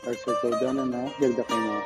هەر سەرکەوتدانە یەک دەقەینەوە.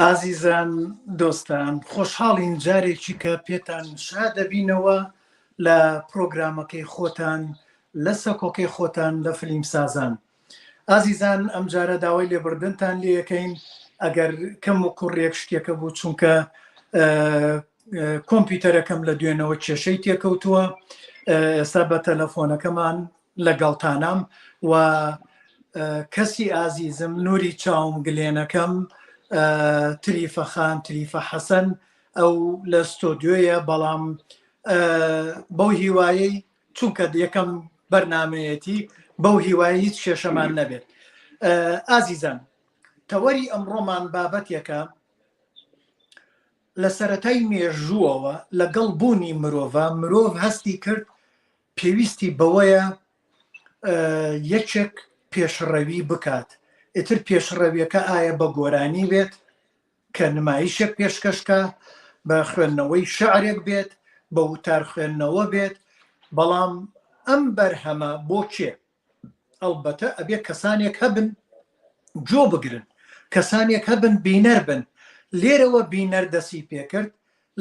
ئازیزان دۆستان خۆشحاڵین جارێکی کە پێتان شا دەبینەوە لە پرۆگرامەکەی خۆتان لە سەکۆکەی خۆتان لە فلیم سازان ئازیزان ئەمجارە داوای لێبردنتان لێەکەین ئەگەر کەم و کوڕێک شتێکە بوو چونکە کۆمپیوتەرەکەم لە دوێنەوە کێشەی تێکەوتووە ئێستا بە تەلەفۆنەکەمان لەگەڵتانام و کەسی ئازیزم نوری چاوم گلێنەکەم تریفە خان تریفە حەسەن ئەو لە ستۆدیۆیە بەڵام بەو هیوایەی چونکە یەکەم بەرنمەیەتی بەو هیوای هیچ کێشەمان نەبێت ئازیزان تەوەری ئەمڕۆمان بابەتێکە لە سەتای مێژووەوە لەگەڵ بوونی مرۆڤە مرۆڤ هەستی کرد پێویستی بەوەیە یەکێک پێشڕەوی بکات ئیتر پێشڕەویەکە ئایا بە گۆرانی بێت کە نمایشێک پێشکەشکە بە خوێندنەوەی شعرێک بێت بە وتار خوێندنەوە بێت بەڵام ئەم بەرهەمە بۆ کێ ئەڵبەتە ئەبێ کەسانێک هەبن جۆ بگرن کەسانێک هەبن بینەر بن لێرەوە بینەر دەسی پێکرد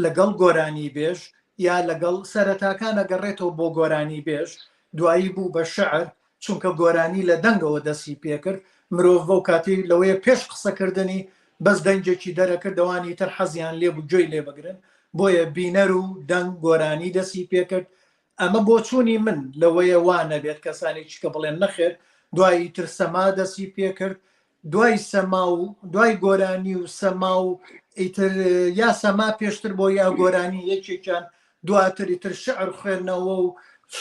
لەگەڵ گۆرانی بێژ یا لەگەڵ سەرەتاکان ئەگەڕێتەوە بۆ گۆرانی بێژ دوایی بوو بە شعر چونکە گۆرانی لە دەنگەوە دەسی پێکرد مرۆڤ بەو کاتی لەوەیە پێش قسەکردنی بەس دەنگێکی دەرەکرد ئەوانی تر حەزیان لێ بوو گوێی لێ بگرن بۆیە بینەر و دەنگ گۆرانی دەسی پێکرد ئەمە بۆچوونی من لەوەیە وا نەبێت کەسانێکی کە بڵێن نەخێر دوایی تر سەما دەسی پێکرد دوای سەما و دوای گۆرانی و سەما و ئیتر یا سەما پێشتر بۆ یا گۆرانی یەکێکیان دواتر ئیتر شعر خوێندنەوە و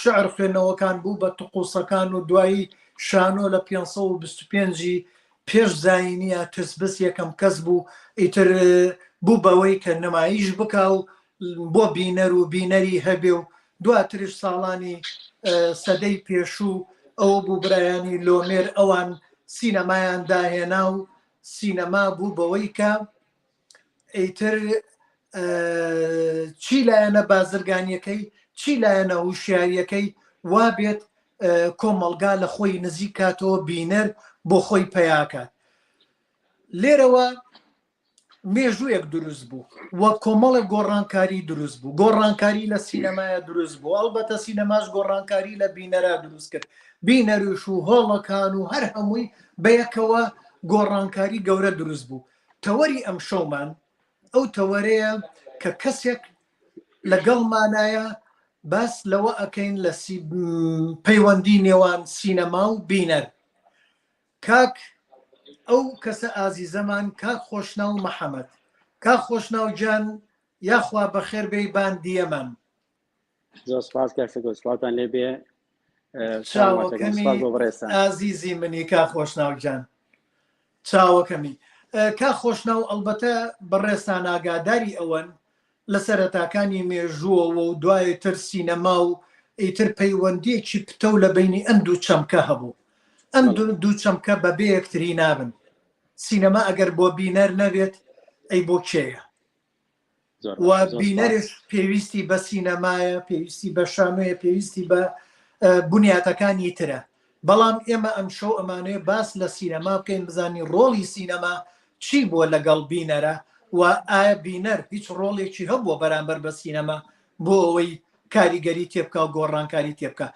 شعر خوێندنەوەکان بوو بە تقوسەکان و دوایی شانۆ لە 525 پێش زاینیە تسبس یەکەم کەس بوو ئیتر بوو بەوەی کە نمایش بکا و بۆ بینەر و بینەری هەبێ و دواترش ساڵانی سەدەی پێشوو ئەوە بوو برایانی لۆمێر ئەوان سینەمایان داهێنا و سینەما بوو بەوەی کە ئیتر چی لایەنە بازرگانیەکەی چی لایەنە هوشیاریەکەی وا بێت کۆمەڵگا لە خۆی نزیک کاتەوە بینەر بۆ خۆی پیاکات لێرەوە مێژوویەک دروست بوو و کۆمەڵێک گۆڕانکاری دروست بوو گۆڕانکاری لە سینەمایە دروست بوو ئەڵبەتە سینەماش گۆڕانکاری لە بینەرا دروست کرد بینەریش و هۆڵەکان و هەر هەمووی بەیەکەوە گۆڕانکاری گەورە دروست بوو تەوەری ئەم شەومان ئەو تەوەرەیە کە کەسێک لەگەڵمانایە باس لەوە ئەەکەین لە پەیوەندی نێوان سینەما و بینەر کاک ئەو کەسە ئازیزەمان کاک خۆشناو محەمەد کاک خۆشناو گیان یاخوا بەخێر بێی بان دیەمان. زۆر سپاس کاک سەکۆ سڵاوتان لێ بێ چاوەکەمی ئازیزی منی کا خۆشناو گیان چاوەکەمی کا خۆشناو ئەڵبەتە بەڕێزتان ئاگاداری ئەوەن لە سەرەتاکانی مێژووەوە و دوای تر سینەما و ئیتر پەیوەندییەکی پتەو لە بەینی ئەم دوو چەمکە هەبوو. ئەم دوو چەمکە بە بێ یەکتری نابن. سینەما ئەگەر بۆ بینەر نەبێت ئەی بۆ کێیە؟ و بینەرش پێویستی بە سینەمایە پێویستی بە شانۆیە پێویستی بە بنیاتەکانی ترە بەڵام ئێمە ئەم شەو ئەمانەیە باس لە سینەما بکەین بزانین ڕۆڵی سینەما چی بووە لەگەڵ بینەرە و ئایا بینەر هیچ ڕۆڵێکی هەبووە بەرامبەر بە سینەما بۆ ئەوەی کاریگەری تێبکا و گۆڕانکاری تێبکا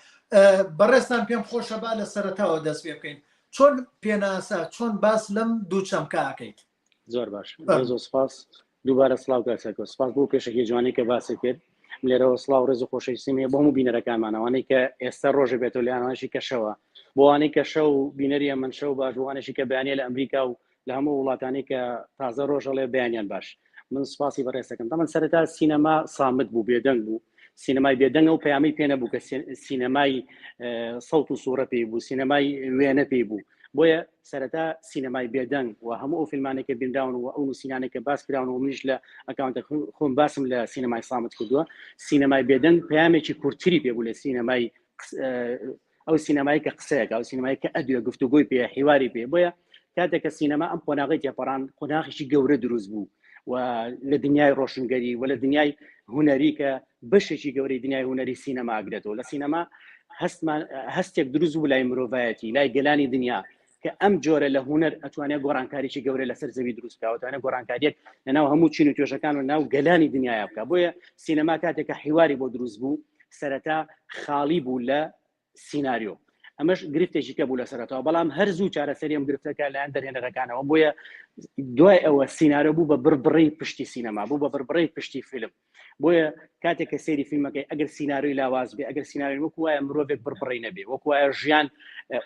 بەڕێزتان پێم خۆشە با لە سەرەتاوە دەست پێ بکەین چۆن پێناسە چۆن باس لەم دوو چەمکە ئەکەیت؟ زۆر باش زۆر سپاس دووبارە سلااو کاک سپاس بۆ پێشەکی جوانی کە باسی کرد لێرەوە سلااو ڕێز و خۆشەویستیم هەیە بۆ هەموو بینەرەکانمانەوانەی کە ئێستا ڕۆژە بێتەوە لیانوانشی کەشەوە بۆوانەی کە شەو بینەری ئەمن شەو باش بۆوانێکی کە بەیانە لە ئەمریکا و لە هەموو وڵاتانی کە تازە ڕۆژەڵێ بەیانیان باش من سپاسی بەڕێزەکەم تەمەن سەرەتا سینەما سامت بوو بێدەنگ بوو سینەمای بێدەنگە و پەیامی پێ نەبوو کە سینەمای سەوت و سوورە پێی بوو سینەمای وێنە پێی بوو بۆیە سەرەتا سینەمای بێدەنگ و هەموو ئەو فیلمانێک کە بینراون و ئەو نووسینانێک کە باس کراون و منیش لە ئەکاونتە خۆم باسم لە سینەمای سامت کردووە سینەمای بێدەنگ پەیامێکی کورتتری پێبوو لە سینەمای ئەو سینەمای کە قسەیەکە ئەو سینەمای کە ئەدوێ گفتوگۆی پێ حیواری پێ بۆیە کاتێک کە سینەما ئەم قۆناغی تێپەڕان قۆناغێکی گەورە دروست بوو و لە دنیای ڕۆشنگەری و لە دنیای هونەری کە بەشێکی گەورەی دنیای هونەری سینەما ئەگرێتەوە لە سینەما هەستمان هەستێک دروست بوو لای مرۆڤایەتی لای گەلانی دنیا کە ئەم جۆرە لە هونەر ئەتوانێت گۆڕانکاریی گەورە لەسەر زەوی دروست بکات ئەتوانێت گۆڕانکاریەک لەناو هەموو چین و توێژەکان و ناو گەلانی دنیایا بکات بۆیە سینەما کاتێک کە حیواری بۆ دروست بوو سەرەتا خاڵی بوو لە سیناریۆ ئەمەش گرفتێکی کە بوو لە سەرەتاوە بەڵام هەر زوو چارەسەری ئەم گرفتەکە لایەن دەرهێنەرەکانەوە بۆیە دوای ئەوە سیناریۆ بوو بە بڕبڕەی پشتی سینەما بوو بە بڕبڕەی پشتی فیلم بۆیە کاتێک کە سەیری فیلمەکەی ئەگەر سیناریۆی لاواز بێ ئەگەر سیناریۆ وەکو وایە مرۆڤێک بڕبڕەی نەبێ وەکو وایە ژیان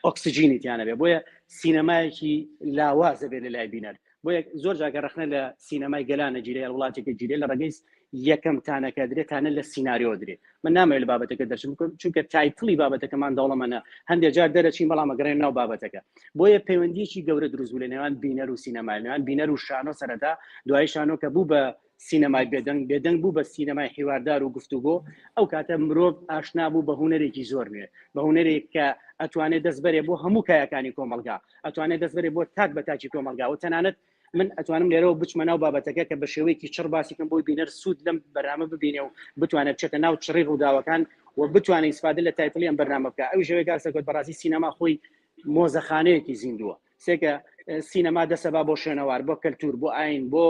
ئۆکسجینی تیانە بێ بۆیە سینەمایەکی لاوازە بێ لە لای بینەر بۆیە زۆر جاگە ڕەخنە لە سینەمای گەلانە گیرێ یان وڵاتێکە گیرێ لە ڕێگەی یەکەم تانەکە درێ تانە لە سیناریۆ درێ من نامەوێت لە بابەتەکە دەرچم بکەم چونکە title ی بابەتەکەمان دەوڵەمەنە هەندێک جار دەرەچین بەڵام ئەگەڕێن ناو بابەتەکە بۆیە پەیوەندیەکی گەورە دروست بوو لە نێوان بینەر و سینەما نێوان بینەر و شانۆ سەرەتا دوای شانۆ کە بوو بە سینەمای بێدەنگ بێدەنگ بوو بە سینەمای حیواردار و گفتوگۆ ئەو کاتە مرۆڤ ئاشنا بوو بە هونەرێکی زۆر نوێ بە هونەرێک کە ئەتوانێت دەست بەرێ بۆ هەموو کایەکانی کۆمەڵگا ئەتوانێت دەست بەرێ بۆ تاک بە تاکی کۆمەڵگا و تەنانەت من ئەتوانم لێرەوە بچمە ناو بابەتەکە کە بە شێوەیەکی چڕ باسی کەم بۆی بینەر سوود لەم بەرنامە ببینێ و بتوانێت بچێتە ناو چڕی ڕووداوەکان و بتوانێت ئیسفادە لە title ی ئەم بەرنامە بکە ئەو ژەوێ کاک سەرکەوت بەڕاستی سینەما خۆی مۆزەخانەیەکی زیندووە سێکە سینەما دەسەبا بۆ شوێنەوار بۆ کەلتور بۆ ئاین بۆ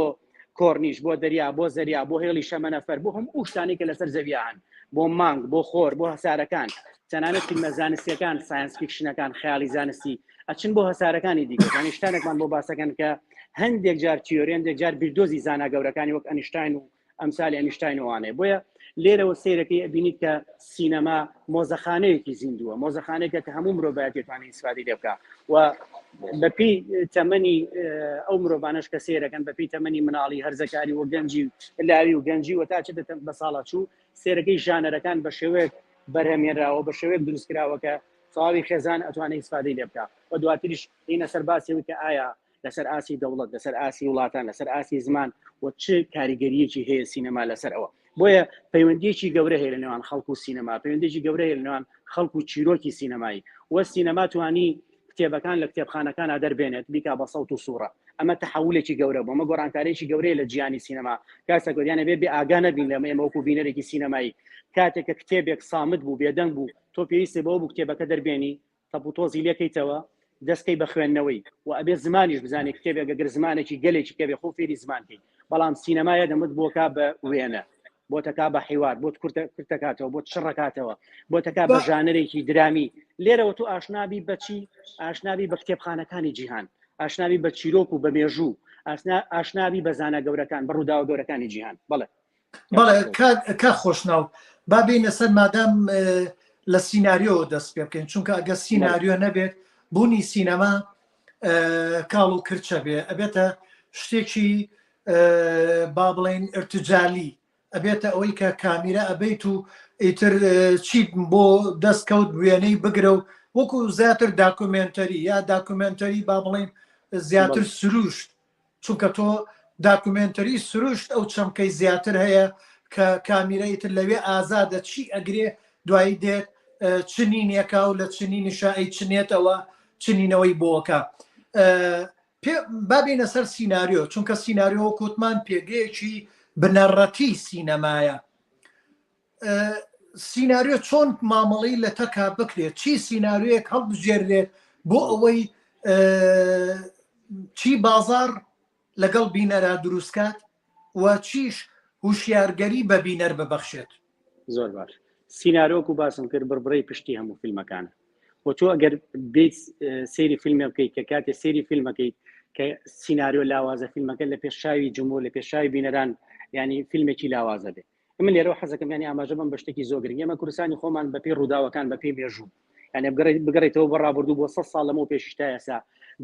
کۆرنیش بۆ دەریا بۆ زەریا بۆ هێڵی شەمەنەفەر بۆ هەم ئەو شتانەی کە لەسەر زەویا هەن بۆ مانگ بۆ خۆر بۆ هەسارەکان تەنانەت فیلمە زانستیەکان science fiction ەکان خەیاڵی زانستی ئەچن بۆ هەسارەکانی دیکە یانی شتانێکمان بۆ باسەکەن کە هەندێک جار تیۆری هەندێک جار بیردۆزی زانا گەورەکانی وەک ئەنیشتاین و ئەمسالی ئەنیشتاین وانەیە بۆیە لێرەوە سەیرەکەی ئەبینیت کە سینەما مۆزەخانەیەکی زیندووە مۆزەخانێکە کە هەموو مرۆڤایەتی توانێت ئیسفادەی لێ بکا و بەپێی تەمەنی ئەو مرۆڤانەش کە سەیرەکەن بەپێی تەمەنی مناڵی هەرزەکاری و گەنجی لاوی و گەنجی و تا چێتە بە ساڵا چوو سێرەکەی ژانەرەکان بە شێوەیەک بەرهەمێنراوە بە شێوەیەک دروستکراوە کە تەواوی خێزان ئەتوانێت ئیسفادەی لێ بکا و دواتریش هینە سەر باسی ئەوەی کە ئایا لەسەر ئاستی دەوڵەت لەسەر ئاستی وڵاتان لەسەر ئاستی زمان و چ کاریگەریەکی هەیە سینەما لەسەر ئەوە بۆیە پەیوەندیەکی گەورە هەیە لە نێوان خەڵک و سینەما پەیوەندیەکی گەورە هەیە لە نێوان خەڵک و چیرۆکی سینەمایی و سینەما توانی کتێبەکان لە کتێبخانەکانە دەربێنێت بیکا بە سەوت و سوڕە ئەمە تەحولێکی گەورە بوو ئەمە گۆڕانکاریی گەورەیە لە جیهانی سینەما کاسە گۆریانە بێ بێ ئاگا نەبین لەمە ئێمە وەکو بینەرێکی سینەمایی کاتێک کە کتێبێک سامت بوو بێدەنگ بوو تۆ پێویستی بەوە بوو کتێبەکە دەربێنی تەپ و تۆزی لێکەیتەوە دەستکەی بە خوێندنەوەی و ئەبێ زمانیش بزانێ کتێبێک گەر زمانێکی گەلێکی کەبێ خۆ فێری زمان کەی بەڵام سینەمایە دەمت بۆکا بە وێنە بۆتەکا بە حیوار بۆت کورتە کورتەکاتەوە بۆت چڕەکاتەوە بۆتەکا بە ژانەرێکی درامی لێرەوە تۆ ئاشنابی بەچی ئاشنابی بە کتێبخانەکانی جیهان ئاشنابی بە چیرۆک و بە مێژوو ئاشنابی بە زانە گەورەکان بە ڕووداوە گەورەکانی جیهان بەڵێ بەڵێ کاک خۆشناو با بینە سەر مادام لە سیناریۆ دەست پێ بکەین چونکە ئەگە سیناریۆ نەبێت بوونی سینەما کاڵ و کرچە بێ ئەبێتە شتێکی با بڵین ارتجالی ئەبێتە ئەوەی کە کامیرە ئەبیت و ئیتر چیت بۆ دەست کەوت وێنەی بگرە و وەکو زیاتر documentary یا documentary با بڵین زیاتر سروشت چونکە تۆ documentary سروشت ئەو چەمکەی زیاتر هەیە کە کامیرە ئیتر لەوێ ئازادە چی ئەگرێ دوایی دێت چنینێکا و لە چنینیشا ئەی چنێتەوە چنینەوەی بۆکە پێ بابینە سەر سیناریۆ چونکە سیناریۆ کوتمان پێگەیەکی بنەڕەتی سینەمایە. سیناریۆ چۆن مامەڵەی لە تەکا بکرێت چی سیناریۆیەک هەڵبژێرێت بۆ ئەوەی چی بازار لەگەڵ بینەرا دروستکات و چیش هوشیارگەری بە بینەر ببەخشێت. زۆر باش سینارۆک و باسم کرد بڕبڕەی پشتی هەموو فیلمەکانە و تۆ ئەگەر بیت سەیری فیلمێ بکەیت کە کاتێ سەیری فیلمەکەیت کە سیناریۆ لاوازە فیلمەکە لە پێشاوی جمهور لە پێشاوی بینەران ینی فیلمێکی لاوازە بێ من لێرەوە حەزەکەم ینی ئاماژە بم بە شتێکی زۆر گرنگ ئێمە کوردستانی خۆمان بەپێی ڕووداوەکان بەپێی مێژوو یعنی بگەڕێتەوە بۆ ڕابردوو بۆ 100 ساڵ لەمەو پێشیش تا ئێستا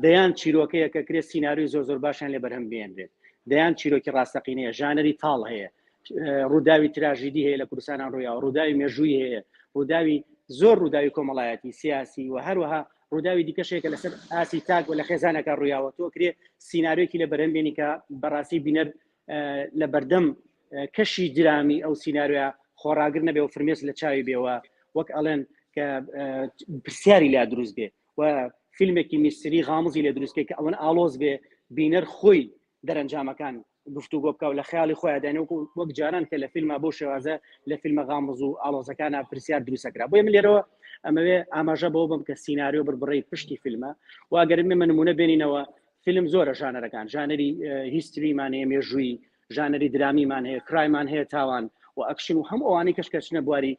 دەیان چیرۆکەیە کە کرێ سیناریۆی زۆر زۆر باشیان لێ بەرهەم بێنرێت دەیان چیرۆکی ڕاستەقینەیە ژانەری تاڵ هەیە ڕووداوی تراژیدی هەیە لە کوردستانان ڕوویاوە ڕووداوی مێژووی هەیە ڕووداوی زۆر ڕووداوی کۆمەڵایەتی سیاسی و هەروەها ڕووداوی دیکەشێکە لەسەر ئاسی تاک و لە خێزانەکە ڕوویاوە تۆ کرێ سیناریۆکی لە بەرهەم بێنی کە بەڕاستی بینەر لە بەردەم کەشی درامی ئەو سیناریۆە خۆڕاگر نەبێ و فرمێس لە چاوی بێەوە وەک ئەڵێن کە پرسیاری لا دروست بێ و فیلمێکی میستری غامزی لێ دروستکە کە ئەوەن ئاڵۆز بێ بینەر خۆی دەرەنجامەکان گفتوگۆ بکە و لە خیاڵی خۆیان دانێ وەکو وەک جاران کە لە فیلمە بۆ شێوازە لە فیلمە غامز و ئاڵۆزەکانە پرسیار دروستەکرا بۆیە من لێرەوە ئەمەوێ ئاماژە بەوە بم کە سیناریۆ بڕبڕەی پشتی فیلمە و ئەگەر ئێمە نمونە بێنینەوە فیلم زۆرە ژانەرەکان ژانەری history مان هەیە مێژووی ژانەری درامیمان هەیە crime مان هەیە تاوان و ئەکشن و هەموو ئەوانەی کەش کەچنە بواری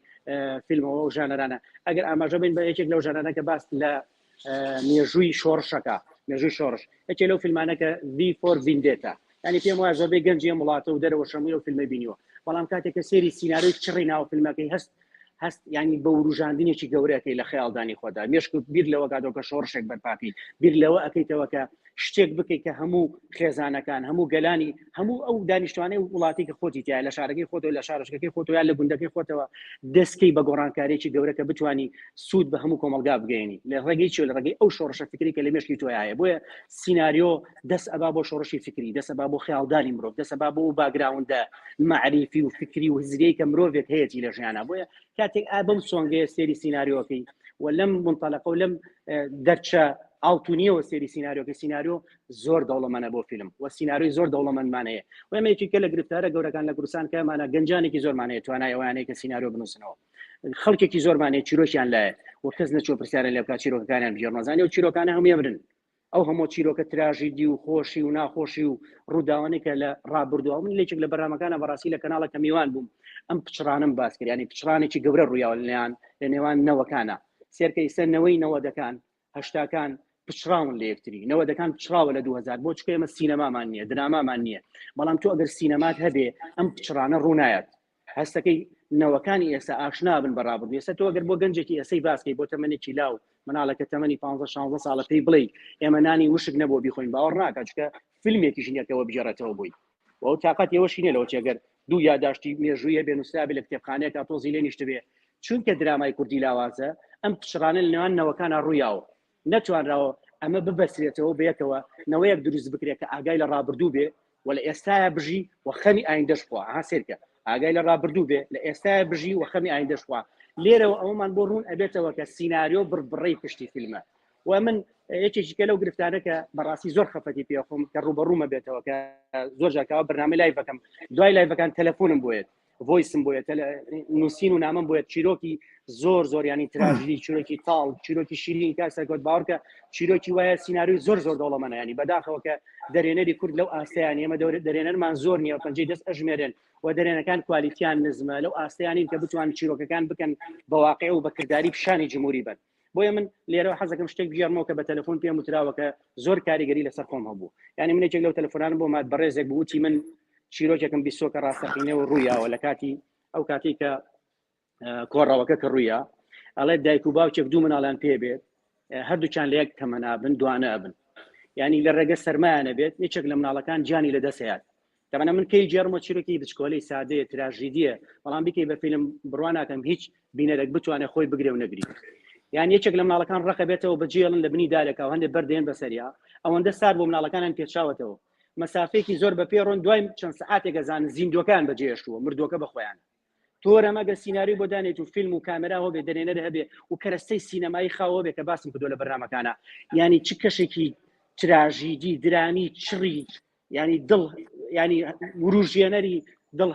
فیلمەوە و ژانەرانە ئەگەر ئاماژە بین بە یەکێک لەو ژانەرە کە باس لە مێژووی شۆڕشەکە مێژووی شۆڕش یەکێ لەو فیلمانە کە V for Vendetta ینی پێم وایە زۆربەی گەنجی ئەم وڵاتە و دەرەوە شەمووی ئەو فیلمە بینیوە بەڵام کاتێک کە سێری سیناریۆی چڕی ناو فیلمەکەی هەست هەست ینی بە وروژاندنێکی گەورەکەی لە خەیاڵدانی خۆدا مێشک بیر لەوە کاتەوە کە شۆڕشێک بەرپاکەی بیر لەوە ئەەکەیتەوە کە شتێک بکەیت کە هەموو خێزانەکان هەموو گەلانی هەموو ئەو دانیشتوانەی وڵاتی کە خۆتی تیا لە شارەکەی خۆتەوە لە شارۆچکەکەی خۆتەوە یان لە گوندەکەی خۆتەوە دەستکەی بە گۆڕانکاریی گەورە کە بتانی سوود بە هەموو کۆمەلگا بگەێنی لە ڕێگەی چی لە ڕێگەی ئەو شۆڕشە فکری کە لە مێشکی تۆیایە بۆیە سیناریۆ دەست ئەبا بۆ شۆڕشی فکری دەست ئەبا بۆ خیاڵدانی مرۆڤ دەست ئەبا بۆ باگراوندە مەعریفی و فکری و هزریەی کە مرۆڤێک هەیەی لە ژیانە بۆیە کاتێک ئا بەم سۆنگەیە سێری سیناریۆکەی و لەم منتەلەقە و لەم دەرچە ئاڵتونیەوە سێری سیناریۆکە سیناریۆ زۆر دەوڵەمەنە بۆ فیلم و سیناریۆی زۆر دەوڵەمەندمان هەیە و ئێمە یەکێکە لە گرفتارە گەورەکان لە کوردستان کە ئەمانە گەنجانێکی زۆرمان هەیە توانای ئەویان هەیە کە سیناریۆ بنووسنەوە خەڵکێکی زۆرمان هەیە چیرۆکیان لایە و کەس نەچووە پرسیارە لێ بکات چیرۆکەکانیان بگێڕنەوە زانی ئەو چیرۆکانە هەموو ئەمرن ئەو هەموو چیرۆکە تراژیدی و خۆشی و ناخۆشی و ڕووداوانەی کە لە ڕابردووە من لێکێک لە بەرنامەکانە بەڕاستی لە کەناڵە کە میوان بووم ئەم پچڕانم باس کرد ینی پچڕانێکی گەورە ڕوویاوە لەیان لە نێوان نەوەکانە سێرکە ئیستا نەوەی نەوەدەکان هەشتاکان پچڕاون لە یەکتری نەوەدەکان پچڕاوە لە 2000 بۆ چکە ئێمە سینەمامان نییە درامامان نییە بەڵام تۆ ئەگەر سینەمات هەبێ ئەم پچڕانە ڕوونایەت هەستەکەی نەوەکانی ئێستا ئاشنا بن بە ڕابردوو ئێستا تۆ گەر بۆ گەنجێکی ئێسەی باسکەی بۆ تەمەنێکی لاو مناڵەکە تەمەنی 15 16 ساڵە پێی بڵێ ئێمە نانی وشک نەبوو بیخۆین باوەڕ ناکات چونکە فیلمێکیش نییە کە بگێڕێتەوە بۆی و ئەو تاقەتی ئەوەشی نییە لەوە چێگەر دوو یاداشتی مێژوویە بێ نووسرابێ لە کتێبخانەیەکا تۆزی لێ نیشتبێ چونکە درامای کوردی لاوازە ئەم پچڕانە لە نێوان نەوەکانا ڕوویاوە نەتوانراوە ئەمە ببەسرێتەوە بەیەکەوە نەوەیەک دروست بکرێت کە ئاگای لە ڕابردوو بێ و لە ئێستایا بژی و خەمی ئایندەش خوا ها سێرکە ئاگای لە ڕابردوو بێ لە ئێستایا بژی و خەمی ئایندەش خوا لێرەوە ئەومان بۆ ڕوون ئەبێتەوە کە سیناریۆ بڕبڕەی پشتی فیلمە و من یەکێکی کە لەو گرفتانە کە بەڕاستی زۆر خەفەتی پێخۆم کە ڕوبەڕوومە بێتەوە کە زۆر جاکەوە بەرنامەی live ەکەم دوای live ەکان تەلەفۆنم بۆیەت voice م بۆیە نووسین و نامەم بۆیە چیرۆکی زۆر زۆر ینی تراژیدی چیرۆکی تاڵ چیرۆکی شیرین کا سەرکەوت باوەڕکە چیرۆکی وایە سیناریۆی زۆر زۆر دەوڵەمەنە ینی بەداخەوە کە دەرێنەری کورد لەو ئاستیان ئێمە دەرێنەرمان زۆر نییە پەنجەی دەست ئەژمێرن و دەرێنەکان کوالیتیان نزمە لەو ئاستیانین کە بتوان چیرۆکەکان بکەن بە واقع و بەکردداری پیشانی جمهوری بن بۆیە من لێرەوە حەزەکەم شتێک بگێڕمەوە کە بە تەلەفۆن پێم وتراوە کە زۆر کاریگەری لەسەر خۆم هەبوو یعنی من یەکێک لەو تەلەفۆنانە بۆ مات بەڕێزێک بوو وتی من چیرۆکێکم بیستووە کە ڕاستەقینە و ڕوویاوە لە کاتی ئەو کاتی کە کۆڕەوەکە کە ڕوویا ئەڵێ دایک و باوکێک دوو مناڵیان پێ بێت هەردووکیان لە یەک تەمەنابن دوانە بن ینی لە ڕێگە سەرمایانە بێت یەکێک لە مناڵەکان گیانی لە دەست هات تەبعەن من کەی گێڕمەوە چیرۆکی بچکۆلەی سادەیە تراژیدیە بەڵام بیکەی بە فیلم بڕوا ناکەم هیچ بینەرێک بتوانێت خۆی بگرێ و نەگری یان یەکێک لە مناڵەکان ڕقە بێتەوە بەجێڵن لە بنی دارێکا و هەندێک بەردێن بەسەریا ئەوەندە سار بۆ مناڵەکانیان پێچاوەتەوە مەسافەیەکی زۆر بە پێ ڕۆن دوای چەند سەعاتێک ئەزانن زیندوەکان بەجێهێشتووە مردووەکە بە خۆیان تۆرەم ئەگەر سیناریۆی بۆ دانێت و فیلم و کامێرا هەبێ دەرێنەر هەبێ و کەرەستەی سینەمایی خاو هەبێ کە باسم کردووە لە بەرنامەکانە یانی چ کەشێکی تراژیدی درامی چڕی ینی دڵ ینی وروژێنەری دڵ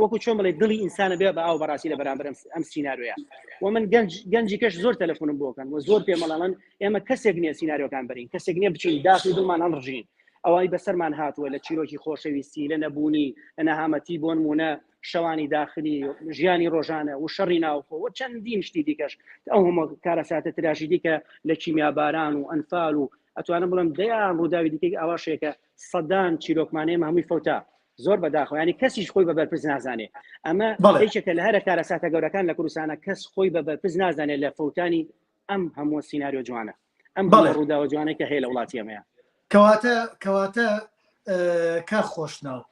وەکو چۆن بڵێ دڵی ئینسانە بێ بە ئاو بەڕاستی لە بەرامبەر ئەم سیناریۆیە و من گەنج گەنجی کەش زۆر تەلەفۆنم بۆکەن و زۆر پێمەڵەن ئێمە کەسێک نییە سیناریۆکان بەرین کەسێک نییە بچین داخی دڵمان هەڵڕژین ئەوەی بەسەرمان هاتووە لە چیرۆکی خۆشەویستی لە نەبوونی لە نەهامەتی بۆ نمونە شەوانی داخلی ژیانی ڕۆژانە و شەڕی ناوخۆ و چەندین شتی دیکەش ئەو هەموو کارەساتە تراژیدی کە لە کیمیاباران و ئەنفال و ئەتوانم بڵێم دەیان ڕووداوی دیکەی ئاواشێکە سەدان چیرۆکمانەیە هەمووی فەوتا زۆر بەداخەوە ینی کەسیش خۆی بە بەرپرس نازانێ ئەمە یەکێکە لە هەرە کارەساتە گەورەکان لە کوردستانە کەس خۆی بە بەرپرس نازانێت لە فەوتانی ئەم هەموو سیناریۆ جوانە ئەم بەڵێ ڕووداوە جوانە کە هەیە لە وڵاتی ئەمەیە. کەواتە کەواتە کاک خۆشناو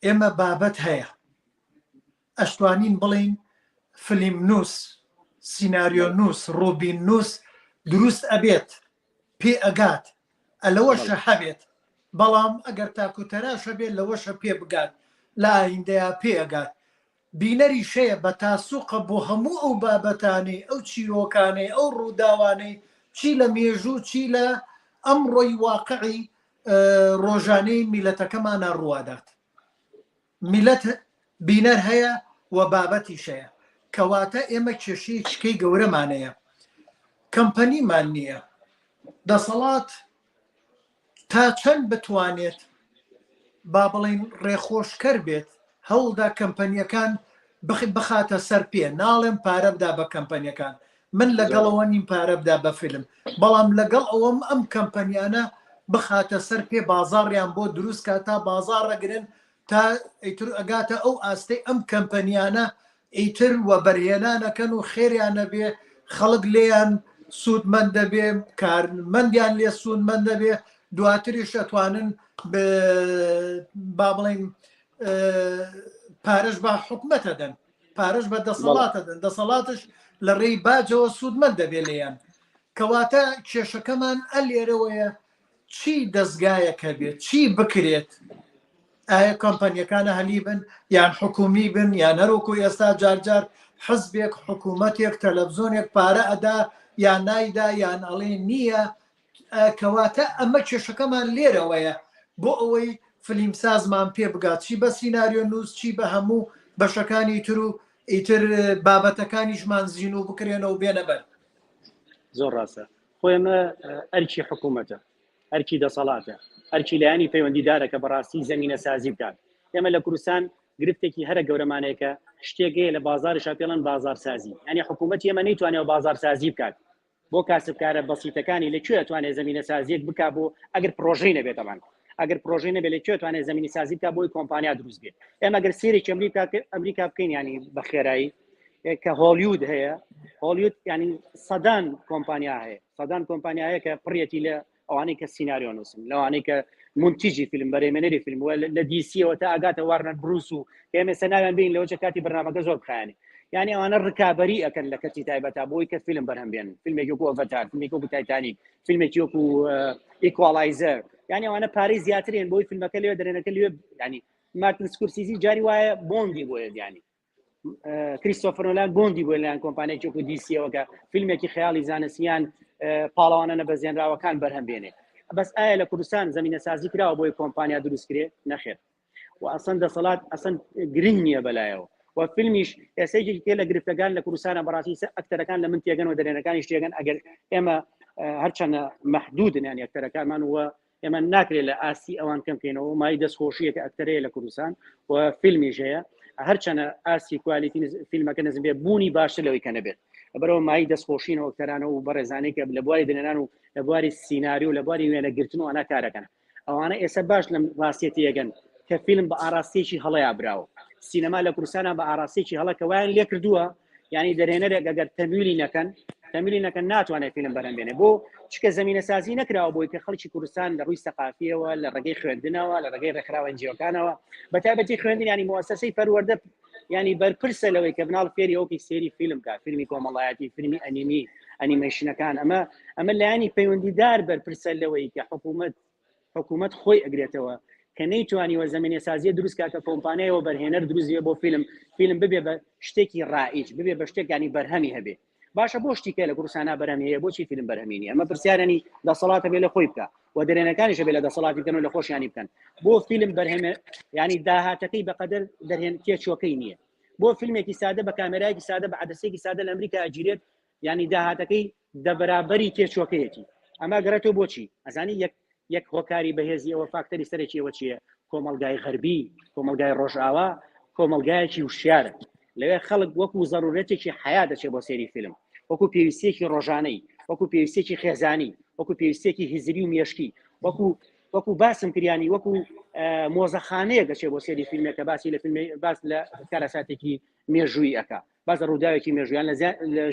ئێمە بابەت هەیە ئەشتوانین بڵین فلیم نووس سیناریۆ نووس ڕوبین نووس دروست ئەبێت پێ ئەگات ئەلەوەشە هەبێت بەڵام ئەگەر تاکوتەراشە بێت لەوەشە پێ بگات لە ئایندەیە پێ ئەگات بینەریش هەیە بە تاسوقە بۆ هەموو ئەو بابەتانەی، ئەو چیرۆکانەی، ئەو ڕووداوانەی چی لە مێژوو چی لە ئەمڕۆی واقعی ڕۆژانەی میلەتەکەمانا ڕووادات. میلەت بینەر هەیە و بابەتیش هەیە. کەواتە ئێمە کێشەیەکی گەورەمان هەیە. کەمپەنیمان نییە. دەسەڵات تا چەند بتوانێت با بڵێین ڕێخۆشکەر بێت هەوڵدا کەمپەنیەکان بخاتە سەر پێ ناڵێم پارە بدا بە کەمپەنیەکان من لەگەڵەوە نیم پارە بدا بە فیلم بەڵام لەگەڵ ئەوەم ئەم کەمپەنیانە بخاتە سەر پێ بازاڕیان بۆ دروست کا تا بازاڕەگرن تا ئیتر ئەگاتە ئەو ئاستەی ئەم کەمپەنیانە ئیتر وەبەرهێنان ئەکەن و خێریان ئەبێ خەڵک لێیان سوودمەند دەبێ کارمەندیان لێ سوودمەند دەبێ دواتریش ئەتوانن با بڵین پارەش بە حکومەتە دەن پارەش بە دەسەڵاتە دەن دەسەڵاتش لە ڕێی باجەوە سوودمەند دەبێ لێیان کەواتە کێشەکەمان ئەلێرەوەیە چی دەزگایەک هەبێت چی بکرێت ئایا کۆمپانیەکانە هەلی بن یان حکومی بن یان هەروەکو ئێستا جارجار حزبێک حکوومەتێک تەلەڤزیۆنێک پارە ئەدا یان نایدا یان ئەڵێ نییە کەواتە ئەمە کێشەکەمان لێرەوەیە بۆ ئەوەی فلیمسازمان پێ بگات چی بە سیناریۆ نووس چی بە هەموو بەشەکانی تر و ئیتر بابەتەکانیشمان زیینوو بکرێنەوە بێنە بەر. زۆر ڕاستە خۆ ئێمە ئەرکی حکوومەتە ئەرکی دەسەڵاتە ئەرکی لایەنی پەیوەندیدارە کە بەڕاستی زەمینە سازی بکات ئێمە لە کوردستان گرفتێکی هەرە گەورەمانەیە شتێک هەیە لە بازاڕی شاپێڵن بازارسازی یعنی حکوومەتی ئێمە نەیتوانێت بازارسازی بکات بۆ کاسبکارە بەسیتەکانی لە کوێ توانێت زەمینە سازیەک بک بۆ ئەگەر پرۆژەی نەبێتەمان ئەگەر پرۆژەی نەبێت لە کوێ توانێت زەمینی سازی بکە بۆی کۆمپانیا دروست بێت ئێمە گەر سێرێکی ئەمریکا ئەمریکا بکەین ینی بە خێرایی کە هۆلیود هەیە هۆلیود ینی سەدان کۆمپانیا هەیە سەدان کۆمپانیا هەیە کە پڕیەتی لە ئەوانەی کە سیناریۆ نووسن لەوانەی کە مونتیجی فیلم بەرێمێنەری فیلم وە لە دیسیەوە تا ئاگاتە وارنەر بروس و ئێمە سەناویان بین لەوە کاتی بەرنامەکە زۆر بخایەنی یعنی ئەوانە ڕکابی ئەکەن لە کەرتی تایبەتا بۆی کە فیلم بەرهەم بێن فیلمێکی وەکو ئەڤەتار فیلمێکی وەکو تایتانیک فیلمێکی وەکو ئیکواڵایزەر یعنی ئەوانە پارەی زیاترین بۆی فیلمەکە لێ دەرێنەکە لێ ینی مارتن سکورسیزی جاری وایە بۆندی بۆیە ینی کریستۆفەر نۆلان بۆندی بۆ لەلایەن کۆمپانیای وەکو دیسیەوە کە فیلمێکی خەیاڵی زانستیان پاڵەوانە نەبەزێنراوەکان بەرهەم بێنێ بەس ئایا لە کوردستان زمینە سازی کراوە بۆی کۆمپانیا دروست کرێ نەخێر و ئەسەن دەسەڵات ئەسەن گرنگ نییە بەلایەوە و فیلمیش ئێستا یەکێکی لە گرفتەکان لە کوردستانە بەڕاستی ئەکتەرەکان لە من تێگەن و دەرێنەکانیش تێگەن ئەگەر ئێمە هەرچەنە مەحدودن یان ئەکتەرەکانمان و ئێمە ناکرێت لە ئاستی ئەوان کەم بکەینەوە مای دەستخۆشیە کە ئەکتەرەیە لە کوردستان و فیلمیش هەیە هەرچەنە ئاستی quality فیلمەکە نزم بێ بوونی باشتر لەوەی کە نەبێت بەرەوە مای دەستخۆشینەوە ئەکتەرانە و بەڕێزانەی کە لە بواری دەرهێنان و لە بواری سیناریۆ و لە بواری وێنەگرتن و ئەنا کارەکەن ئەوانە ئێستا باش لەم ڕاستیە تێگەن کە فیلم بە ئاراستەیەکی هەڵەیا براوە سینەما لە کوردستانە بە ئاراستەیەکی هەڵە کە وایان لێ کردووە یعنی دەرێنەرێک ئەگەر تەمویلی نەکەن تەمویلی نەکەن ناتوانێت فیلم بەرهەم بێنێ بۆ چکە زمینە سازی نەکراوە بۆی کە خەڵکی کوردستان لە ڕووی سەقافیەوە لە ڕێگەی خوێندنەوە لە ڕێگەی ڕێکخراوە NGO کانەوە بە تایبەتی خوێندن ینی موسسەی پەروەردە ینی بەرپرسە لەوەی کە مناڵ فێری ئەوکی سێری فیلم کا فیلمی کۆمەڵایەتی فیلمی ئەنیمی ئەنیمەیشنەکان ئەمە ئەمە لایەنی پەیوەندیدار بەرپرسە لەوەی کە حکوومەت حکوومەت خۆی ئەگرێتەوە کە نەیتوانیوە زمینە سازیە دروست کات کە کۆمپانیای وەبەرهێنەر دروست بێ بۆ فیلم فیلم ببێ بە شتێکی ڕائیج ببێ بە شتێک ینی بەرهەمی هەبێ. باشە بۆ شتیکە لە کوردستانە بەرهەم هەیە بۆچی فیلم بەرهەمی نیە ئەمە پرسیارانی دەسەڵاتە بێ لە خۆی بکە و دەرێنەکانیشە بێ لە دەسەڵاتی بکەن و لە خۆشیانی بکەن بۆ فیلم بەرهەمێ ینی داهاتەکەی بەقەدەر دەرهێن تێچوەکەی نییە بۆ فیلمێکی سادە بە کامێرایەکی سادە بە عدەسێکی سادە لە ئەمریکا ئەگیرێت ینی داهاتەکەی دەبەرابەری تێچوەکەیەتی ئەمە گەڕێتەوە بۆچی ئەزانی یەک یەک هۆکاری بەهێزی ئەوە فاکتەری سەرەکی ئەوە چییە کۆمەلگای غەربی کۆمەلگای ڕۆژئاوا کۆمەلگایەکی وشیارە لەوێ خەڵک وەکو زەرورەتێکی حیا دەچێت بۆ سێری فیلم وەکو پێویستیەکی ڕۆژانەی وەکو پێویستێکی خێزانی وەکو پێویستێکی هزری و مێشکی وەکو وەکو باسم کریانی وەکو مۆزەخانەیە دەچێت بۆ سێری فیلمێک کە باسی لە فیلمی باس لە کارەساتێکی مێژووی ئەکا باس لە ڕووداوێکی مێژوویان لە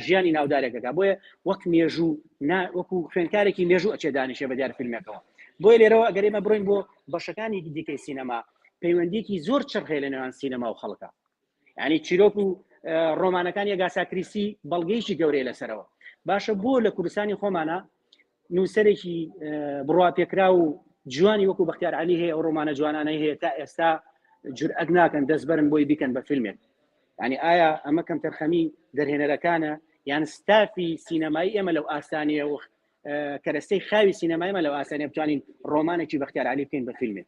ژیانی ناودارێکەکە بۆیە وەک مێژوو نا وەکو خوێنکارێکی مێژوو ئەچێ دانیشێ بە دیار فیلمێکەوە بۆیە لێرەوە ئەگەر ئێمە بڕۆین بۆ بەشەکانی دیکەی سینەما پەیوەندیکی زۆر چڕ هەیە لە نێوان سینەما و خەڵکە یعنی چیرۆک و ڕۆمانەکانی ئەگاسا کریسی بەڵگەیەکی گەورەیە لەسەرەوە باشە بۆ لە کوردستانی خۆمانە نووسەرێکی بڕواپێکرا و جوانی وەکو بەختیار علی هەیە ئەو ڕۆمانە جوانانەی هەیە تا ئێستا جورئەت ناکەن دەستبەرن بۆی بیکەن بە فیلمێک ینی ئایا ئەمە کەم تەرخەمی دەرهێنەرەکانە یان ستافی سینەمایی ئێمە لەو ئاسانیە و کەرەستەی خاوی سینەمایمە لەو ئاسانیە بتوانین ڕۆمانێکی بەختیار علی بکەین بە فیلمێک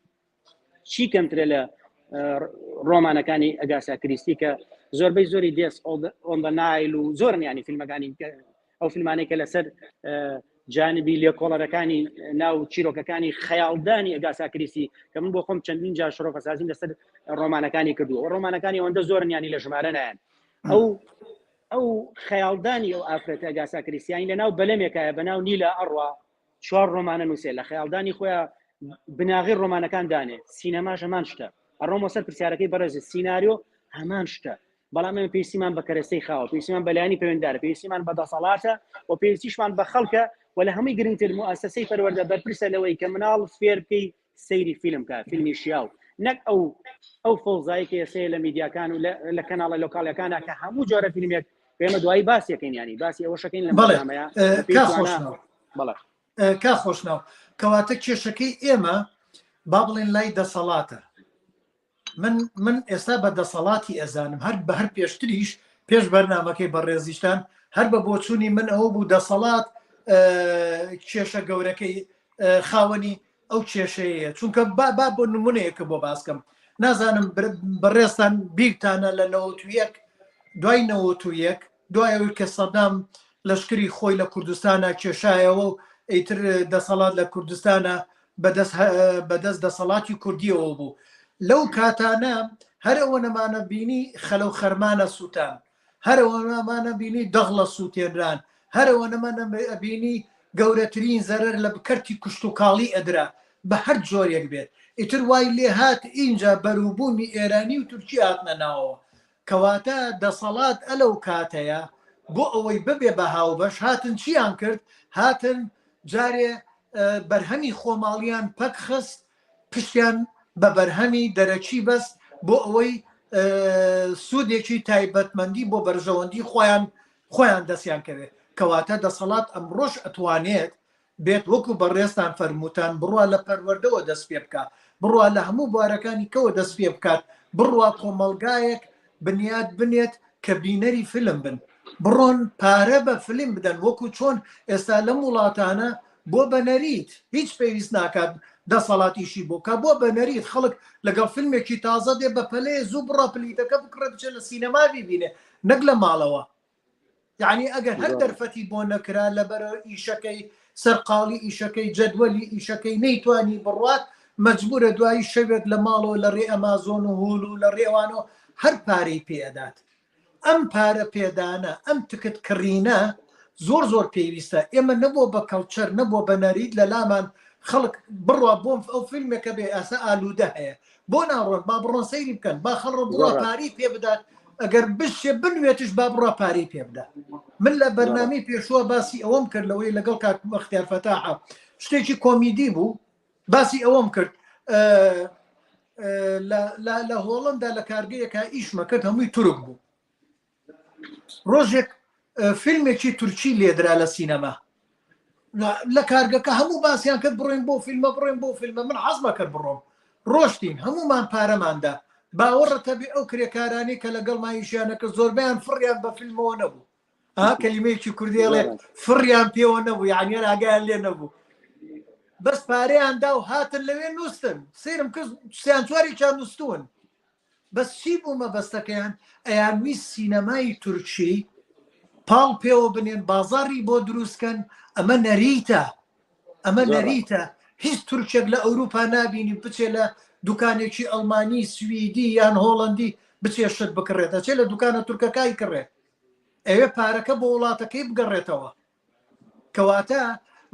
چی کەمترە لە ڕۆمانەکانی ئەگاسا کریستی کە زۆربەی زۆری Death on the Nile و زۆرن ینی فیلمەکانی ئەو فیلمانەی کە لەسەر جانبی لێکۆڵەرەکانی ناو چیرۆکەکانی خەیاڵدانی ئەگاسا کریسی کە من بۆ خۆم چەندین جار شرۆڤەسازیم لەسەر ڕۆمانەکانی کردووە و ڕۆمانەکانی ئەوەندە زۆرن ینی لە ژمارە نایەن ئەو ئەو خەیاڵدانی ئەو ئافرەتە ئەگاسا کریسیانی لە ناو بەلەمێکایە بە ناو نیلە ئەڕوا چوار ڕۆمانە نووسێ لە خەیاڵدانی خۆیان بناغی ڕۆمانەکان دانێ سینەماش هەمان شتە ئەڕۆمە سەر پرسیارەکەی بەڕێز سیناریۆ هەمان شتە بەڵام ئێمە پێویستیمان بە کەرەستەی خاوە پێویستیمان بە لایەنی پەیوەنددارە پێویستیمان بە دەسەڵاتە و پێویستیشمان بە خەڵکە و لە هەمووی گرنگتر موئەسەسەی پەروەردە بەرپرسە لەوەی کە مناڵ فێر بکەی سەیری فیلم کە فیلمی شیاو نەک ئەو ئەو فەوزایی کە ئێستا لە میدیاکان و لە کەناڵە لۆکاڵەکانە کە هەموو جۆرە فیلمێک ئێمە دوایی باسیەکەین ینی باسی ئەوە شەکەین لە بەڵێ بەڵێ کا خۆشناو کەواتە کێشەکەی ئێمە با بڵێن لای دەسەڵاتە من من ئێستا بە دەسەڵاتی ئەزانم هەر بە هەر پێشتریش پێش بەرنمەکەی بەڕێزیشتان هەر بە بۆچوونی من ئەوە بوو دەسەڵات کێشە گەورەکەی خاوەنی ئەو کێشەیە چونکە با با بۆ نمونەیەکە بۆ باسکەم نازانم بەڕێزتان بیرتانە لە 91 دوای 91 دوای ئەوەی کە سەدام لەشکری خۆی لە کوردستانە کێشایەوە و ئیتر دەسەڵات لە کوردستانە بەدەست دەسەڵاتی کوردیەوە بوو لەو کاتانە هەر ئەوە نەمانە بینی خەلەو خەرمانە سووتان هەر ئەوە نەمانە بینی دەغڵە سووتێنران هەر ئەوە نەمانە بینی گەورەترین زەرەر لە کەرتی کشتوکاڵی ئەدرا بە هەر جۆرێک بێت ئیتر وای لێهات ئینجا بەروبوومی ئێرانی و تورکی هاتنە ناوەوە کەواتە دەسەڵات ئەلەو کاتەیە بۆ ئەوەی ببێ بە هاوبەش هاتن چیان کرد هاتن جارێ بەرهەمی خۆماڵیان پەک خست پشتیان بە بەرهەمی دەرەکی بەست بۆ ئەوەی سوودێکی تایبەتمەندی بۆ بەرژەوەندی خۆیان خۆیان دەستیان کەوێت کەواتە دەسەڵات ئەمڕۆش ئەتوانێت بێت وەکو بەڕێزتان فەرمووتان بڕوا لە پەروەردەوە دەست پێ بکا بڕوا لە هەموو بوارەکانی کەوە دەست پێ بکات بڕوا کۆمەڵگایەک بنیات بنێت کە بینەری فیلم بن بڕۆن پارە بە فلیم بدەن وەکو چۆن ئێستا لەم وڵاتانە بۆ بە نەریت هیچ پێویست ناکات دەسەڵات ئیشی بۆ بکات بۆ بە نەریت خەڵک لەگەڵ فیلمێکی تازە دێ بە پەلەیە زوو بڕە پلیتەکە بکڕێ بچێت لە سینەما بیبینێ نەک لە ماڵەوە یعنی ئەگەر هەر دەرفەتی بۆ نەکرا لەبەر ئیشەکەی سەرقاڵی ئیشەکەی جەدوەلی ئیشەکەی نەیتوانی بڕوات مەجبورە دوایی شەوێک لە ماڵەوە لە ڕێ ئەمازۆن و هول و لە ڕێوانەوە هەر پارەی پێ ئەدات ئەم پارە پێدانە ئەم تکت کڕینە زۆر زۆر پێویستە ئێمە نەبووە بە کەڵچەر نەبووە بە نەریت لە لامان خەڵک بڕوا بۆم ئەو فیلمێکە بێ ئاسا ئالوودە هەیە بۆ ناڕۆن با بڕۆن سەیری بکەن با خەڵڕ بڕوا پارەی پێ بدات ئەگەر بشێ بنوێتش با بڕوا پارەی پێ بدات من لە بەرنامەی پێشووە باسی ئەوەم کرد لەوەی لەگەڵ کاک بەختیار فەتاحە شتێکی کۆمیدی بوو باسی ئەوەم کرد لە هۆڵندا لە کارگەیەکە ئیشمە کرد هەمووی تورک بوو ڕۆژێک فیلمێکی تورکی لێدرا لە سینەما لە کارگەکە هەموو باسییان کرد بڕۆین بۆ فیلمە بڕۆین بۆ فیلمە من حەزمە کرد بڕۆم ڕۆشتین هەمومان پارەماندا باوەڕتە بێ ئەو کرێکارانی کە لەگەڵ مایشیانەکە زۆربیان فڕیان بە فیلمەوە نەبوو. ها کەلیمەیەکی کوردی ئەڵێ فڕیان پێوە نەبوو یعنی هەر ئاگایان لێ نەبوو بەس پارەیان دا و هاتن لەوێ نووسن سەیرم کرد سیان چوارێکیان نووسون بەس چی بوو مەبەستەکەیان ئەیانویست سینەمای تورکی پاڵ پێوە بنێن بازاڕی بۆ دروستکەن ئەمە نەریتە ئەمە نەریتە هیچ تورکێک لە ئەوروپا نابینی بچێ لە دوکانێکی ئەڵمانی سویدی یان هۆڵندی بچێ شت بکڕێت ئەچێ لە دوکانە تورکەکای کڕێت ئەوێ پارەکە بۆ وڵاتەکەی بگەڕێتەوە کەواتە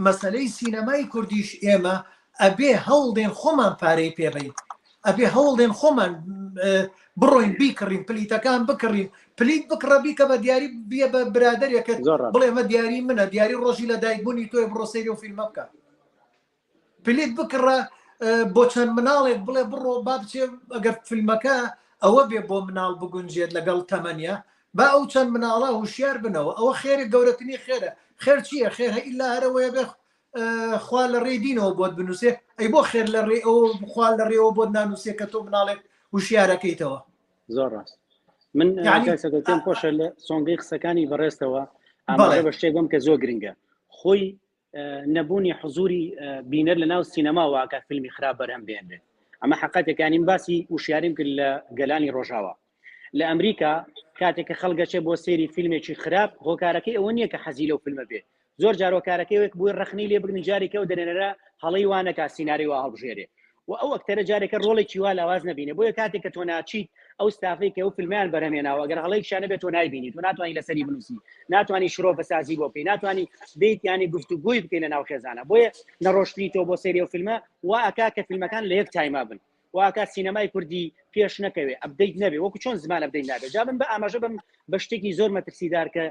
مەسەلەی سینەمای کوردیش ئێمە ئەبێ هەوڵدێن خۆمان پارەی پێبین ئەبێ هەوڵدێن خۆمان بڕۆین بیکڕین پلیتەکان بکڕین پلیت بکڕە بیکە بە دیاری بیە بە برادێکت بڵێ مە دیاری منە دیاری ڕۆژی لە دایکبوونی تۆی بڕۆ سەیری و فیلمە بکە پلیت بکڕە بۆ چەند مناڵێک بڵێ بڕۆ با بچێ ئەگەر فیلمەکە ئەوە بێ بۆ مناڵ بگونجێت لەگەڵ تەمەنیا با ئەو چەند مناڵە هوشیار بنەوە ئەوە خێرە گەورەترین خێرە خێر چییە خێر هە ئیلا هەرەوەیە بێ خوا لە ڕێی دینەوە بۆت بنووسێ ئەی بۆ خێر لە ڕێ ئەو خوا لە ڕێەوە بۆت نانووسێ کە تۆ مناڵێک هوشیارەکەیتەوە زۆر ڕاست من پێم خۆشە لە سۆنگەی قسەکانی بەڕێزتەوە ئاماژە بە شتێک بم کە زۆر گرنگە خۆی نەبوونی حزوری بینەر لە ناو سینەما واکە فیلمی خراپ بەرهەم بێنرێت ئەمە حقەتەکانیم باسی وشیاریم کرد لە گەلانی ڕۆژاوا لە ئەمریکا کاتێک کە خەڵگەچێ بۆ سێری فیلمێکی خراپ هۆکارەکەی ئەوە نییە کە حەزی لەو فیلمە بێ زۆر جارۆکارەکەی وەک بووی ڕخنی لێ بگرن جارێکە و دەرێنەرە هەڵی وانەکە سیناری وا هەڵبژێرێ و ئەو ئەکتەرە جارێکە ڕۆڵێکی وا لاواز نەبینێ بۆیە کاتێک کە تۆ ناچیت ئەو ستافەی کە ئەو فیلمیان بەرهەمێناوە گەر هەڵەیەکیان نەبێت تۆ نایبینی تۆ ناتوانانی لەسەری بنووسی ناتوانانی شرۆڤە سازی بۆ بکەی ناتوانانی بیت ینی گفتوگۆی بکەی لە ناو خێزانە بۆیە نەڕۆشتنی تۆ بۆ سەیری ئەو فیلمە وا ئەکا کە فیلمەکان لە یەک time ا بن واکە سینەمای کوردی پێش نەکەوێ update نەبێ وەکو چۆن زمان update نابێ جا من بە ئاماژە بم بە شتێکی زۆر مەترسیدار کە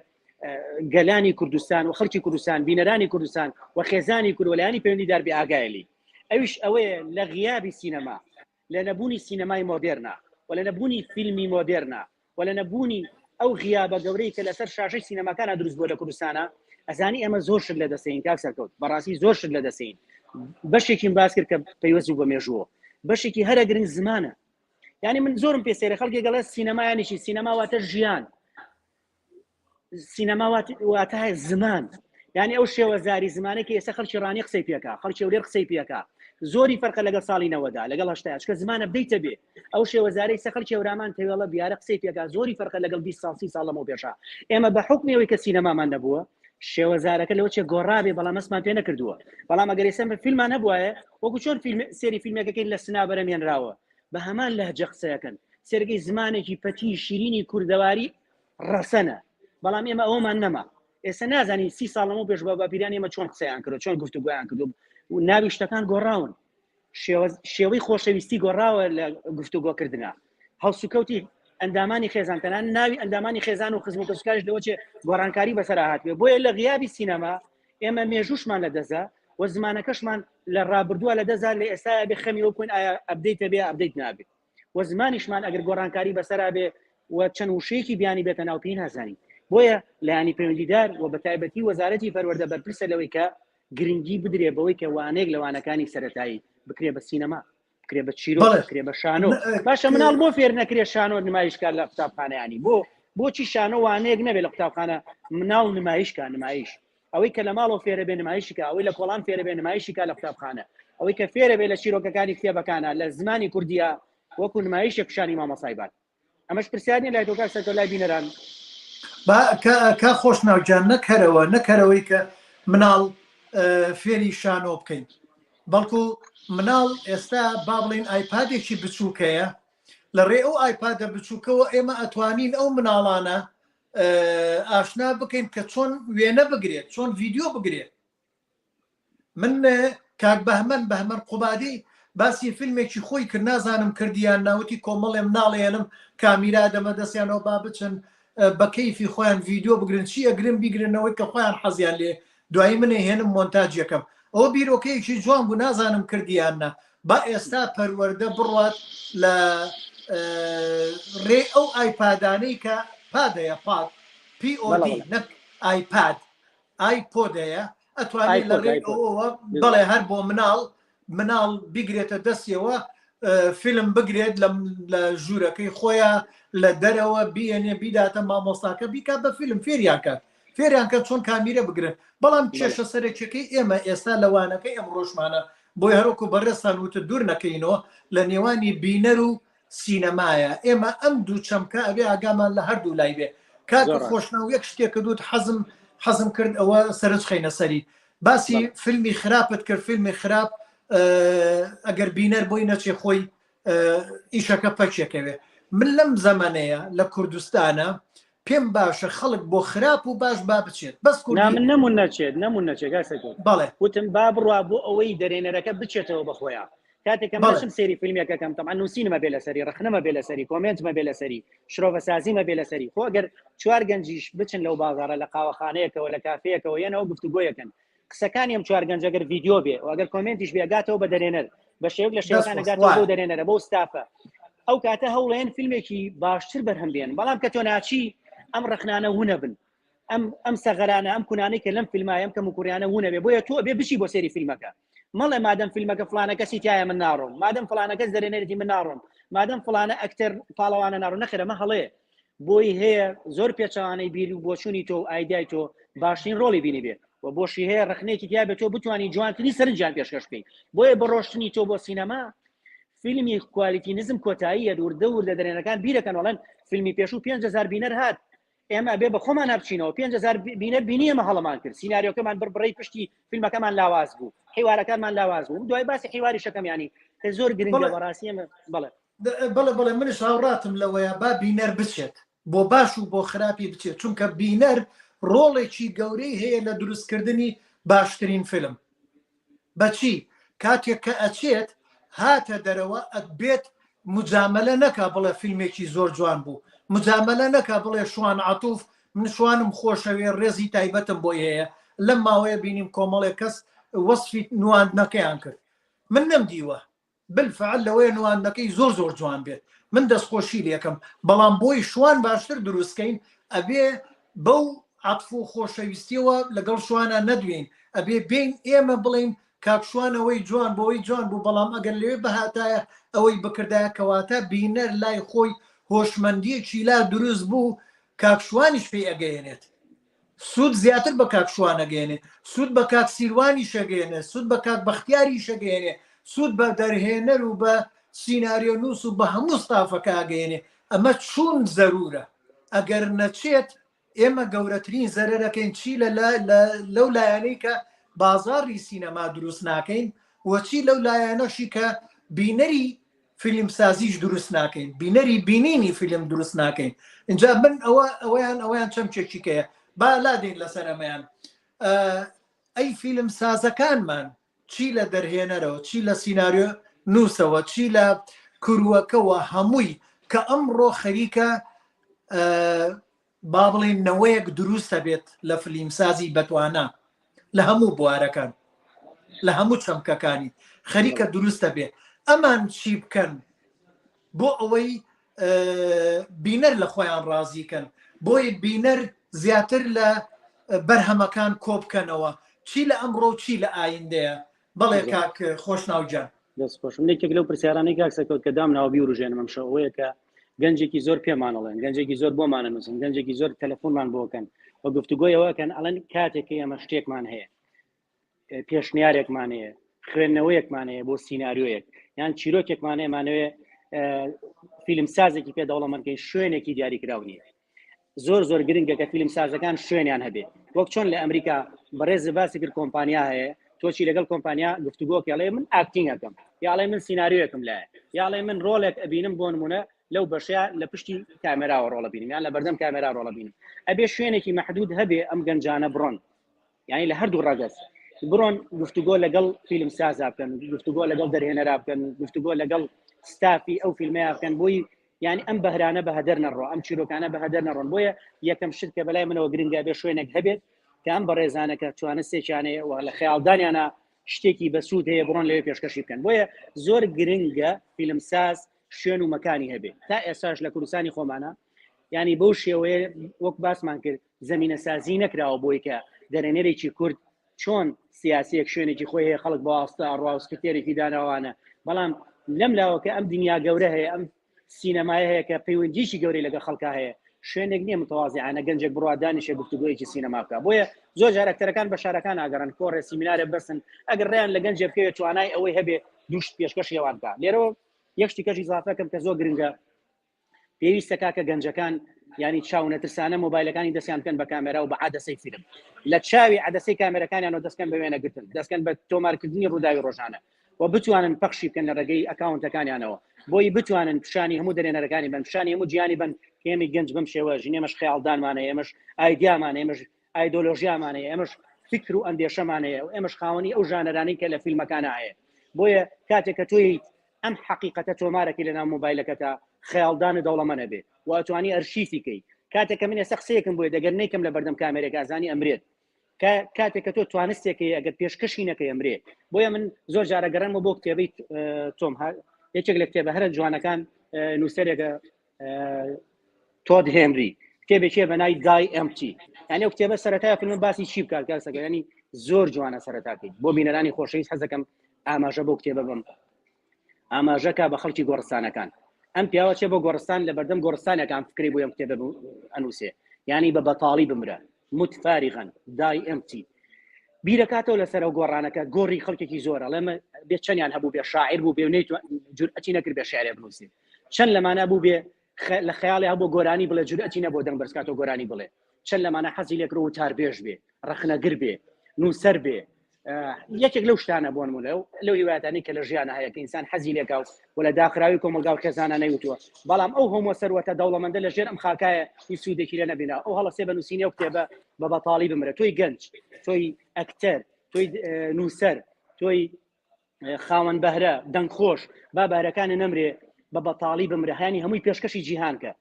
گەلانی کوردستان و خەڵکی کوردستان بینەرانی کوردستان و خێزانی کورد و لایەنی پەیوەندیدار بێ ئاگایلی ئەویش ئەوەیە لە غیابی سینەما لە نەبوونی سینەمای مۆدێرنا و لە نەبوونی فیلمی مۆدێرنا و لە نەبوونی ئەو غیابە گەورەی کە لەسەر شاشەی سینەماکانە دروست بووە لە کوردستانە ئەزانی ئێمە زۆر شت لە دەسەین کاک سەرکەوت بەڕاستی زۆر شت لە دەسەین بەشێکیم باس کرد کە پەیوەست بوو بە مێژووە بەشێکی هەرە گرنگ زمانە یعنی من زۆرم پێ سەیرە خەڵکی گەڵێ سینەمایانیشی سینەما واتە ژیان سینەما واتە زمان یعنی ئەو شێوەزاری زمانێک ئێستا خەڵکی ڕانی قسەی پێکا خەڵکی هەولێر قسەی پێکا زۆری فەرقە لەگەڵ ساڵی نەوەدا لەگەڵ هەشتا چکە زمانە بدەیتە بێ ئەو شێوەزارەی سە خەڵکی هەورامان تەوێڵە بیارە قسەی پێکا زۆری فەرقە لەگەڵ 20 ساڵ 30 ساڵ لەمەو پێشا ئێمە بە حکمی ئەوەی کە سینەمامان نەبووە شێوەزارەکە لەوە چێ گۆڕابێ بەڵام هەستمان پێ نەکردووە بەڵام ئەگەر ئێستا فیلمان هەبوایە وەکو چۆن فیلم سێری فیلمێکەکەین لە سنا بەرەمێنراوە بە هەمان لەهجە قسەکەن سێرگەی زمانێکی پەتی شیرینی کوردەواری ڕەسەنە بەڵام ئێمە ئەومان نەما ئێستا نازانین سی ساڵ لەمەو پێش بە باپیرانی ئێمە چۆن قسەیان کردو چۆن گفتوگۆیان کردو و ناوی شتەکان گۆڕاون شێوەی خۆشەویستی گۆڕاوە لە گفتوگۆکردنا هەڵسوکەوتی ئەندامانی خێزان تەنان ناوی ئەندامانی خێزان و خزم و کەسوکاریش لەوە چێ گۆڕانکاری بەسەر هاتوێ بۆیە لە غیابی سینەما ئێمە مێژووشمان لە دەزا و زمانەکەشمان لە ڕابردووە لە دەزا لە ئێستا بێ خەمی وەکوین ئایا update ە بێ update نابێت و زمانیشمان ئەگەر گۆڕانکاری بەسەرا بێ و چەند وشەیەکی بیانی بێتە ناو پێی نازانین بۆیە لایەنی پەیوەندیدار و بە تایبەتی وەزارەتی پەروەردە بەرپرسە لەوەی کە گرنگی بدرێ بەوەی کە وانەیەک لە وانەکانی سەتایی بکرێ بە سینەما بکرێ بە چیرۆک بکرێ بە شانۆ باشە مناڵ بۆ فێر نەکرێ شانۆ نمایشکار لە قوتابخانەیانی بۆ بۆچی شانۆ وانەیەک نەبێت لە قوتابخانە مناڵ نمایشکە نمایش ئەوەی کە لە ماڵەوە فێرە بێ نمایشی کا ئەوەی لە کۆڵان فێرە بێ نمایشی کا لە قوتابخانە ئەوەی کە فێرە بێ لە چیرۆکەکانی کتێبەکانە لە زمانی کوردیە وەکو نمایشێک پیشانی مامۆسای بات ئەمەش پرسیار نیە لای تۆ کاک سەرکەوت لای بینەران با کا خۆشناو گیان نەکەرەوە نەکەرەوەی کە مناڵ فێری شانۆ بکەین بەڵکو مناڵ ئێستا با بڵین ئایپادێکی بچووکەیە لە ڕێ ئەو ئایپادە بچووکەوە ئێمە ئەتوانین ئەو مناڵانە ئاشنا بکەین کە چۆن وێنە بگرێت چۆن ڤیددیو بگرێت من کاک بەهمەن بەهمەن قوبادی باسی فیلمێکی خۆی کرد نازانم کردیان ناوتی کۆمەڵێ مناڵێنم کامیرا دەمە دەستیانەوە با بچن بە کەیفی خۆیان ڤیددیو بگرن چی ئەگرن بیگرنەوەی کە خۆیان حەزیان لێ دوایی منێ هێنم مۆنتاج یەکەم ئەوە بیرۆکەیەکی جوان بوو نازانم کردی یان نا با ئێستا پەروەردە بڕوات لە ڕێ ئەو ئایپادانەی کە pad ەیە pad POD نەک ئایپاد ئایپۆد هەیە ئەتوانێت لە ڕێی ئەوەوە بەڵێ هەر بۆ مناڵ مناڵ بیگرێتە دەستیەوە فیلم بگرێت لە ژوورەکەی خۆیان لە دەرەوە بیێنێ بیداتە مامۆستاکە بیکات بە فیلم فێریان کات. فێریان کەن چۆن کامیرە بگرن بەڵام کێشە سەرەکیەکەی ئێمە ئێستا لە وانەکەی ئەمڕۆشمانە بۆی هەروەکو بەڕێزتان وتت دوور نەکەینەوە لە نێوانی بینەر و سینەمایە ئێمە ئەم دوو چەمکە ئەبێ ئاگامان لە هەردوو لای بێ کاک خۆشناو یەک شتێک کردوت حەزم حەزم کرد ئەوە سەرنج خەینە سەری باسی فیلمی خراپت کرد فیلمی خراپ ئەگەر بینەر بۆی نەچێ خۆی ئیشەکە پەکێکەوێ من لەم زەمەنەیە لە کوردستانە پێم باشە خەڵک بۆ خراپ و باش با بچێت بەس کوردی من نەمون نەچێت نەمون نەچێت گاسەکە بەڵێ وتم با بڕوا بۆ ئەوەی دەرێنەرەکە بچێتەوە بەخۆیان کاتێک کە من سێری فیلمێکەکەم تەمان نووسینمە بێ لەسەری ڕخنەمە بێ لەسەری کۆمێنتمە بێ لەسەری شرۆڤەسازیمە بێ لەسەری خۆ ئەگەر چوار گەنجیش بچن لەو بازارە لە قاوەخانەیەکەوە لە کافەیەکەوە یەنەوە گفتوگۆیەکەن قسەکانی ئەم چوار گەنجە گەر ڤیدیۆ بێ و ئەگەر کۆمێنتیش بێ گاتەوە بە دەرێنەر بە شێوەک لە شێوەکان گاتەوە بۆ دەرێنەرە بۆ ستافە ئەو کاتە هەوڵێن فیلمێکی باشتر بەرهەم بێن بەڵام کە تۆ ناچی ئەم ڕخنانە ونەبن ئەم ئەم سەغەرانە ئەم کونانەی کە لەم فیلمایەم کەم و کوڕیانە ونەبێ بۆیە تۆ بێ بچی بۆ سێری فیلمەکە مەڵێ مادەم فیلمەکە فلانە کەسی تایە من ناڕۆم مادەم فلانە کەس دەرێنەرێتی من ناڕۆم مادەم فلانە ئەکتەر پاڵەوانە ناڕۆم نەخێرە مە هەڵەیە بۆی هەیە زۆر پێچەوانەی بیر و بۆچوونی تۆ و ئایدای تۆ باشترین ڕۆڵی بینی بێ و بۆشی هەیە ڕخنێکی تیا بێت تۆ بتوانی جوانترین سەرنجیان پێشکەش بکەیت بۆیە بە ڕۆشتنی تۆ بۆ سینەما فیلمی quality نزم کۆتاییە وردە وردە دەرێنەکان بیرەکەن وڵێن فیلمی پێشوو 5000 بینەر هات ئێمە بێ بە خۆمان بچینەوە 5000 بینەر بینی ئێمە هەڵەمان کرد سیناریۆکەمان بڕبڕەی پشتی فیلمەکەمان لاواز بوو حیوارەکانمان لاواز بوو دوای باسی حیواری شەکەم ینی کە زۆر گرنگە بەڕاستی ئێمە بەڵێ بەڵێ بەڵێ منش هاوڕاتم لەوەیە با بینەر بچێت بۆ باش و بۆ خراپی بچێت چونکە بینەر ڕۆڵێکی گەورەی هەیە لە دروستکردنی باشترین فیلم بەچی کاتێک کە ئەچێت هاتە دەرەوە ئەبێت مجاملە نەکا بڵێ فیلمێکی زۆر جوان بوو مجاملە نەکا بڵێ شوان عتوف من شوانم خۆشەوێ ڕێزی تایبەتم بۆی هەیە لەم ماوەیە بینیم کۆمەڵێک کەس وەصفی نواندنەکەیان کرد من نەمدیوە بالفعل لەوەیە نواندنەکەی زۆر زۆر جوان بێت من دەستخۆشی لێکەم بەڵام بۆی شوان باشتر دروستکەین ئەبێ بەو عەتف و خۆشەویستیەوە لەگەڵ شوانە نەدوێین ئەبێ بین ئێمە بڵین کاک شوان ئەوەی جوان بۆی جوان بوو بەڵام ئەگەر لەوێ بهاتایە ئەوەی بکردایە کەواتە بینەر لای خۆی هۆشمەندیەکی لا دروست بوو کاک شوانیش پێی ئەگەیەنێت سوود زیاتر بە کاک شوان ئەگەیەنێ، سوود بە کاک سیروانیش ئەگەیەنێ، سوود بە کاک بەختیاریش ئەگەیەنێ، سوود بە دەرهێنەر و بە سیناریۆنووس و بە هەموو ستافەکە ئەگەیەنێ. ئەمە چوون زەروورە. ئەگەر نەچێت ئێمە گەورەترین زەرەرەکەین چی لە لەو لایەنەی کە بازاڕی سینەما دروست ناکەین و چی لەو لایەنەشی کە بینەری فیلمسازیش دروست ناکەین بینەری بینینی فیلم دروست ناکەین اینجا من ئەوە ئەوەیان ئەوەیان چەمکێکی کەیە با لادێن لەسەر ئەمەیان ئەی فیلم سازەکانمان چی لە دەرهێنەرەوە چی لە سیناریۆ نووسەوە چی لە کوروەکەوە هەمووی کە ئەمڕۆ خەریکە با بڵێین نەوەیەک دروست ئەبێت لە فلیمسازی بەتوانا لە هەموو بوارەکان لە هەموو چەمکەکانی خەریکە دروستە بێ ئەمان چی بکەن بۆ ئەوەی بینەر لە خۆیان ڕازیکەن بۆی بینەر زیاتر لە بەرهەمەکان کۆبکەنەوە چی لە ئەمڕۆ چی لە ئایندەیە بەڵێ کاک خۆشناو گیان. دەست خۆش. من یەکێک لەو پرسیارانەی کاک سەرکەوت کە دامناوە بیوروژێنم ئەمشەو ئەوەیە کە گەنجێکی زۆر پێمان ئەڵێن گەنجێکی زۆر بۆمانە نووسن گەنجێکی زۆر تەلەفۆنمان بۆکەن و گفتوگۆی ئەوەکەن ئەڵێن کاتێک کە ئێمە شتێکمان هەیە پێشنیارێکمان هەیە خوێندنەوەیەکمان هەیە بۆ سیناریۆیەک یان چیرۆکێکمان هەیە مانەوێ فیلم سازێکی پێ دەوڵەمەندکەین شوێنێکی دیاریکراو نییە زۆر زۆر گرنگە کە فیلم سازەکان شوێنیان هەبێ وەک چۆن لە ئەمریکا بەڕێز باسی کرد کۆمپانیا هەیە تۆچی لەگەڵ کۆمپانیا گفتوگۆ کەڵێ من acting ئەەکەم یاڵێ من سیناریۆیەکم لایە یاڵێ من ڕۆڵێک ئەبینم بۆ نمونە لەو بەشەیە لە پشتی کامێراوە ڕۆڵە بینم یان لە بەردەم کامێرا ڕۆڵە بینم ئەبێ شوێنێکی محدود هەبێ ئەم گەنجانە بڕۆن یعنی لە هەردوو ڕەگەز بڕۆن گفتوگۆ لەگەڵ فیلم سازا بکەن گفتوگۆ لەگەڵ دەرهێنەرا بکەن گفتوگۆ لەگەڵ ستافی ئەو فیلمەیە بکەن بۆی یعنی ئەم بەهرانە بە هەدەر نەڕۆ ئەم چیرۆکانە بە هەدەر نەڕۆن بۆیە یەکەم شت کە بەلای منەوە گرنگە بێ شوێنێک هەبێت کە ئەم بەڕێزانە کە توانستێکیانەیە و لە خەیاڵدانیانە شتێکی بەسوود هەیە بڕۆن لەوێ پێشکەشی بکەن بۆیە زۆر گرنگە فیلمساز شوێن و مەکانی هەبێت تا ئێساش لە کوردستانی خۆمانە ینی بەو شێوەیە وەک باسمان کرد زەمینەسازی نەکراوە بۆی کە دەرێنەرێکی کورد چۆن سیاسیەک شوێنێکی خۆی هەیە خەڵک بەواستە ئەڕوا و سکرتێرێکی داناوانە بەڵام لەم لاوە کە ئەم دنیا گەورە هەیە ئەم سینەمایە هەیە کە پەیوەندیشی گەورەی لەگەڵ خەڵکا هەیە. شوێنێک نییە متوازیانە گەنجێک بڕوا دانیشێ گفتوگۆیەکی سینەما بکە بۆیە زۆر جار ئەکتەرەکان بە شارەکان ئاگەڕن کۆڕێ سیمینارێ بەسن ئەگەر ڕێیان لە گەنجێ بکەوێت توانای ئەوەی هەبێ دوشت پێشکەشی ئەوان بکە لێرەوە یەک شتی کەش ئیزافەکەم کە زۆر گرنگە پێویستە کاکە گەنجەکان ینی چاو نەترسانە مۆبایلەکانی دەستیان بکەن بە کامێرا و بە عادەسەی فیلم لە چاوی عادەسەی کامێرەکانیان و دەستکەن بە وێنەگرتن دەستکەن بە تۆمارکردنی ڕووداوی ڕۆژانە و بتوانن پەخشی بکەن لە ڕێگەی ئەکاونتەکانیانەوە بۆی بتوانن پیشانی هەموو دەرێنەرەکانی بن پیشانی هەموو جیانی بن کە ئێمەی گەنج بەم شێوە ژین ئێمەش خەیاڵدانمانە ئێمەش ئایدیامان ئێمەش ئایدۆلۆژیامان هەیە ئێمەش فکر و ئەندێشەمان هەیە و ئێمەش خاوەنی ئەو ژانەرانەی کە لە فیلمەکانە هەیە بۆیە کاتێک کە تۆی ئەم حەقیقەتە تۆمارەکەی لەناو مۆبایلەکەتا خەیاڵدان و دەوڵەمەنە بێ و ئەتوانی ئەرشیفی کەی کاتێک کە من ئێستا قسەیەکم بۆیە دەگەر نەیکەم لە بەردەم کامێرێک ئازانی ئەمرێت کاتێک کە تۆ توانستێکی ئەگەر پێشکەشی نەکەی ئەمرێ بۆیە من زۆر جارە گەڕێمەوە بۆ کتێبەی تۆم یەکێک لە کتێبە هەرە جوانەکان نووسەرێکە تۆد هێنری کتێبێکی بە ناوی Die Empty یعنی ئەو کتێبە سەرەتای فیلم باسی چی بکات کاسەکە ینی زۆر جوانە سەرەتاکەی بۆ بینەرانی خۆشەویست حەزەکەم ئاماژە بۆ کتێبە بم ئاماژەکە بە خەڵکی گۆڕستانەکان ئەم پیاوە چێ بۆ گۆڕستان لە بەردەم گۆڕستانەکان فکری بۆ ئەم کتێبە ئەنووسێ ینی بە بەتاڵی بمرە مت فارغا Die Empty بیرەکاتەوە لەسەر ئەو گۆڕانەکە گۆڕی خەڵکێکی زۆر ئەڵێ بێ چەندیان هەبوو بێ شاعیر بوو بێ نەیت جورئەتی نەکرد بێ شعرێ بنووسێ چەند لەمانە بوو بێ لە خەیاڵی هەبوو گۆرانی بڵێ جورئەتی نەبوو دەنگ بەرزکاتەوە گۆرانی بڵێ چەند لەمانە حەزی لێکرد و وتاربێژ بێ ڕەخنەگر بێ نووسەر بێ یەکێک لەو شتانە بۆن مولە و لەو هیوایەتانی کە لە ژیانە هەیە کە ئینسان حەزی لێکا و و لە داخراوی کۆمەلگا و خێزانە نەیوتووە بەڵام ئەو هۆمۆ سەروەتە دەوڵەمەندە لە ژێر ئەم خاکایە هیچ سوودێکی لێ نەبینا ئەو هەڵەسێ بە نووسینی ئەو کتێبە بە بەتاڵی بمرە تۆی گەنج تۆی ئەکتەر تۆی نووسەر تۆی خاوەن بەهرە دەنگخۆش با بارەکانە نەمرێ بە بەتاڵی بمرە هەیانی هەمووی پێشکەشی جیهانکە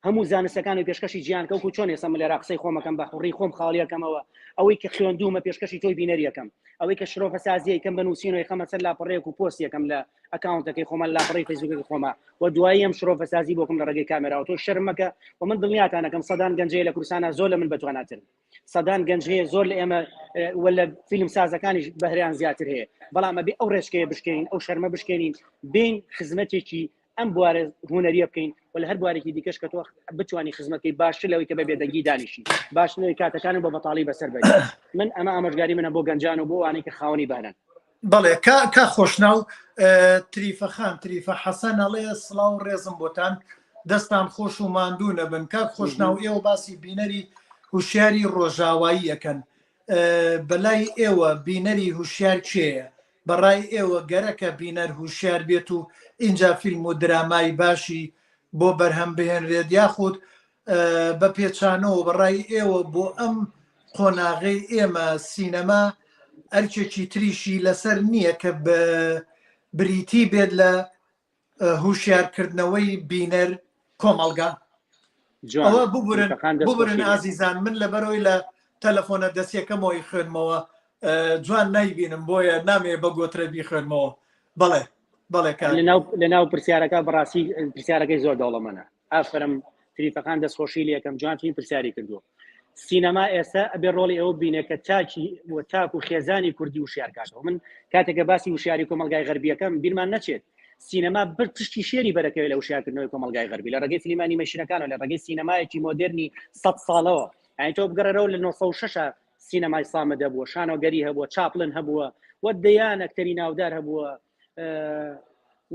هەموو زانستەکانی پێشکەشی جیهان کە وەکو چۆن ئێستا من لێرە قسەی خۆمەکەم بە حوڕی خۆم خاڵیەکەمەوە ئەوەی کە خوێندوومە پێشکەشی تۆی بینەریەکەم ئەوەی کە شرۆڤە سازیەکەم بە نووسین و یخەمە سەر لاپەڕەیەک و پۆست یەکەم لە ئەکاونتەکەی خۆمان لاپەڕەی فەیسبووکەکەی خۆما و دوایی ئەم شرۆڤە سازی بۆکم لە ڕێگەی کامێراوە تۆ شەرم مەکە و من دڵنیاتانەکەم سەدان گەنجەیە لە کوردستانە زۆر لە من بەتواناترن سەدان گەنج هەیە زۆر لە ئێمە وە لە فیلم سازەکانیش بەهریان زیاتر هەیە بەڵام ئەبێ ئەو ڕێچکەیە بشکێنین ئەو شەرمە بشکێنین بین خزمەتێکی ئەم بوارە هونەریە بکەین و لە هەر بوارێکی دیکەش کە تۆ بتوانی خزمەتەکەی باشتر لەوەی کە بە بێدەنگی دانیشی باشتر لەوەی کاتەکانم بە بەتاڵی بەسەر بەری من ئەمە ئامۆژگاری منە بۆ گەنجان و بۆ ئەوانەی کە خاوەنی بەهرەن. بەڵێ کا کا خۆشناو تریفە خان تریفە حەسەن ئەڵێ سڵاو و ڕێزم بۆتان دەستان خۆش و ماندوو نەبن کاک خۆشناو ئێوە باسی بینەری هوشیاری ڕۆژاوایی ئەکەن بەلای ئێوە بینەری هوشیار کێیە؟ بەڕای ئێوە گەرەکە بینەر هوشیار بێت و ئینجا فیلم و درامای باشی بۆ بەرهەم بهێنرێت یاخود بە پێچانەوە بەڕای ئێوە بۆ ئەم قۆناغەی ئێمە سینەما ئەرکێکی تریشی لەسەر نییە کە بریتی بێت لە هوشیارکردنەوەی بینەر کۆمەڵگا ئەوە ببورن ببورن ئازیزان من لەبەرەوەی لە تەلەفۆنە دەستیەکەمەوەی خوێنمەوە جوان نایبینم بۆیە نامێ بە گۆترە بیخوێنمەوە بەڵێ بەڵێ لە ناو پرسیارەکە بەڕاستی پرسیارەکەی زۆر دەوڵەمەنە ئافرم تریفەکان دەستخۆشی لەکەم جوانترین پرسیاری کردووە سینەما ئێستا ئەبێ ڕۆڵی ئەوە بینێ کە تاکی و تاک و خێزانی کوردی وشیار کاتەوە من کاتێکە باسی وشیاری کۆمەلگای غەربیەکەم بیرمان نەچێت سینەما بر پشتی شێری بەرەکەوێت لە وشیارکردنەوەی کۆمەلگای غەربی لە ڕێگەی فیلمە ئەنیمەیشنەکانەوە لە ڕێگەی سینەمایەکی مۆدێرنی 100 ساڵەوە یعنی تۆ بگەڕێرەوە لە 906 سینەمای سامە دەبووە شانۆگەری هەبووە چاپلن هەبووە و دەیان ئەکتەری ناودار هەبووە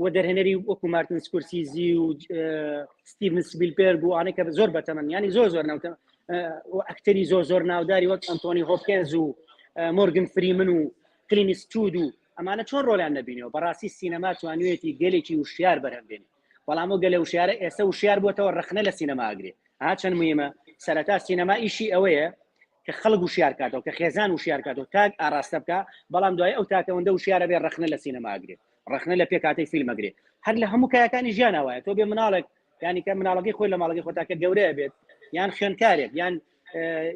و دەرهێنەری وەکو مارتن سکورسیزی و ستیڤن سپیلبێرگ و ئانێک کە زۆر بەتەمەن ینی زۆر زۆر ناوتە و ئەکتەری زۆر زۆر ناوداری وەک ئەنتۆنی هۆپکێنز و مۆرگن فریمن و کلینت ئیستوود و ئەمانە چۆن ڕۆلیان نەبینەوە بەڕاستی سینەما توانیویەتی گەلێکی وشیار بەرهەم بێنێ بەڵام ئەو گەلە وشیارە ئێستا وشیار بووەتەوە ڕەخنە لە سینەما ئەگرێ ها چەند مهمە سەرەتا سینەما ئیشی ئەوەیە کە خەڵک وشیار کاتەوە کە خێزان وشیار کاتەوە تاک ئاراستە بکە بەڵام دوای ئەو تاکەوەندە وشیارە بێ ڕەخنە لە سینەما ئەگرێ ڕەخنە لە پێکهاتەی فیلم ئەگرێ هەر لە هەموو کایەکانی ژیان وایە تۆ بێ مناڵێک ینی کە مناڵەکەی خۆی لە ماڵەکەی خۆتا کە گەورەیە بێت یان خوێندکارێک یان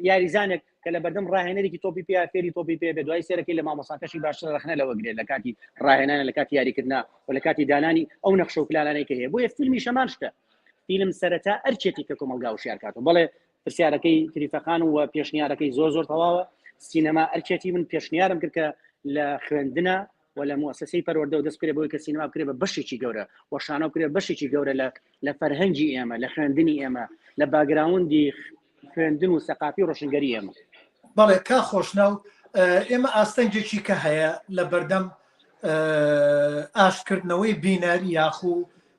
یاریزانێک کە لە بەردەم ڕاهێنەرێکی تۆپی پێ فێری تۆپی پێ بێ دوای سێرەکەی لە مامۆساکەشی باشتر ڕەخنە لەوە گرێت لە کاتی ڕاهێنانە لە کاتی یاریکردنا و لە کاتی دانانی ئەو نەخشە و پلانانەی کە هەیە بۆیە فیلمی شەمان شتە فیلم سەرەتا ئەرچێتی کە کۆمەڵگا وشیار کاتەوە بەڵێ پرسیارەکەی تریفەخان و پێشنیارەکەی زۆر زۆر تەواوە سینەما ئەرچێتی من پێشنیارم کرد کە لە خوێندنە. و لە موسسەی پەروەردەوە دەست بکرێت بۆی کە سینەما بکرێت بە بەشێکی گەورە و شانۆ بکرێت بەشێکی گەورە لە لە فەرهەنگی ئێمە لە خوێندنی ئێمە لە باگراوندی خوێندن و سەقافی و ڕۆشنگەری ئێمە. بەڵێ کا خۆشناو ئێمە ئاستەنگێکی کە هەیە لە بەردەم ئاشتکردنەوەی بینەر یاخو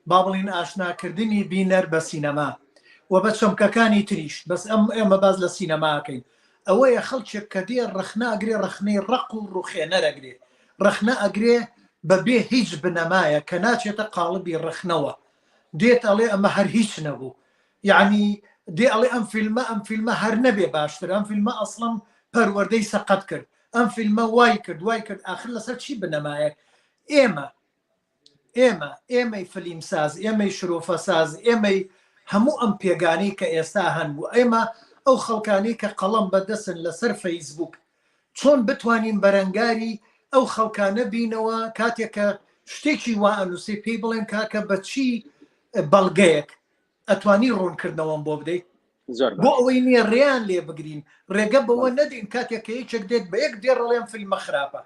با بڵین ئاشناکردنی بینەر بە سینەما و بە چەمکەکانی تریش بەس ئەم ئێمە باز لە سینەماکەین ئەوەیە خەڵکێک کە دێ ڕەخنە ئەگرێ ڕەخنەی ڕەق و ڕوخێنەر ئەگرێ ڕەخنە ئەگرێ بە بێ هیچ بنەمایە کە ناچێتە قاڵبی ڕەخنەوە دێت ئەڵێ ئەمە هەر هیچ نەبوو یعنی دێ ئەڵێ ئەم فیلمە ئەم فیلمە هەر نەبێ باشتر ئەم فیلمە ئەسڵەن پەروەردەی سەقەت کرد ئەم فیلمە وای کرد وای کرد ئاخر لەسەر چی بنەمایەک ئێمە ئێمە، ئێمەی فلیمساز، ئێمەی شرۆفەساز، ئێمەی هەموو ئەم پێگانەی کە ئێستا هەن و ئێمە ئەو خەڵکانەی کە قەڵەم بە دەستن لەسەر فەیسبووک، چۆن بتوانین بەرەنگاری ئەو خەڵکانە بینەوە کاتێک کە شتێکی وا ئەنووسێ پێی بڵێن کاکە بە چی بەڵگەیەک ئەتوانی ڕوونکردنەوەم بۆ بدەیت؟ زۆر بۆ باش. ئەوەی نییە ڕێیان لێ بگرین ڕێگە بەوە نەدەین کاتێک کە یەکێک دێت بە یەک دێڕ ئەڵێ ئەم فیلمە خراپە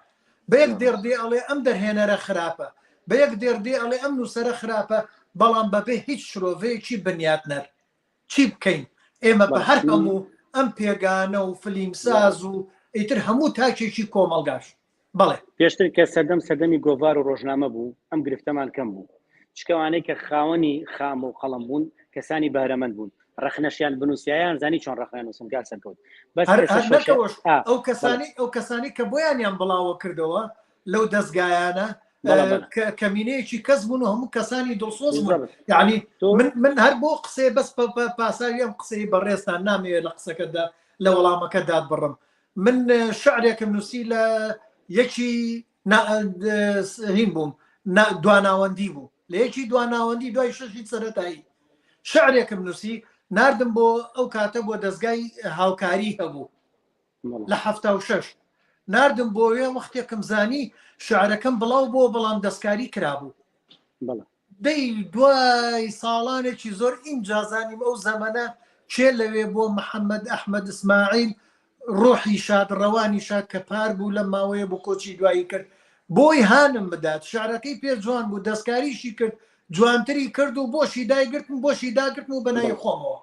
بە یەک دێڕ دێ ئەڵێ ئەم دەرهێنەرە خراپە بە یەک دێڕ دێ ئەڵێ ئەم نووسەرە خراپە بەڵام بەبێ هیچ شرۆڤەیەکی بنیاتنەر چی بکەین ئێمە بە بەڵێ هەر من هەموو ئەم پێگانە و زۆر فلیمساز و ئیتر هەموو تاکێکی کۆمەڵگاش بەڵێ. پێشتر کە سەردەم سەردەمی گۆڤار و ڕۆژنامە بوو ئەم گرفتەمان کەم بوو چکە ئەوانەی کە خاوەنی خامە و قەڵەم بوون کەسانی بەهرەمەند بوون ڕەخنەشیان بنووسیایان زانی چۆن ڕەخنە نووسن کاک سەرکەوت بەس هەر ئێستا هەر شۆشە نەکەوەش ئا ئەو بەڵێ کەسانی ئەو کەسانی کە بۆیانیان بڵاوە کردەوە لەو دەستگایانە بەڵێ بەڵێ کە کەمینەیەکی کەس بوون و هەموو کەسانی دڵسۆز بوون بالضبط یعنی تۆ من من هەر بۆ قسەی بەس پاساوی ئەم قسەی بەڕێزتان نامەوێت لە قسەکەدا لە وەڵامەکە دادبڕم من شعرێکم نووسی لە یەکی هین بووم دواناوەندی بوو لە یەکی دواناوەندی دوای شەشی سەرەتایی شعرێکم نووسی ناردم بۆ ئەو کاتە بۆ دەستگای هاوکاری هەبوو لە 76 ناردم بۆ وێ وەختێکم زانی شعرەکەم بڵاو بۆ بەڵام دەستکاری کرابوو دەی دوای ساڵانێکی زۆر ئینجا زانیم ئەو زەمەنە کێ لەوێ بووە محەمەد ئەحمەد ئیسماعیل ڕۆحی شاد ڕەوانی شاد کە پار بوو لەم ماوەیە بۆ کۆچی دوایی کرد بۆی هانم بدات شعرەکەی پێ جوان بوو دەستکاریشی کرد جوانتری کرد و بۆشی دایگرتم بۆشی داگرتم و بەناوی خۆمەوە.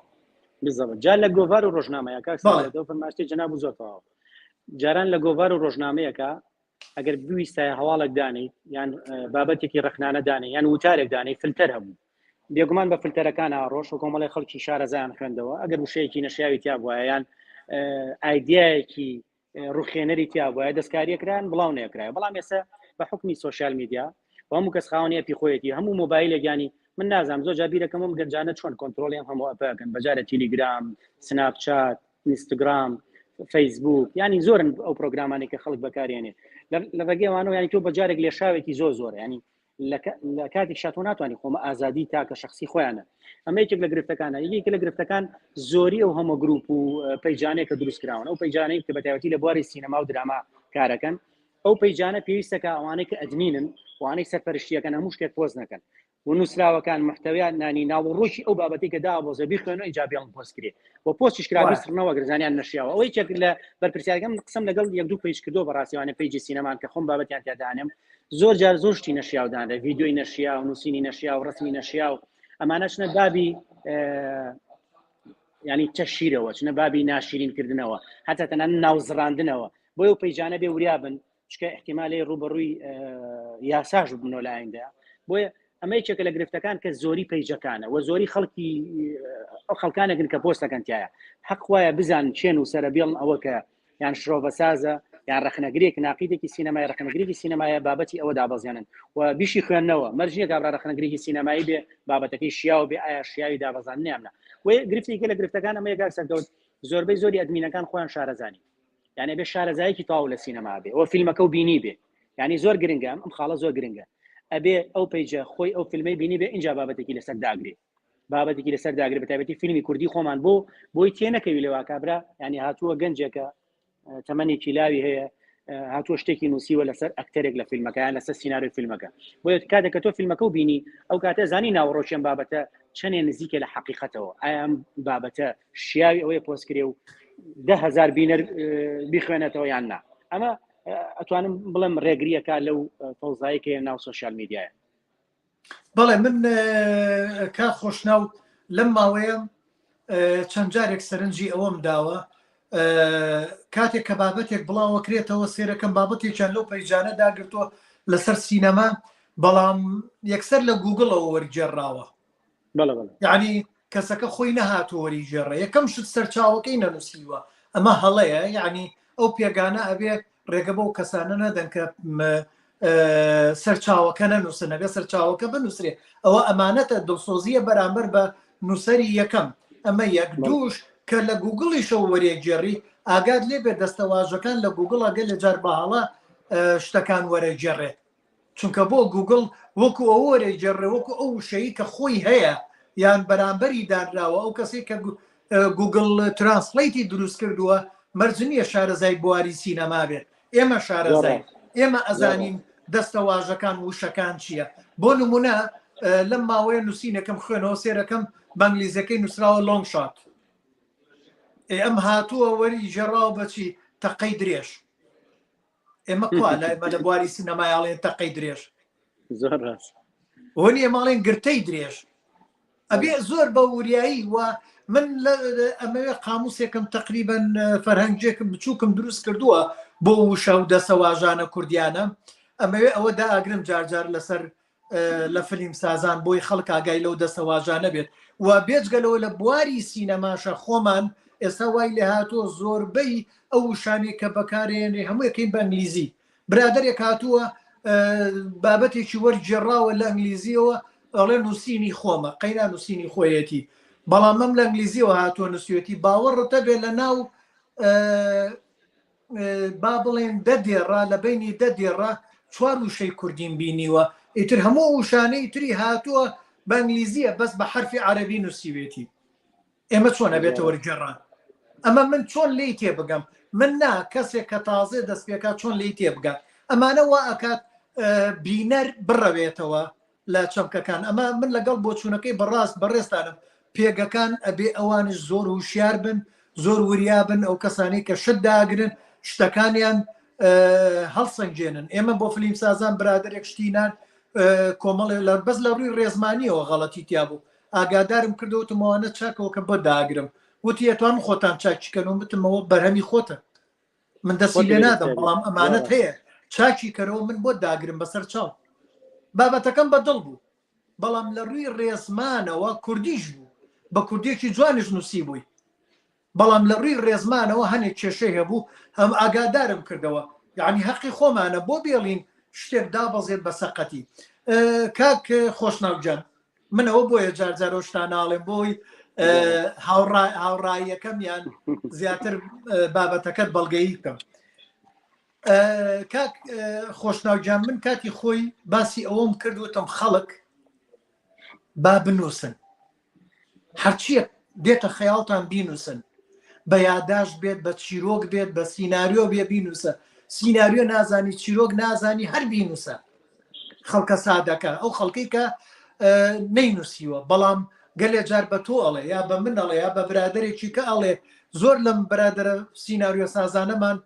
بالضبط جا لە گۆڤار و ڕۆژنامەیە کاک بەڵێ. سەرکەوت ئەو فەرمایشتەی جەناب زۆر تەواو جاران لە گۆڤار و ڕۆژنامەیەکە ئەگەر بویستایە هەواڵێک دانیت یان بابەتێکی ڕخنانە دانێ یان وتارێک دانێ فلتەر هەبوو بێگومان بە فلتەرەکان ڕۆژ و کۆمەڵی خەڵکی شارەزایان خوێندەوە ئەگەر وشەیەکی نەشیاوی تیا بووایە یان ئایدیایەکی ڕوخێنەری تیا بووایە دەستکاریەکران بڵاو نەکرایە بەڵام ئێستا بە حکمی سوسیال میدیا و هەموو کەس خاوەنی app ی خۆیەتی هەموو مۆبایلێک ینی من نازانم زۆر جار بیرەکەم ئەم گەنجانە چۆن کۆنترۆڵی ئەم هەموو app ەکەن بەجارە تیلیگرام سناپچات ئینستاگرام فەیسبوک ینی زۆرن ئەو پرۆگرامانەی کە خەڵک بەکارێنێ لە ڕێگەیوانەوە ینی تۆ بەجارێک لێشاوێکی زۆر زۆر ینی لە کاتێک شاتۆ ناتوانانی خۆمە ئازادی تاکە شخصی خۆیانە ئەمە یەکێک لە گرفتەکانە یەکێک لە گرفتەکان زۆری ئەو هەمە گروپ و page انەیە کە دروست کراون ئەو page انەی کە بەتایبەتی لە بواری سینەما و دراما کارەکەن ئەو page انە پێویستەکە ئەوانەی کە admin ن وانەی سەرپەرشتیەکەن هەموو شتێک پۆست نەکەن و نووسراوەکان محتەویان نانی ناوەڕۆکی ئەو بابەتی کە دابۆزە بیخوێنەوە ئینجا بێڵن پۆست کرێ و پۆستیش کرا بیسڕنەوە گەر زانیان نەشیاوە ئەوەی یەکێک لە بەرپرسیارەکەم قسەم لەگەڵ یەک دوو page کردو بەڕاستیوانە page ی سینەمان کە خۆم بابەتیان تیا دانێم زۆر جار زۆر شتی نەشیاو دانرێ ڤیدیۆی نەشیاو نووسینی نەشیاو ڕسمی نەشیاو ئەمانە چنە بابی ینی تەشیرەوە چنە بابی ناشرین کردنەوە هەتا تەنان ناوزڕاندنەوە بۆیە و page انە بێ وریابن چکە احتیممالی ڕوبەڕووی یاساش ببنەوە لە ئایندە بۆیە ئەمە یەکێکە لە گرفتەکان کە زۆری page ەکانە و زۆری خەڵکی ئەو خەڵکانێکن کە پۆستەکەن تایە حەق وایە بزان چێن و سەرە بێڵن ئەوە کە یان شرۆڤەسازە یان ڕەخنەگرێک ناقیدێکی سینەمای ڕەخنەگرێکی سینەمایە بابەتی ئەوە دابەزێنن و بیشی خوێندنەوە مەرج نییە کابرا ڕەخنەگرێکی سینەمایی بێ بابەتەکەی شیاو بێ ئایا شیاوی دابەزان نیامنا و گرفتێکی لە گرفتەکان ئەمە یەکار سەرکەوت زۆربەی زۆری ئەدمینەکان خۆیان شارەزانی یعنی بێ شارەزایەکی تەواو لە سینەما بێ و فیلمەکە و بینی بێ یعنی زۆر گرنگە ئەم خاڵە زۆر گرنگە ئەبێ ئەو page ە خۆی ئەو فیلمەی بینی بێ اینجا بابەتێکی لەسەر داگرێ بابەتێکی لەسەر داگرێ بە تایبەتی فیلمی کوردی خۆمان بۆ بۆی تێ نەکەوی لەوا کابرا ینی هاتووە گەنجێکە تەمەنێکی لاوی هەیە هاتووە شتێکی نووسیوە لەسەر ئەکتەرێک لە فیلمەکە یان لەسەر سیناریۆی فیلمەکە بۆیە کاتێک کە تۆ فیلمەکە و بینی ئەو کاتە زانی ناوەڕۆکی ئەم بابەتە چەندێ نزیکە لە حەقیقەتەوە ئایا ئەم بابەتە شیاوی ئەوەیە پۆست کرێ و 10هزار بینەر بیخوێنێتەوە یان نا ئەمە ئەتوانم بڵێم ڕێگریەکە لەو فەوزایی کە ناو سوسیال میدیایە. بەڵێ من کاک خۆشناو لەم ماوەیە چەند جارێک سەرنجی ئەوەم داوە کاتێک کە بابەتێک بڵاوەکرێتەوە سێرەکەم بابەتێکیان لەو پەیجانە داگرتووە لەسەر سینەما بەڵام یەکسەر لە گوگڵەوە وەرگێڕراوە یعنی کەسەکە خۆی نەهاتووە وەریگێڕێ یەکەم شت سەرچاوەکەی نەنووسیوە ئەمە هەڵەیە یعنی ئەو پێگانە ئەبێ ڕێگە بەو کەسانە نەدەن کە سەرچاوەکە نەنووسن ئەبێ سەرچاوەکە بنووسرێ ئەوە ئەمانەتە دڵسۆزیە بەرامبەر بە نووسەری یەکەم ئەمە یەک دووش کە لە گوگڵیشەوە وەرێگێڕی ئاگات لێ بێت دەستەواژەکان لە گوگڵ ئەگەر لە جار بە هەڵە شتەکان وەرەگێڕێت چونکە بۆ گوگڵ وەکو ئەوە وەرەگێڕێ وەکو ئەو وشەی کە خۆی هەیە یان بەرامبەری دانراوە ئەو کەسێک کە گوگڵ ترانسلیتی دروست کردووە مەرج نییە شارەزای بواری سینەما بێت ئێمە شارەزای ئێمە ئەزانین دەستەواژەکان وشەکان چییە بۆ نمونە لەم ماوەیە نووسینەکەم خوێنەوە سێرەکەم بەنگلیزەکەی نووسراوە long shot ئەم هاتووە وەری ژێڕاوە بەچی تەقەی درێژ ئێمە کوا لای مە لە بواری سینەمایاڵێن تەقەی درێژ زۆر ڕاست وەنی ئێماڵێن گرتەی درێژ ئەبێ زۆر بە وریایی و من ئەمەوێ قاموسێکم تقریبن فەرهەنگێکم بچووکم دروست کردووە بۆ وشە و دەسەواژانە کوردیانە ئەمەوێ ئەوە داگرم جارجار لەسەر لە فلیم سازان بۆی خەڵک ئاگای لەو دەسەواژانە بێت و بێجگە لەوە لە بواری سینەماشە خۆمان ئێستا وای لێ هاتووە زۆربەی ئەو وشانەی کە بەکارێنێ هەموویەکەین بە ئەنگلیزی برادێک هاتووە بابەتێکی وەرگێڕاوە لە ئەنگلیزیەوە ئەڵێ نووسینی خۆمە قەینا نووسینی خۆیەتی بەڵام مەم لە ئەنگلیزیەوە هاتووە نووسیوەتی باوەڕتە بێ لە ناو با بڵێن دە دێڕە لە بینی دە دێڕە چوار وشەی کوردیم بینیوە ئیتر هەموو وشانەی تری هاتووە بە ئەنگلیزیە بەس بە حرفی عەربی نووسیوێتی ئێمە چۆن ئەبێتە وەرگێڕان ئەمە من چۆن لی تێبگەم من نا کەسێک کە تازێ دەست پێکات چۆن لی تێبگات ئەمانە وا ئەکات بینەر بڕەوێتەوە لە چەمکەکان ئەمە من لەگەڵ بۆچوونەکەی بەڕاست بەڕێزتانم پێگەکان ئەبێ ئەوانش زۆر هوشیار بن زۆر وریا بن ئەو کەسانی کە شت داگرن شتەکانیان هەڵسەنگێنن ئێمە بۆ فلیم سازان برادێک شتی نان کۆمەڵێ لە بەس لە ڕووی ڕێزمانیەوە غەڵەتی تیا بوو ئاگادارم کردەوە وتم ئەوانە چاکەوە کە بۆ داگرم وتی ئەتوانم خۆتان چاکی کەن و وتمەوە بەرهەمی خۆتە من دەستی لێ نادەم بەڵام ئەمانەت هەیە چاکی کەرەوە من بۆ داگرم بەسەر چاو بابەتەکەم بە دڵ بوو بەڵام لە ڕووی ڕێزمانەوە کوردیش بوو بە کوردێکی جوانیش نووسی بووی بەڵام لە ڕووی ڕێزمانەوە هەنێک کێشەی هەبوو هەم ئاگادارم کردەوە یعنی هەقی خۆمانە بۆ بێڵین شتێک دابەزێت بە سەقەتی کاک خۆشناو گیان من ئەوە بۆیە جار جارۆ شتاناڵێم بۆی هاوڕاییەکەم یان زیاتر بابەتەکەت بەڵگەیی بکەم کاک خۆشناو گیان من کاتی خۆی باسی ئەوەم کرد وتم خەڵک با بنووسن هەرچیەک دێتە خەیاڵتان بینوسن بە یاداشت بێت بە چیرۆک بێت بە سیناریۆ بێ بینوسە سیناریۆ نازانی چیرۆک نازانی هەر بینوسە خەڵکە سادەکە ئەو خەڵکی کە نەینوسیوە بەڵام گەلێ جار بە تۆ ئەڵێ یا بە من ئەڵێ یا بە برادێکی کە ئەڵێ زۆر لەم برادرە سیناریۆ سازانەمان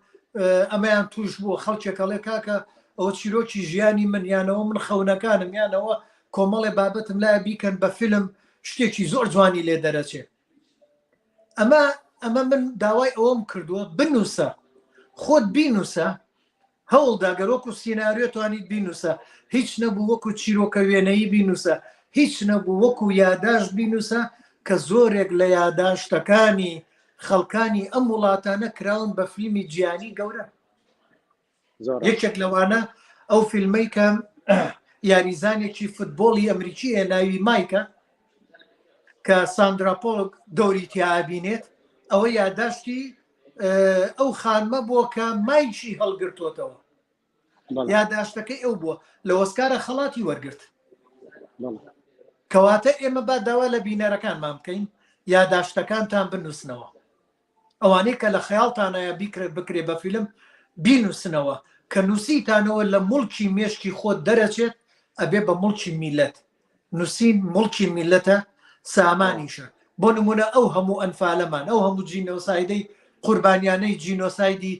ئەمەیان توش بووە خەڵکێک ئەڵێ کاکە ئەوە چیرۆکی ژیانی من یانەوە من خەونەکانم یانەوە کۆمەڵێ بابەتم لایە بیکەن بە فیلم شتێکی زۆر جوانی لێ دەرەچێ ئەمە ئەمە من داوای ئەوەم کردووە بنووسە خۆت بینووسە هەوڵدا گەر وەکو سیناریۆ توانیت بینووسە هیچ نەبوو وەکو چیرۆکە وێنەیی بینووسە هیچ نەبوو وەکو یاداشت بینووسە کە زۆرێک لە یاداشتەکانی خەڵکانی ئەم وڵاتانە کراون بە فیلمی جیهانی گەورە یەکێک لەوانە ئەو فیلمەی کە یاریزانێکی فوتبۆڵی ئەمریکی ناوی مایکە کە ساندرا پۆڵک دەوری تیابینێت ئەوە یاداشتی ئەو خانمە بووە کە مایکی هەڵگرتوتەوە یاداشتەکەی ئەو بووە لە ئۆسکارە خەڵاتی وەرگرت کەواتە ئێمە با داوا لە بینەرەکانمان بکەین یاداشتەکانتان بنووسنەوە ئەوانەی کە لە خەیاڵتانایە بیکرێت بکرێ بە فیلم بینوسنەوە کە نوسیتانەوە لە موڵکی مێشکی خۆت دەرەچێت ئەبێ بە موڵکی میلەت نوسین موڵکی میلەتە سامانیشە بۆ نمونە ئەو هەموو ئەنفالەمان ئەو هەموو جینۆسایدەی قوربانیانەی جینۆسایدی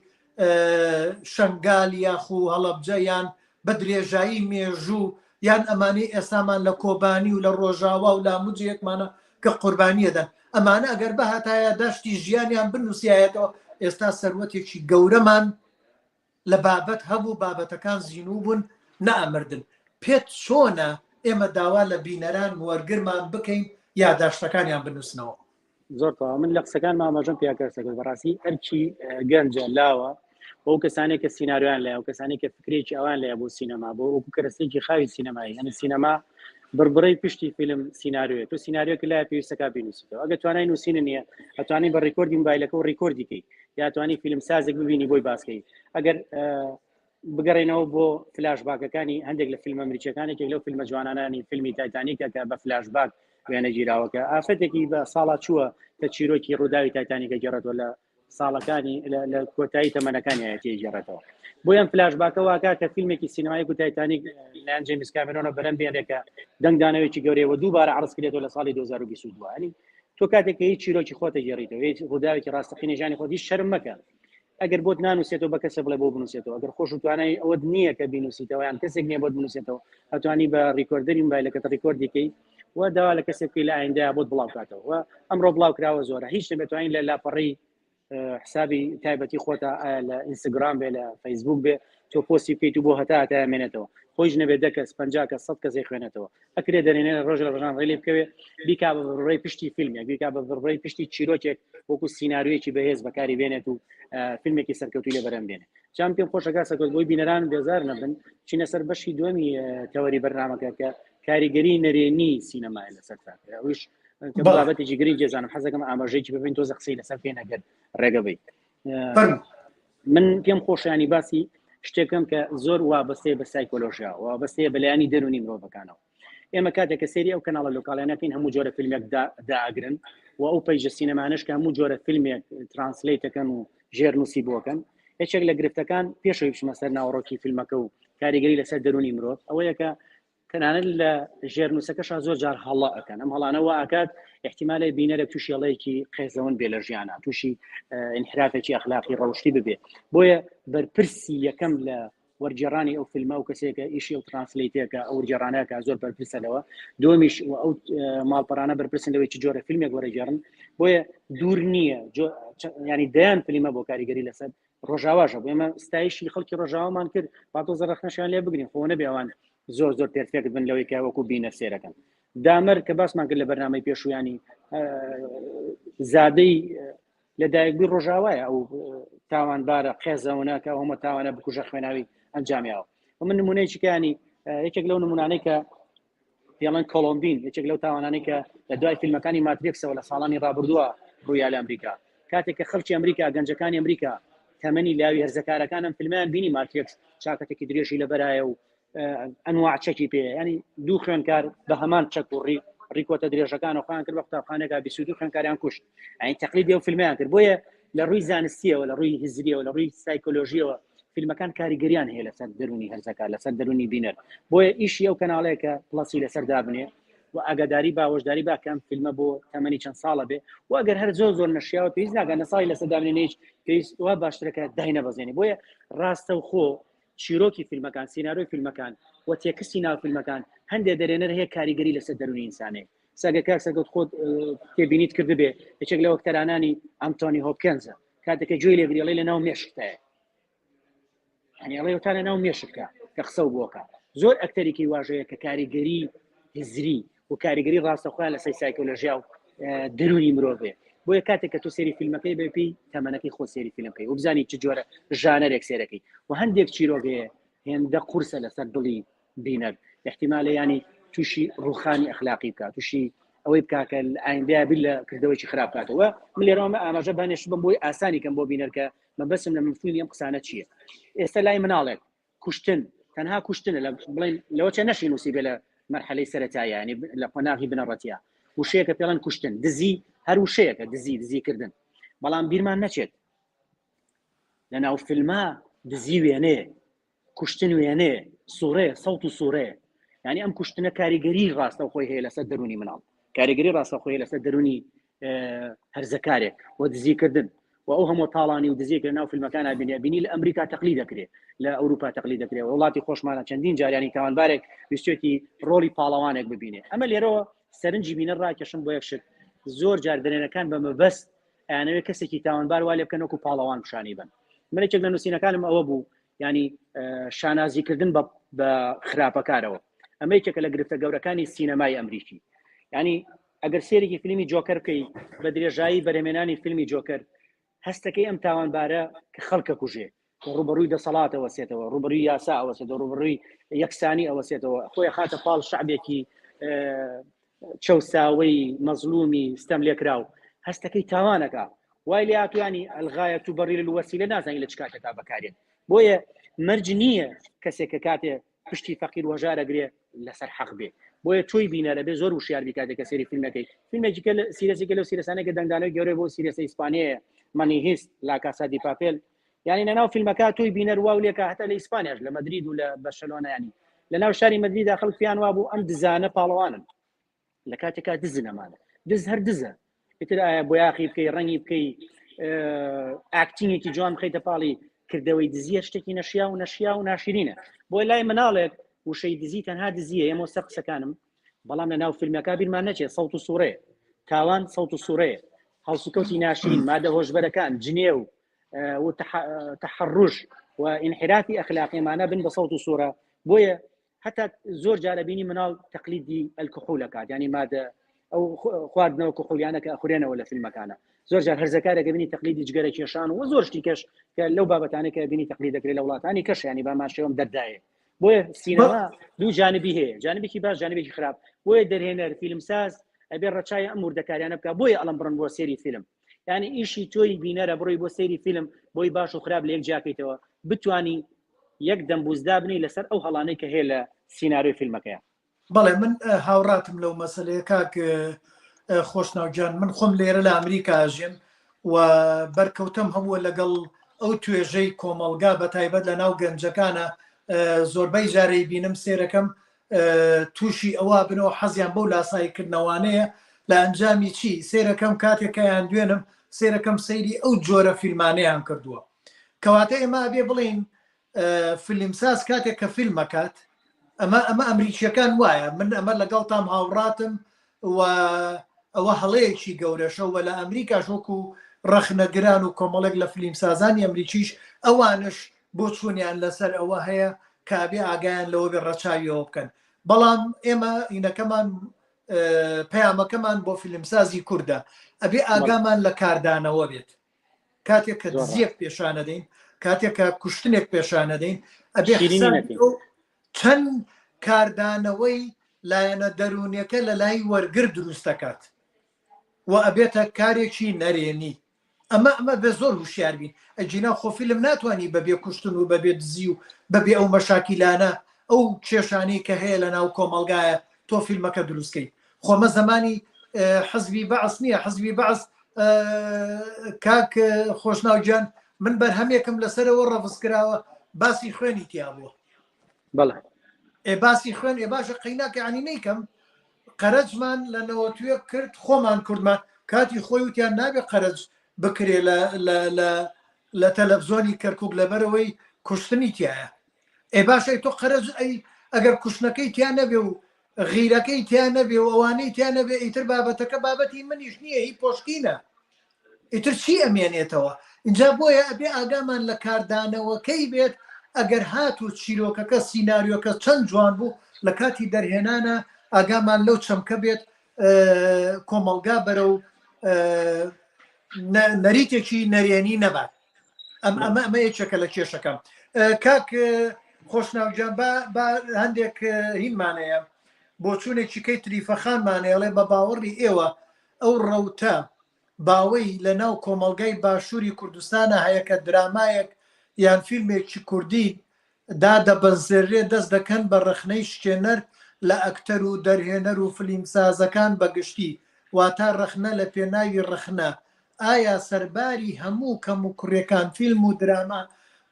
شنگال یاخو هەڵەبجە یان بە درێژایی مێژوو یان ئەمانەی ئێستامان لە کۆبانی و لە ڕۆژاوا و لاموجێکمانە کە قوربانیەدەن ئەمانە ئەگەر بەهاتایە داشتی ژیانیان بنووسایەتەوە ئێستا سەروەتێکی گەورەمان لە بابەت هەبوو بابەتەکان زیینوو بوون نەئەمردن پێت چۆنە ئێمە داوا لە بینەران وەرگرمان بکەین یاداشتەکانیان بنووسنەوە؟ زۆر تەواو من لە قسەکان ئاماژەم پیا کرد سەگەر بەڕاستی ئەرکی گەنجە لاوە بۆ کەسانێک کە سیناریۆیان لای و کەسانی کە فکرێکی ئەوان لای بۆ سینەما بۆ وەکو کەرەسێکی خاوی سینەمایی هەنی سینەما بڕبڕەی پشتی فیلم سیناریۆیە تۆ سیناریۆکە لای پێویستەکە بینوسیتەوە ئەگە توانای نووسین نییە ئەتوانی بە ڕیکۆردی موبایلەکە و ڕیکۆردی کەی یا توانی فیلم سازێک ببینی بۆی باسکەی ئەگەر بگەڕێنەوە بۆ فلاش باکەکانی هەندێک لە فیلمە ئەمریکیەکان یەکێک لەو فیلمە جوانانانی فیلمی تایتانیکە کە بە فلاش باک وێنە گیراوەکە ئافرەتێکی بە ساڵا چووە کە چیرۆکی ڕووداوی تایتانیکە گێڕێتەوە لە ساڵەکانی لە کۆتایی تەمەنەکانی یەتی گێڕێتەوە بۆ ئەم فلاش باکە واکە کە فیلمێکی سینەمایی و تایتانیک لایەن جەیمس کامێرۆنە بەرەم بێنێکە دەنگدانەوەیکی گەورەیە و دووبارە عرض کرێتەوە لە ساڵی 2022 ینی تۆ کاتێک کە هیچ چیرۆکی خۆتە گێڕیتەوە هیچ ڕووداوێکی ڕاستەقینە ژیانی خۆت هیچ شەرم مەکە ئەگەر بۆت نانووسێتەوە بە کەسێ بڵێ بۆ بنووسێتەوە ئەگەر خۆش و توانای ئەوەت نییە کە بینوسیتەوە یان کەسێک نییە بۆت بنووسێتەوە ئەتوانی بە recorder ی موبایلەکەت record ی کەی و داوا لە کەسێک بکەی لە ئایندەیا بۆت بڵاو کاتەوە و ئەمڕۆ بڵاو کراوە زۆرە هیچ نەبێت توانین لە لاپەڕەی حسابی تایبەتی خۆتە ئایا لە ئینستاگرام بێ لە فەیسبوک بێ تۆ پۆستی بکەیت و بۆ هەتا هەتا مێنێتەوە خۆیش نەبێت دە کەس 50 کەس 100 کەسێ خوێنێتەوە ئەکرێ دەرێنێ ڕۆژ لە ڕۆژان ڕێلی بکەوێ بیکا بە بڕبڕەی پشتی فیلمێک بیکا بە بڕبڕەی پشتی چیرۆکێک وەکو سیناریۆیەکی بەهێز بەکاری بێنێت و فیلمێکی سەرکەوتوی لێ بەرەم بێنێ جام پێم خۆشەکە سەرکەوت بۆی بینەران بێزار نەبن چینە سەر بەشی دووەمی تەوەری بەرنامەکە کە کاریگەری نەرێنی سینەمای لەسەر تاک ئەویش بابەتێکی گرنگ جێزانم حەزەکەم ئاماژەیەکی ببین تۆزە قسەی لەسەر پێ نەگەر ڕێگە بی من پێم خۆشیانی باسی شتێکم کە زۆر وابەستەیە بە سایکۆلۆژیا وابەستەیە بەلایانی دەرونی مرۆڤەکانەوە ئێمە کاتێک کە سێری ئەو کەناڵە لۆکاڵیانەکەین هەموو جۆرە فیلمێک داگرن و ئەو page ە سینەمانش کە هەموو جۆرە فیلمێک translate ەکەن و ژێرنووسی بۆکەن یەکێک لە گرفتەکان پێشەوەی بچمە سەر ناوەڕۆکی فیلمەکە و کاریگەری لەسەر دەرونی مرۆڤ ئەوەیە کە تەنانەت لە ژێرنووسەکەشا زۆر جار هەڵە ئەکەن ئەم هەڵانە وا ئەکات احتیمالە بینەرێک تووشی هەڵەیەکی قێزەون بێ لە ژیانە تووشی ئینحرافێکی ئەخلاقی ڕەوشتی ببێ بۆیە بەرپرسی یەکەم لە وەرگێڕانی ئەو فیلمە و کەسێکە ئیشی ئەو translate ێکە ئەو وەرگێڕانەکە زۆر بەرپرسە لەوە دومیش و ئەو ماڵپەرانە بەرپرسن لەوەی چ جۆرە فیلمێک وەرەگێڕن بۆیە دوور نییە ینی دەیان فیلمە بۆ کاریگەری لەسەر ڕۆژاواشە بۆ ئێمە ستایشی خەڵکی ڕۆژاوامان کرد با تۆزە ڕەخنەشیان لێ بگرین خۆ نەبێ ئەوان زۆر زۆر perfect بن لەوەی کە وەکو بینەر سێرەکەن دامەر کە باسمان کرد لە بەرنامەی پێشویانی زادەی لە دایکبووی ڕۆژاوایە ئەو تاوانبارە قێزەونە کە ئەومە تاوانە بکوژە خوێناوی ئەنجامیاوە و من نمونەیەکی کانی یەکێک لەو نمونانەی کە پێڵەن کۆلۆمبین یەکێک لەو تاوانانەی کە لە دوای فیلمەکانی ماتریکسەوە لە ساڵانی ڕابردووە ڕوویا لە ئەمریکا کاتێک کە خەڵکی ئەمریکا گەنجەکانی ئەمریکا تەمەنی لاوی هەرزەکارەکانم فیلمیان بینی ماتریکس چاکەتێکی درێژی لەبەرایە و ئەنواع چەکی پێ ینی دوو خوێنکار بە هەمان چەک و ڕی ڕیکۆتە درێژەکان و خۆیان کرد بە قوتابخانەکە 22 خوێنکاریان کوشت ئەین تەقلیدی ئەو فیلمیان کرد بۆیە لە ڕووی زانستیەوە لە ڕووی هزریەوە لە ڕووی سایکۆلۆژیەوە فیلمەکان کاریگەریان هەیە لەسەر دەرونی هەرزەکار لەسەر دەرونی بینەر بۆیە ئیشی ئەو کەناڵەیە کە پڵەسی لەسەر دابنێ و ئاگاداری با هۆشداری با کەم فیلمە بۆ تەمەنی چەند ساڵە بێ و ئەگەر هەر زۆر زۆر نەشیاوە پێویست ناکات نە ساڵی لەسەر دابنێ هیچ پێویست وا باشترەکە داینەبەزێنێ بۆیە ڕاستە و خۆ چیرۆکی فیلمەکان سیناریۆی فیلمەکان و تێکستی ناو فیلمەکان هەندێک دەرێنەر هەیە کاریگەری لەسەر دەرونی ئینسانێ سەگە کاک سەگەت خۆت تێبینیت کردبێ یەکێک لەو ئەکتەرانانی ئەنتۆنی هۆپکێنزە کاتێک کە گوێی لێگری ئەڵێ لەناو مێشکتایە یعنی ئەڵێ تا لەناو مێشکتا کە قسە و بۆکە زۆر ئەکتەرێکی واژەیە کە کاریگەری هزری و کاریگەری ڕاستەخۆیان لەسەر سایکۆلۆژیا و دەرونی مرۆڤێ بۆیە کاتێک کە تۆ سێری فیلمەکەی بەپی تەمەنەکەی خۆ سێری فیلمەکەی و بزانی چ جۆرە ژانەرێک سێرەکەی و هەندێک چیرۆگەیە هێندە قورسە لەسەر دڵی بینەر احتیمالە ینی تووشی ڕوخانی ئەخلاقی بکات تووشی ئەوەی بکا کە ئایندەیە بیر لە کردەوەیکی خراپ بکاتەوە من لێرەوە ئاماژە بانێش بم بۆی ئاسانی کەم بۆ بینەر کە مەبەسم لە مفهومی ئەم قسانە چییە ئێستا لای مناڵێک کوشتن تەنها کوشتنە لە بڵێن لەوە چە نەشی نووسی بێ لە مەرحەلەی سەرەتایە ینی لە قۆناغی بنەڕەتیە وشەیەکە پێڵەن کوشتن دزی هەر وشەیەکە دزی دزیکردن بەڵام بیرمان نەچێت لە ناو فیلما دزی وێنەیە کوشتن وێنەیە سوڕێ سەوت و سوڕێ یعنی ئەم کوشتنە کاریگەری ڕاستەوخۆی هەیە لەسەر دەرونی مناڵ کاریگەری ڕاستەخۆی لەسەر دەرونی هەرزەکارێک و دزیکردن و ئەو هەموو تاڵانی و دزیەک لە ناو فیلمەکان بینی بینی لە ئەمریکا تەقلی دەکرێت لە ئەوروپا تەقلی دەکرێت وڵاتی خۆشمانە چەندین جاریانی تاوانبارێک ویستێتی ڕۆڵی پاڵەوانێک ببینێ ئەمە لێرەوە سەرنجی بینەر ڕاکێشم بۆ یەک شت زۆر جار دەرێنەکان بە مەبەست ئەیانەوێت کەسێکی تاوانبار وا لێ بکەن وەکو پاڵەوان پیشانی بن من یەکێک لە نووسینەکانم ئەوە بوو ینی شانازیکردن بە خراپەکارەوە ئەمە یەکێکە لە گرفتە گەورەکانی سینەمای ئەمریکی ینی ئەگەر سێرێکی فیلمی جۆکەر بکەی بە درێژایی بەرهمێنانی فیلمی جۆکەر هەستەکەی ئەم تاوانبارە کە خەڵکە کوژێ ڕوبەڕووی دەسەڵاتەوە سێتەوە ڕوبەروی یاسا ئەوەسێتەوە ڕوبەروی یەکسانی ئەوەسێتەوە خۆی خاتە پاڵ شعبێکی چەوساوەی مەزلومی ستەم لێکراو هەستەکەی تاوانەکە وای لێ هاتوویانی الغایە تبرر الوسیلە نازانین لە چ کاتێکا بەکارێن بۆیە مەرج نییە کەسێک کە کاتێ پشتی فەقیر وەژارە گرێ لەسەر حەق بێ بۆیە تۆی بینەرە بێ زۆر وشیار بی کاتێک کە سێری فیلمەکەی فیلمێکی کە سیرەسێکە لەو سیرەسانەی کە دەنگدانەوەی گەورەی بۆ سیرەسە ئیسپانیەیە مەنی هیست لا کاسا دی پاپێل یعنی لەناو فیلمەکە تۆی بینەر واو لێکا هەتا لە ئیسپانیاش لە مەدرید و لە بەرشەلۆنە ینی لە ناو شاری مەدریدا خەڵک پێیان وابوو ئەم دزانە پاڵەوانن لە کاتێکا دز نەمانە دز هەر دزە ئیتر ئایا بۆیاخی بکەی ڕەنگی بکەی acting ێکی جوان بخەیتە پاڵی کردەوەی دزیە شتێکی نەشیا و نەشیا و ناشرینە بۆ لای مناڵێک وشەی دزی تەنها دزیە ئێمە سەر قسەکانم بەڵام لە ناو فیلمەکە بیرمان نەچێت سەوت و سوڕێ تاوان سەوت و سوڕێ هەڵسوکەوتی ناشرین مادە هۆشبەرەکان جنێو و تەحڕش و ئینحرافی ئەخلاقیمانە بن بە سەوت و سوورە بۆیە هەتا زۆر جارە بینی مناڵ تەقلیدی ئەلکحول ئەکات ینی مادە ئەو خواردنەوە کحولیانە کە ئەخورێنەوە لە فیلمەکانە زۆر جار هەرزەکارێکە بینی تەقلیدی جگەرە کێشان و زۆر شتی کەش کە لەو بابەتانە کە بینی تەقلید دەکرێت لە وڵاتانی کەش ینی بامان شێوەم دەردایە بۆیە سینەما دوو جانبی هەیە جانبێکی باش جانبێکی خراپ بۆیە دەرهێنەر فیلمساز ئەبێ ڕەچای ئەم وردەکاریانە بکە بۆیە ئەڵم بڕن بۆ سێری فیلم یعنی ئیشی تۆی بینەرە بڕۆی بۆ سەیری فیلم بۆی باش و خراپ لە یەک جیاکەیتەوە بتانی یەک دەمبوز دابنی لەسەر ئەو هەڵانەی کە هەیە لە سیناریۆی فیلمەکەیە. بەڵێ من هاوڕاتم لەو مەسەلەیە کاک خۆشناو گیان من خۆم لێرە لە ئەمریکا ئەژیم و بەرکەوتەم هەبووە لەگەڵ ئەو توێژەی کۆمەڵگا بە تایبەت لە ناو گەنجەکانە زۆربەی جارەی بینم سێرەکەم تووشی ئەوە بنەوە حەزیان بەو لاسایی کردنەوانەیە لە ئەنجامی چی سێرەکەم کاتێک کەیان دوێنم سێرەکەم سەیری ئەو جۆرە فیلمانەیان کردووە کەواتە ئێمە ئەبێ بڵین فیلمساز کاتێک کە فیلمەکات ئەمە ئەمە ئەمریکیەکان وایە من ئەمە لەگەڵتام هاوڕاتم و ئەوە هەڵەیەکی گەورەشە و لە ئەمریکاش وەکو ڕەخنەگران و کۆمەڵێک لە فلیمسازانی ئەمریکیش ئەوانش بۆچوونیان لەسەر ئەوە هەیە کە ئەبێ ئاگایان لەوە بێ ڕەچاوی ئەوە بکەن بەڵام ئێمە ئینەکەمان پەیامەکەمان بۆ فیلمسازی کوردە ئەبێ ئاگامان لە کاردانەوە بێت کاتێک کە دزیەک پێشانەدەین کاتێک کە کوشتنێک پێشانەدەین ئەبێ چەند کاردانەوەی لایەنە دەروونیەکە لە لای وەرگر دروست دەکات و ئەبێتە کارێکی نەرێنی ئەمە ئەمە بێ زۆر هوشیار بین ئەگینا خۆ فیلم ناتوانانی بەبێ کوشتن و بەبێ دزی و بەبێ ئەو مەشاکیلانە ئەو کێشانەی کە هەیە لە ناو کۆمەڵگایە تۆ فیلمەکە دروستکەی خۆمە زمانی حزبی بەعس نییە حزبی بەعس کاک خۆشناو گیان من بەرهەمێکم لەسەرەوە ڕەفز کراوە باسی خوێنی تیا بووە بەڵێ ئێ باسی خوێن ئێ باشە قەیناکە عنی نیکەم قەرەجمان لە نەوەتوێک کرد خۆمان کوردمان کاتی خۆی وتیان نابێ قەرەج بکرێ لە لە لە لە تەلەفزۆنی کەرکک لەبەرەوەی کوشتنی تایە ئێ باشە تۆ قەرەج ئەی ئەگەر کوشتنەکەی تیا نەبێ و غیرەکەی تیا نەبێ و ئەوانەی تیا نەبێ ئیتر بابەتەکە بابەتی منیش نییە هی پۆشکینە ئیتر چی ئەمێنێتەوە؟ ئینجا بۆیە ئەبێ ئاگامان لە کاردانەوەکەی بێت ئەگەر هاتوو چیرۆکەکە سیناریۆکە چەند جوان بوو لە کاتی دەرهێنانە ئاگامان لەو چەمکە بێت کۆمەڵگا بەرەو نەریتێکی نەرێنی نەبات ئەم ئەمە ئەمە یەکێکە لە کێشەکەم کاک خۆشناوگیان با با هەندێک هینمانەیە بۆچوونێکی کەی تریفەخانمانەیەڵێ بە باوەڕی ئێوە ئەو ڕەوتە باوەی لە ناو کۆمەڵگای باشووری کوردستانا هەیە کە درامایەک یان فیلمێکی کوردی دادەبەزێنرێ دەست دەکەن بە ڕەخنەی شکێنەر لە ئەکتەر و دەرهێنەر و فلیمسازەکان بە گشتی واتا ڕەخنە لە پێناوی ڕەخنە ئایا سەرباری هەموو کەموکوڕیەکان فیلم و دراما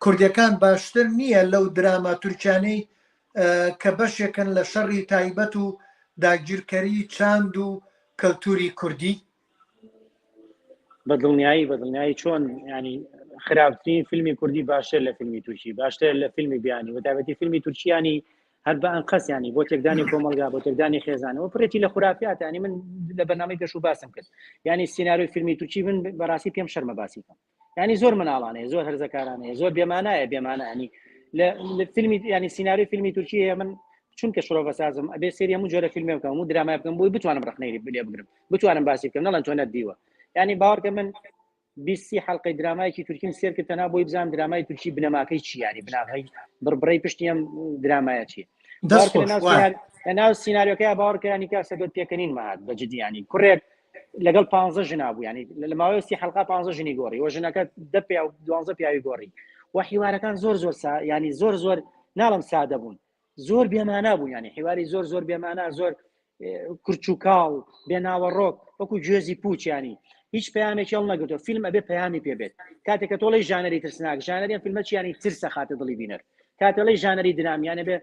کوردیەکان باشتر نییە لەو دراما تورکیانەی کە بەشێکن لە شەڕی تایبەت و داگیرکەری چاند و کەلتوری کوردی؟ بە دڵنیایی بە دڵنیایی چۆن ینی خراپترین فیلمی کوردی باشتر لە فیلمی تورکی باشتر لە فیلمی بیانی و تایبەتی فیلمی تورکیانی هەر بە ئەنقەست ینی بۆ تێکدانی کۆمەلگا بۆ تێکدانی خێزانەوە پرێتی لە خورافیات ینی من لە بەرنامەی پێشوو باسم کرد ینی سیناریۆی فیلمی تورکی من بەڕاستی پێم شەرمە باسی بکەم ینی زۆر مناڵانەیە زۆر هەرزەکارانەیە زۆر بێمانایە بێمانانی لە فیلمی ینی سیناریۆی فیلمی تورکی هەیە من چونکە شرۆڤە سازم ئەبێ سێری هەموو جۆرە فیلمێ بکەم و درامای بکەم بۆی بتوانم ڕخنەی لێ بگرم بتوانم باسی بکەم نەڵێن تۆ نەتدیوە ینی باوەڕکە من 20 حلقەی درامایەکی تورکیم سێر کرد تەنها بۆی بزانم درامای تورکی بنەماکەی چی یاری بناغەی بڕبڕەی پشتی ئەم درامایە چیە لە ناو سیناریۆکەی باوەڕکەیانی کە سەدۆت پێکەنین ماهات بە جدیانی کوڕێک لەگەڵ پ ژنا بوو ینی لە ماوەی سی حلقا پ ژنی گۆڕی و ژنەکە دە پیا و دوانزە پیاوی گۆڕی و حیوارەکان زۆر زۆر سا ینی زۆر زۆر ناڵم سادە بوون زۆر بێمانا بوو ینی حیواری زۆر زۆر بێمانا زۆر کورچ و کاڵ بێناوەڕۆک وەکو گوێزی پوچ ینی هیچ پەیامێکی هەڵ نەگرتو فیلم ئەبێ پەیامی پێبێت کاتێک کە تۆڵی ژانەری ترسناک ژانەری ئەم فیلمە چیانی ترسە خاتە دڵی بینەر کاتێڵی ژانەری درامیانە بێ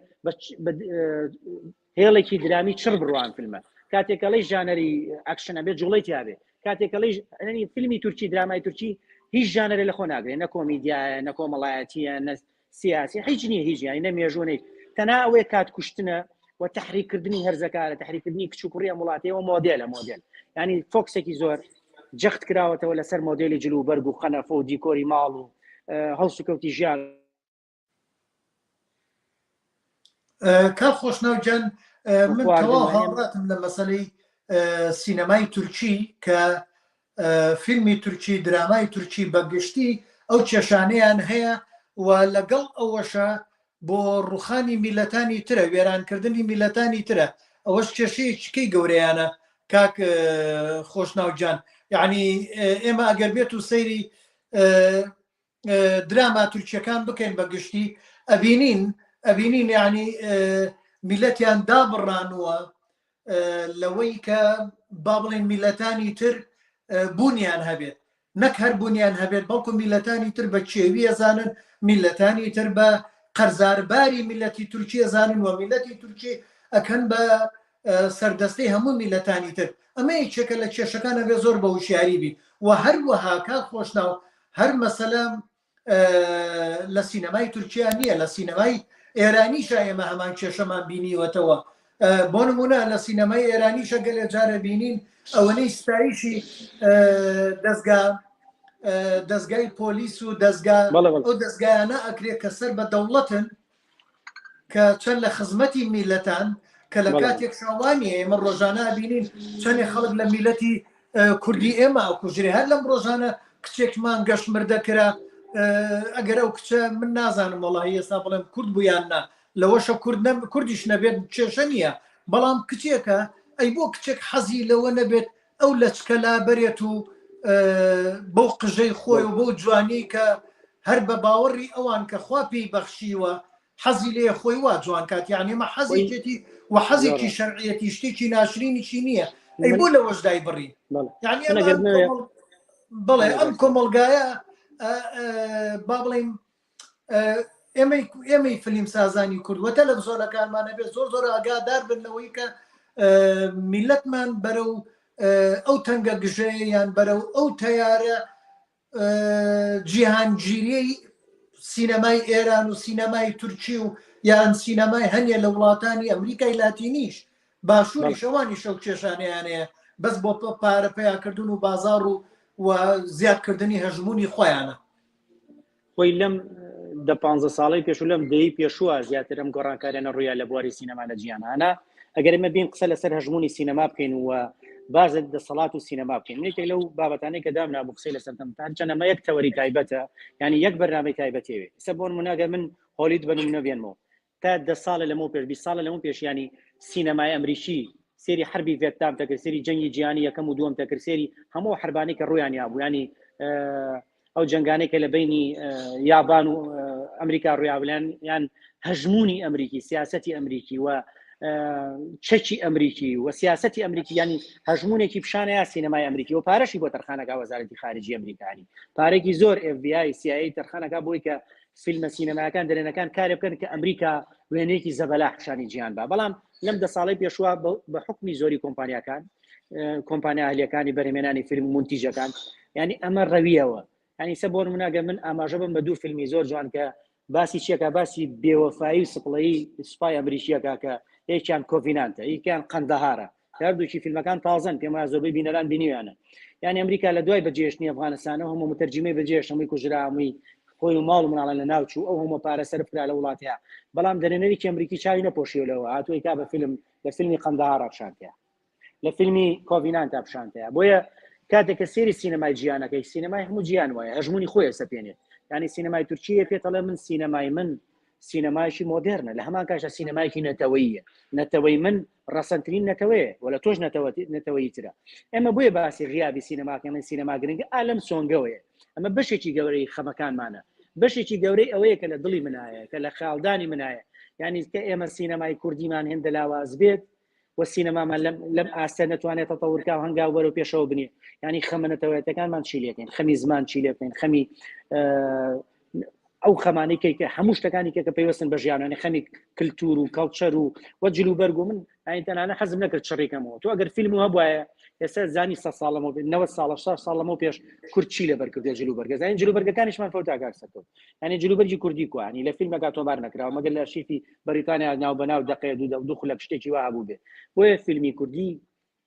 هێڵێکی درامی چڕ بڕوان فیلمە کاتێکەڵی ژانەری ئەکشنە بێ جوڵەی تیاابێ کاتێکەڵی فیلمی تورکی درامای تورکی هیچ ژانەرە لە خۆ ناگرێ نە کۆمیدیایە نە کۆمەڵایەتیە نە سیاسی هیچ نییە هیچ یانی نە مێژوو نەیت تەنها ئەوەیە کات کوشتنە و تحریککردنی هەرزەکارە تحریککردنی کچ و کوڕی ئەم وڵاتەیەوە مۆدێلە مۆدێل ینی فۆکسێکی زۆر جەخت کراوەتەوە لەسەر مۆدێلی جل و بەرگ و قەنەفە و دیکۆری ماڵ و هەڵسوکەوتی ژیان. کاک خۆشناو گیان من تەواو هاوڕاتم لە مەسەلەی سینەمای تورکی کە فیلمی تورکی درامای تورکی بە گشتی ئەو کێشانەیان هەیە و لەگەڵ ئەوەشە بۆ ڕوخانی میلەتانی ترە وێرانکردنی میلەتانی ترە ئەوەش کێشەیەکیکەی گەورەیانە کاک خۆشناو گیان یعنی ئێمە ئەگەر بێت و سەیری دراما تورکیەکان بکەین بە گشتی ئەبینین ئەبینین یعنی میلەتیان دابڕانووە لەوەی کە با بڵێن میلەتانی تر بوونیان هەبێت نەک هەر بوونیان هەبێت بەڵکو میلەتانی تر بە کێوی ئەزانن میلەتانی تر بە قەرزارباری میلەتی تورکی ئەزانن و میلەتی تورکی ئەکەن بە سەردەستەی هەموو میلەتانی تر ئەمە یەکێکە لە کێشەکان ئەبێ زۆر بە وشیاری بی و هەروەها کاک خۆشناو هەر مەسەلە لە سینەمای تورکیا نییە لە سینەمای ئێرانیشە ئێمە هەمان کێشەمان بینیوەتەوە بۆ نمونە لە سینەمای ئێرانیشە گەلێ جارە بینین ئەوەنەی ستایشی دەستگا دەستگای پۆلیس و دەستگا ئەو دەستگایانە ئەکرێت کە سەر بە دەوڵەتن کە چەند لە خزمەتی میلەتان کە لە کاتێک شاوانیە ئێمە ڕۆژانە بینین چەندێ خەڵک لە میلەتی کوردی ئێمە ئەکوژرێ هەر لەم ڕۆژانە کچێکمان گەشت مردە کرا ئەگەر ئەو کچە من نازانم وەڵی ئێستا بڵێم کورد بوویان نا لەوەشە کورد نە کوردیش نەبێت کێشە نییە بەڵام کچێکە ئەی بۆ کچێک حەزی لەوە نەبێت ئەو لەچکە لابەرێت و بەو قژەی خۆی و بەو جوانی کە هەر بە باوەڕی ئەوان کە خوا پێی بەخشیوە حەزی لێ خۆی وا جوان کات یعنی ئەمە حەزێکێتی و حەزێکی شەرعیەتی شتێکی ناشرینیشی نییە ئەی بۆ لەوەش دای بڕی یعنی بەڵێ ئەم کۆمەڵگایە با بڵێین ئێمەی ئێمەی فلیم سازانی کورد وە تەلەڤزیۆنەکانمان ئەبێت زۆر زۆر ئاگادار بن لەوەی کە میلەتمان بەرەو ئەو تەنگە گژەیە یان بەرەو ئەو تەیارە جیهانگیریەی سینەمای ئێران و سینەمای تورکی و یان سینەمای هەنیە لە وڵاتانی ئەمریکای لاتینیش باشووریش ئەوانیش ئەو کێشانەیان هەیە بەس بۆ پارە پەیاکردن و بازاڕ و و زیادکردنی هەژموونی خۆیانە. خۆی لەم دە پ ساڵی پێشوو لەم دەی پێشووە زیاتر ئەم گۆڕانکاریانە ڕوویا لە بواری سینەما لە جیهانە ئەگەر ئمە بین قسە لەسەر هەژمونی سینەما بکەین و باز دەسەڵات و سینەما بکەین یەکێک لەو بابەتانەی کە دامنا بۆ قسەی لەسەر دەم هەرچەندە ئەمە یەک تەوەری تایبەتە یعنی یەک بەرنامەی تایبەتێوێ ئێستا بۆ نمونە ئەگەر من هۆلیود بە نمونە بێنمەوە تا دە ساڵە لەمەو پێش 20 ساڵە لەمەو پێش ینی سینەمای ئەمریکی سێری حربی ڤێتنام دەکرد سێری جەنگی جیهانی یەکەم و دووەم دەکرد سێری هەموو حربانی کە ڕویان یابوو ینی ئەو جەنگانەی کە لە بینی یابان و ئەمریکا ڕویابلێن یان هەژمونی ئەمریکی سیاستی ئەمریکی و چەکی ئەمریکی و سیاستی ئەمریکی ینی هەژمونێکی پیشانە یا سینەمای ئەمریکی و پارەشی بۆ تەرخانەکە وەزارەتی خارجی ئەمریکانی پارێکی زۆر FBI CIA تەرخانەکە بۆی کە فیلمە سینەماکان دەرێنەکان کارێ بکەن کە ئەمریکا وێنەیەکی زەبەلاح پیشانی جیهان با بەڵام لەم دە ساڵی پێشوە بە حکمی زۆری کۆمپانیاکان کۆمپانیا ئەهلیەکانی بەرهەمێنانی فیلم و مونتیژەکان یعنی ئەمە ڕەویەوە یعنی سە بۆ نمونە من ئاماژە بم بە دوو فیلمی زۆر جوان کە باسی چیەکە باسی بێوەفایی و سپڵەیی سوپای ئەمریکیەکە کە یەکیان Covenant ە یەکیان قەندەهارە هەردووکی فیلمەکان تازەن پێم وایە زۆربەی بینەران بینیویانە یعنی ئەمریکا لە دوای بەجێشتنی ئەفغانستانەوە هەموو متەرجیمەی بەجێشت هەمووی کوژرا هەمووی خۆی و ماڵ و مناڵان لە ناو چوو ئەو هەموو پارە سەرف کرا لە وڵاتەیە بەڵام دەرێنەرێکی ئەمریکی چاوی نەپۆشیوە لەوە هاتووە کا بە فیلم لە فیلمی قەندەهارا پیشانتەیە لە فیلمی Covenant ا پیشانتەیە بۆیە کاتێک کە سێری سینەمای جیانەکەی سینەمای هەموو جیان وایە هەژمونی خۆی سەپێنێت ینی سینەمای تورکیە پێتەڵێ من سینەمای من سینەمایکی مۆدێرنە لە هەمان کاشە سینەمایکی نەتەوەیە نەتەوەی من ڕەسەنترین نەتەوەیە و لە تۆش نەتەوەی ترە ئێمە بۆیە باسی غیابی سینەماکەن سینەما گرنگە ئالەم سۆنگەوەیە ئەمە بەشێکی گەورەی خەمەکانمانە بەشێکی گەورەی ئەوەیە کە لە دڵی منایە کە لە خاڵدانی منایە یعنی کە ئێمە سینەمای کوردیمان هێندە لاواز بێت و سینەمامان لەم لەم ئاستە نەتوانێت تەتەورکا و هەنگاو بەرەو پێشەوە بنێ ینی خەمە نەتەوەیەتەکانمان چی لێکەین خەمی زمان چی لێ بکەین خەمی ئەو خەمانەی کەی کە هەموو شتەکانی کە کە پەیوەستن بە ژیانانی خەمی کللتور و culture و وە جلوبەرگ و من ئاین تەنانە حەزم نەکرد چڕیکەمەوە تۆ ئەگەر فیلم و هەبواە ئێستا زانی سە ساڵەمەوە 90 ساڵە 6 ساڵەمەوە پێش کورد چی لەبەر کردێ جلوبەرگە زانین جلوبەرگەکانیشمان فەوتا کاک سەرکەوت یعنی جلوبەرگی کوردی کوانی لە فیلمەکە تۆمار نەکراوە مەگەر لە ئەرشیفی بەریتانیا ناو بەناو دەقەیە دوو دوو خولەک شتێکی وا هەبوو بێ بۆیە فیلمی کوردی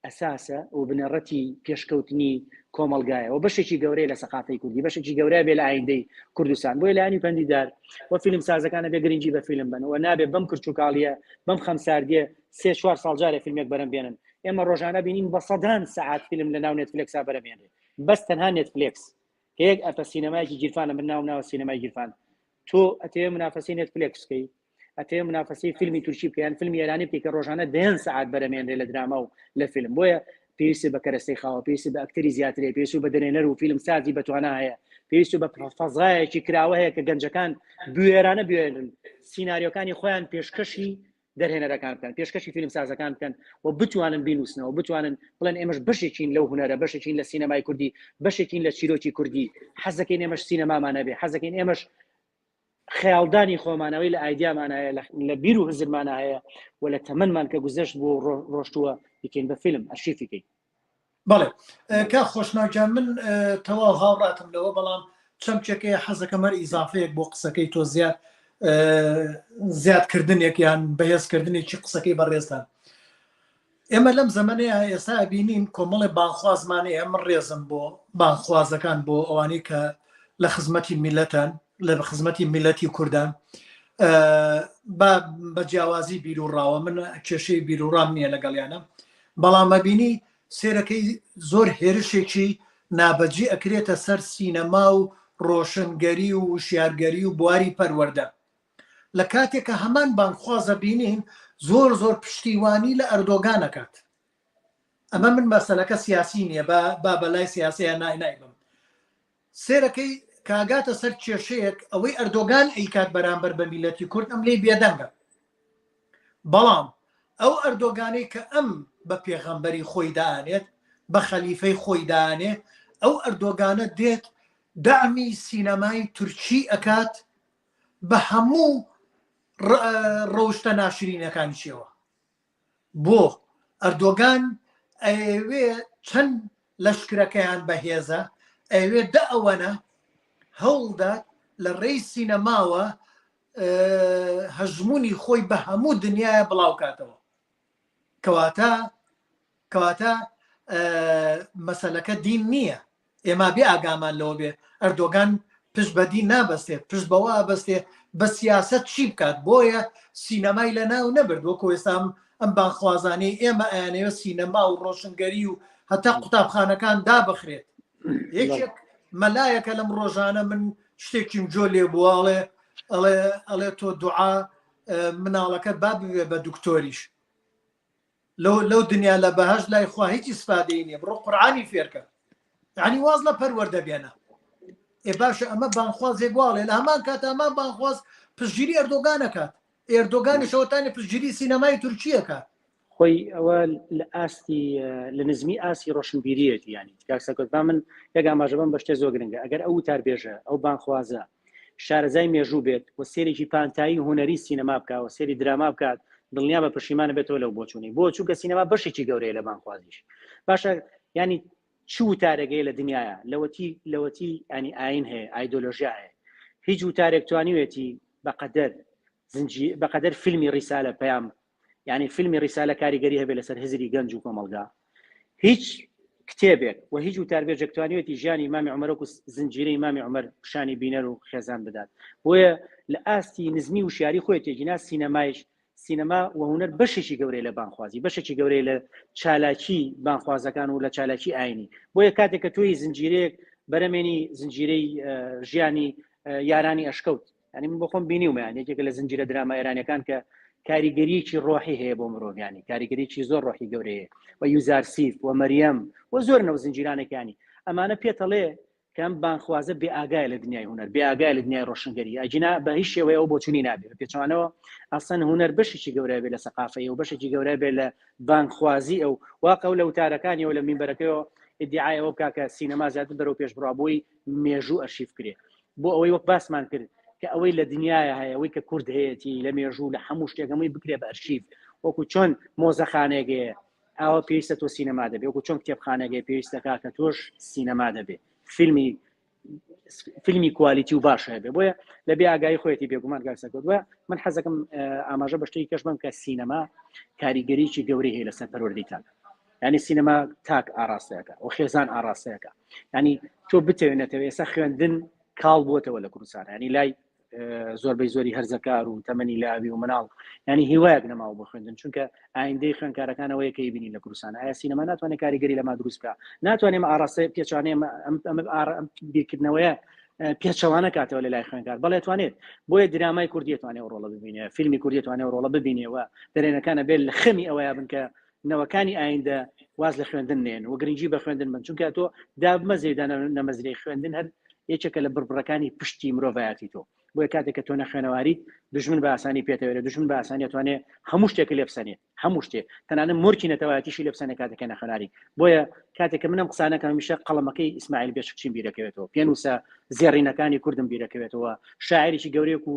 ئەساسە و بنەڕەتی پێشکەوتنی کۆمەڵگایە و بەشێکی گەورەیە لە سەقافەی کوردی بەشێکی گەورە بێ لە ئایندەی کوردستان بۆیە لایەنی پەندیدار و فیلم سازەکانە بێ گرنگی بە فیلم بن و نابێ بەم کرچوکاڵیە بەم خەمساردیە سێ چوار ساڵ جارێ فیلمێک بەرەم بێنن ئێمە ڕۆژانە بینین بە سەدان سەعات فیلم لە ناو نێتفلێکسا بەرەمێنرێ بەس تەنها نێتفلێکس کە یەک ئەپە سینەمایەکی گیرفانە من ناوم ناوە سینەمای گیرفان تۆ ئەتەوێ منافەسەی نێتفلێکس بکەی ئەتەوێ منافەسەی فیلمی تورکی بکەی یان فیلمی ئێرانی بکەی کە ڕۆژانە دەیان سەعات بەرەمێنرێ لە دراما و لە فیلم بۆیە پێویستی بە کەرەستەی خاوە پێویستی بە ئەکتەری زیاترێ پێویستی بە دەرێنەر و فیلم سازی بەتوانا هەیە پێویستی بە فەزایەکی کراوە هەیە کە گەنجەکان بوێرانە بوێرن سیناریۆکانی خۆیان پێشکەشی دەرهێنەرەکان بکەن پێشکەشی فیلم سازەکان بکەن و بتوانن بینوسنەوە بتوانن بڵێن ئێمەش بەشێکین لەو هونەرە بەشێکین لە سینەمای کوردی بەشێکین لە چیرۆکی کوردی حەزەکەین ئێمەش سینەمامان هەبێ حەزەکەین ئێمەش خەیاڵدانی خۆمانەوەی لە ئایدیامان هەیە لە بیر و هزرمان هەیە و لە تەمەنمان کە گوزەشت بۆ ڕۆشتووە بکەین بە فیلم ئەرشیفیکەین. بەڵێ کا خۆشناوجان من تەواو هاوڕاتم لەوە بەڵام چەمکێکەیە حەزەکەم هەر ئیزافەیەک بۆ قسەکەی تۆ زیاد زیادکردنێک یان بەهێزکردنێکی قسەکەی بەڕێزتان ئێمە لەم زەمەنەیە ئێستا ئەبینین کۆمەڵێ بانخوازمان هەیە من ڕێزم بۆ بانخوازەکان بۆ ئەوانەی کە لە خزمەتی میلەتان لە خزمەتی میلەتی کوردان با بە جیاوازی بیرروڕاوە من کێشەی بیرروڕام نییە لەگەڵیانە بەڵام ئەبینی سێرەکەی زۆر هێرشێکی نابەجی ئەکرێتە سەر سینەما و ڕۆشنگەری و وشیارگەری و بواری پەروەردە لە کاتێک کە هەمان بانگخوازە بینین زۆر زۆر پشتیوانی لە ئەردۆگان ئەکات ئەمە من مەسەلەکە سیاسی نییە با با بەلای سیاسەیە نای نایبم سێرەکەی کاگاتە سەر کێشەیەک ئەوەی ئەردۆگان ئەیکات بەرامبەر بە میلەتی کورد ئەم لێی بێدەنگە بەڵام ئەو ئەردۆگانەی کە ئەم بە پێغەمبەری خۆی دانێت بە خەلیفەی خۆی دانێ ئەو ئەردۆگانە دێت دەعمی سینەمای تورکی ئەکات بە هەموو ڕەوشتە ناشرینەکانیشیەوە. بۆ ئەردۆگان ئەیەوێ چەند لەشکرەکەیان بەهێزە ئەیەوێ دە ئەوەنە هەوڵدات لە ڕێی سینەماوە هەژمونی خۆی بە هەموو دنیاە بڵاوکاتەوە کەواتە کەواتە مەسەلەکە دین نییە ئێمە بێ ئاگامان لەوە بێ ئەردۆگان پشت بە دین نابەستێت پشت بەوە ئەبەستێ بە سیاسەت چی بکات بۆیە سینەمای لە ناو نەبرد وەکو ئێستا ئەم بانخوازانەی ئێمە ئەیانەوە سینەما و ڕۆشنگەری و هەتا قوتابخانەکان دابخرێت یەکێک مەلایەکە لەم ڕۆژانە من شتێکیم جۆ لێ بووە ئەڵێ ئەڵێ ئەڵێ تۆ دوعا مناڵەکەت با ببێ بە دکتۆریش لەو لەو دنیا لە بەهەشت لای خوا هیچ ئیسفادەی نییە بڕۆ قورعانی فێرکە یعنی واز لە پەروەردە بێنە ئێ باشە ئەمە بانخوازێک واڵێ لە هەمان کات ئەمان بانخواز پشتگیری ئەردۆگانەکات ئێردۆگانی شەوەتانی پشتگیری سینەمای تورکیەکە خۆی ئەوە لە ئاستی لە نزمی ئاستی ڕۆشنبیریەتی ینی کاک سەرکەوت با من یەک ئاماژە بەم بە شتێ زۆر گرنگە ئەگەر ئەو وتاربێژە ئەو بانخوازە شارەزای مێژوو بێت و سێرێکی پانتایی هونەری سینەما بکا و سێری دراما بکات دڵنیا بە پەشیمانە بێتەوە لەو بۆچوونی بۆ چونکە سینەما بەشێکی گەورەیە لە بانخوازیش باشە ینی چ وتارێک هەیە لە دنیاە لەوەتی لەوەتی ینی ئاین هەیە ئایدۆلۆژیا هەیە هیچ وتارێک توانیوێتی بەقەدەر زنجی بەقەدەر فیلمی ڕیسالە پەیام یعنی فیلمی ڕیسالە کاریگەری هەبێت لەسەر هزری گەنج و کۆمەڵگا هیچ کتێبێک و هیچ وتاربێژێک توانیوێتی ژیانی مامی عمرەک و زنجیرەی مامی عمر پیشانی بینەر و خێزان بدات بۆیە لە ئاستی نزمی وشیاری خۆی تێگینا سینەمایش سینەما و هونەر بەشێکی گەورەی لە بانخوازی بەشێکی گەورەی لە چالاکی بانخوازەکان و لە چالاکی ئاینی بۆیە کاتێک کە تۆی زنجیرەیەک بەرەمێنی زنجیرەی ژیانی یارانی ئەشکەوت ینی من بۆ خۆم بینیومە یان یەکێکە لە زنجیرە دراما ئێرانەکان کە کاریگەریەکی ڕۆحی هەیە بۆ مرۆڤیانی کاریگەریی زۆر ڕۆحی گەورەیە و یوزارسیف و مەریەم و زۆر نەو زنجیرانێکیانی ئەمانە پێتەڵێ کەم بانخوازە بێ ئاگای لە دنیای هونەر بێ ئاگای لە دنیای ڕۆشنگەری ئەگینا بە هیچ شێوەیە ئەو بۆچوونی نابێ بە پێچەوانەوە ئەسەن هونەر بەشێکی گەورە بێ لە سەقافەی و بەشێکی گەورە بێ لە بانخوازی ئەو واقع و لە وتارەکانیەوە لە مینبەرەکەیەوە ئیدعای ئەوە بکا کە سینەما زیاتر بەرەو پێش بڕا بۆی مێژوو ئەرشیف کرێ بۆ ئەوەی وەک باسمان کرد کە ئەوەی لە دنیاە هەیە ئەوەی کە کورد هەیەتی لە مێژوو لە هەموو شتێک هەمووی بکرێ بە ئەرشیف وەکو چۆن مۆزەخانەیەک هەیە ئاوا پێویستە تۆ سینەما دەبێ وەکو چۆن کتێبخانەگەی پێویستەکە کە تۆش سینەما دەبێ فیلمی فیلمی quality و باش هەبێ بۆیە لە بێ ئاگایی خۆیەتی بێگومان کاک سەرکەوت وە من حەزەکەم ئاماژە بە شتێکی کەش بم کە سینەما کاریگەریی گەورەی هەیە لەسەر پەروەردەی تاک ینی سینەما تاک ئاراستەیەەکە و خێزان ئاراستەیەەکە ینی تۆ بتەوێت نەتەوێت ئێستا خوێندن کاڵ بووەتەوە لە کوردستان ینی لای زۆربەی زۆری هەرزەکار و تەمەنی لاوی و مناڵ ینی هیوایەک نەماوە بۆ خوێندن چونکە ئایندەی خوێنکارەکانەوەی کە بینی لە کوردستان ئایا سینەما ناتوانێت کاریگەری لەما دروست بکە ناتوانێت ئاراستە پێچوانێ ئەم بیرکردنەوەیە پێچەوانە کاتەوە لە لای خوێنکار بەڵێ توانێت بۆیە درامای کوردی توانێت ڕۆڵە ببینێ فیلمی کوردی توانێت ڕۆڵە ببینێەوە دەرێنەکانە بێت لە خەمی ئەوەیە بن کە نەوەکانی ئایندە واز لە خوێندن نێن و گرنگی بە خوێندن بن چونکە تۆ دابمەزێ نەمەزرێ خوێندن هەر یەکێکە لە بڕبڕەکانی پشتی مرۆڤایەتی تۆ بۆیە کاتێک کە تۆ نەخوێنەواریت دژمن بە ئاسانی پێتەوێت دژمن بە ئاسانی توانێت هەموو شتێک لێ بسەنێت هەموو شتێک تەنانەت مۆرکی نەتەوایەتیشی لێ بسەنێت کاتێک کە نەخوێناری بۆیە کاتێک کە منم قسانەکەم هەمیشە قەڵەمەکەی ئیسماعیل بێشکچیم بیرەکەوێتەوە پێنووسە زێڕینەکانی کوردم بیرەکەوێتەوە شاعرێکی گەورەیەک و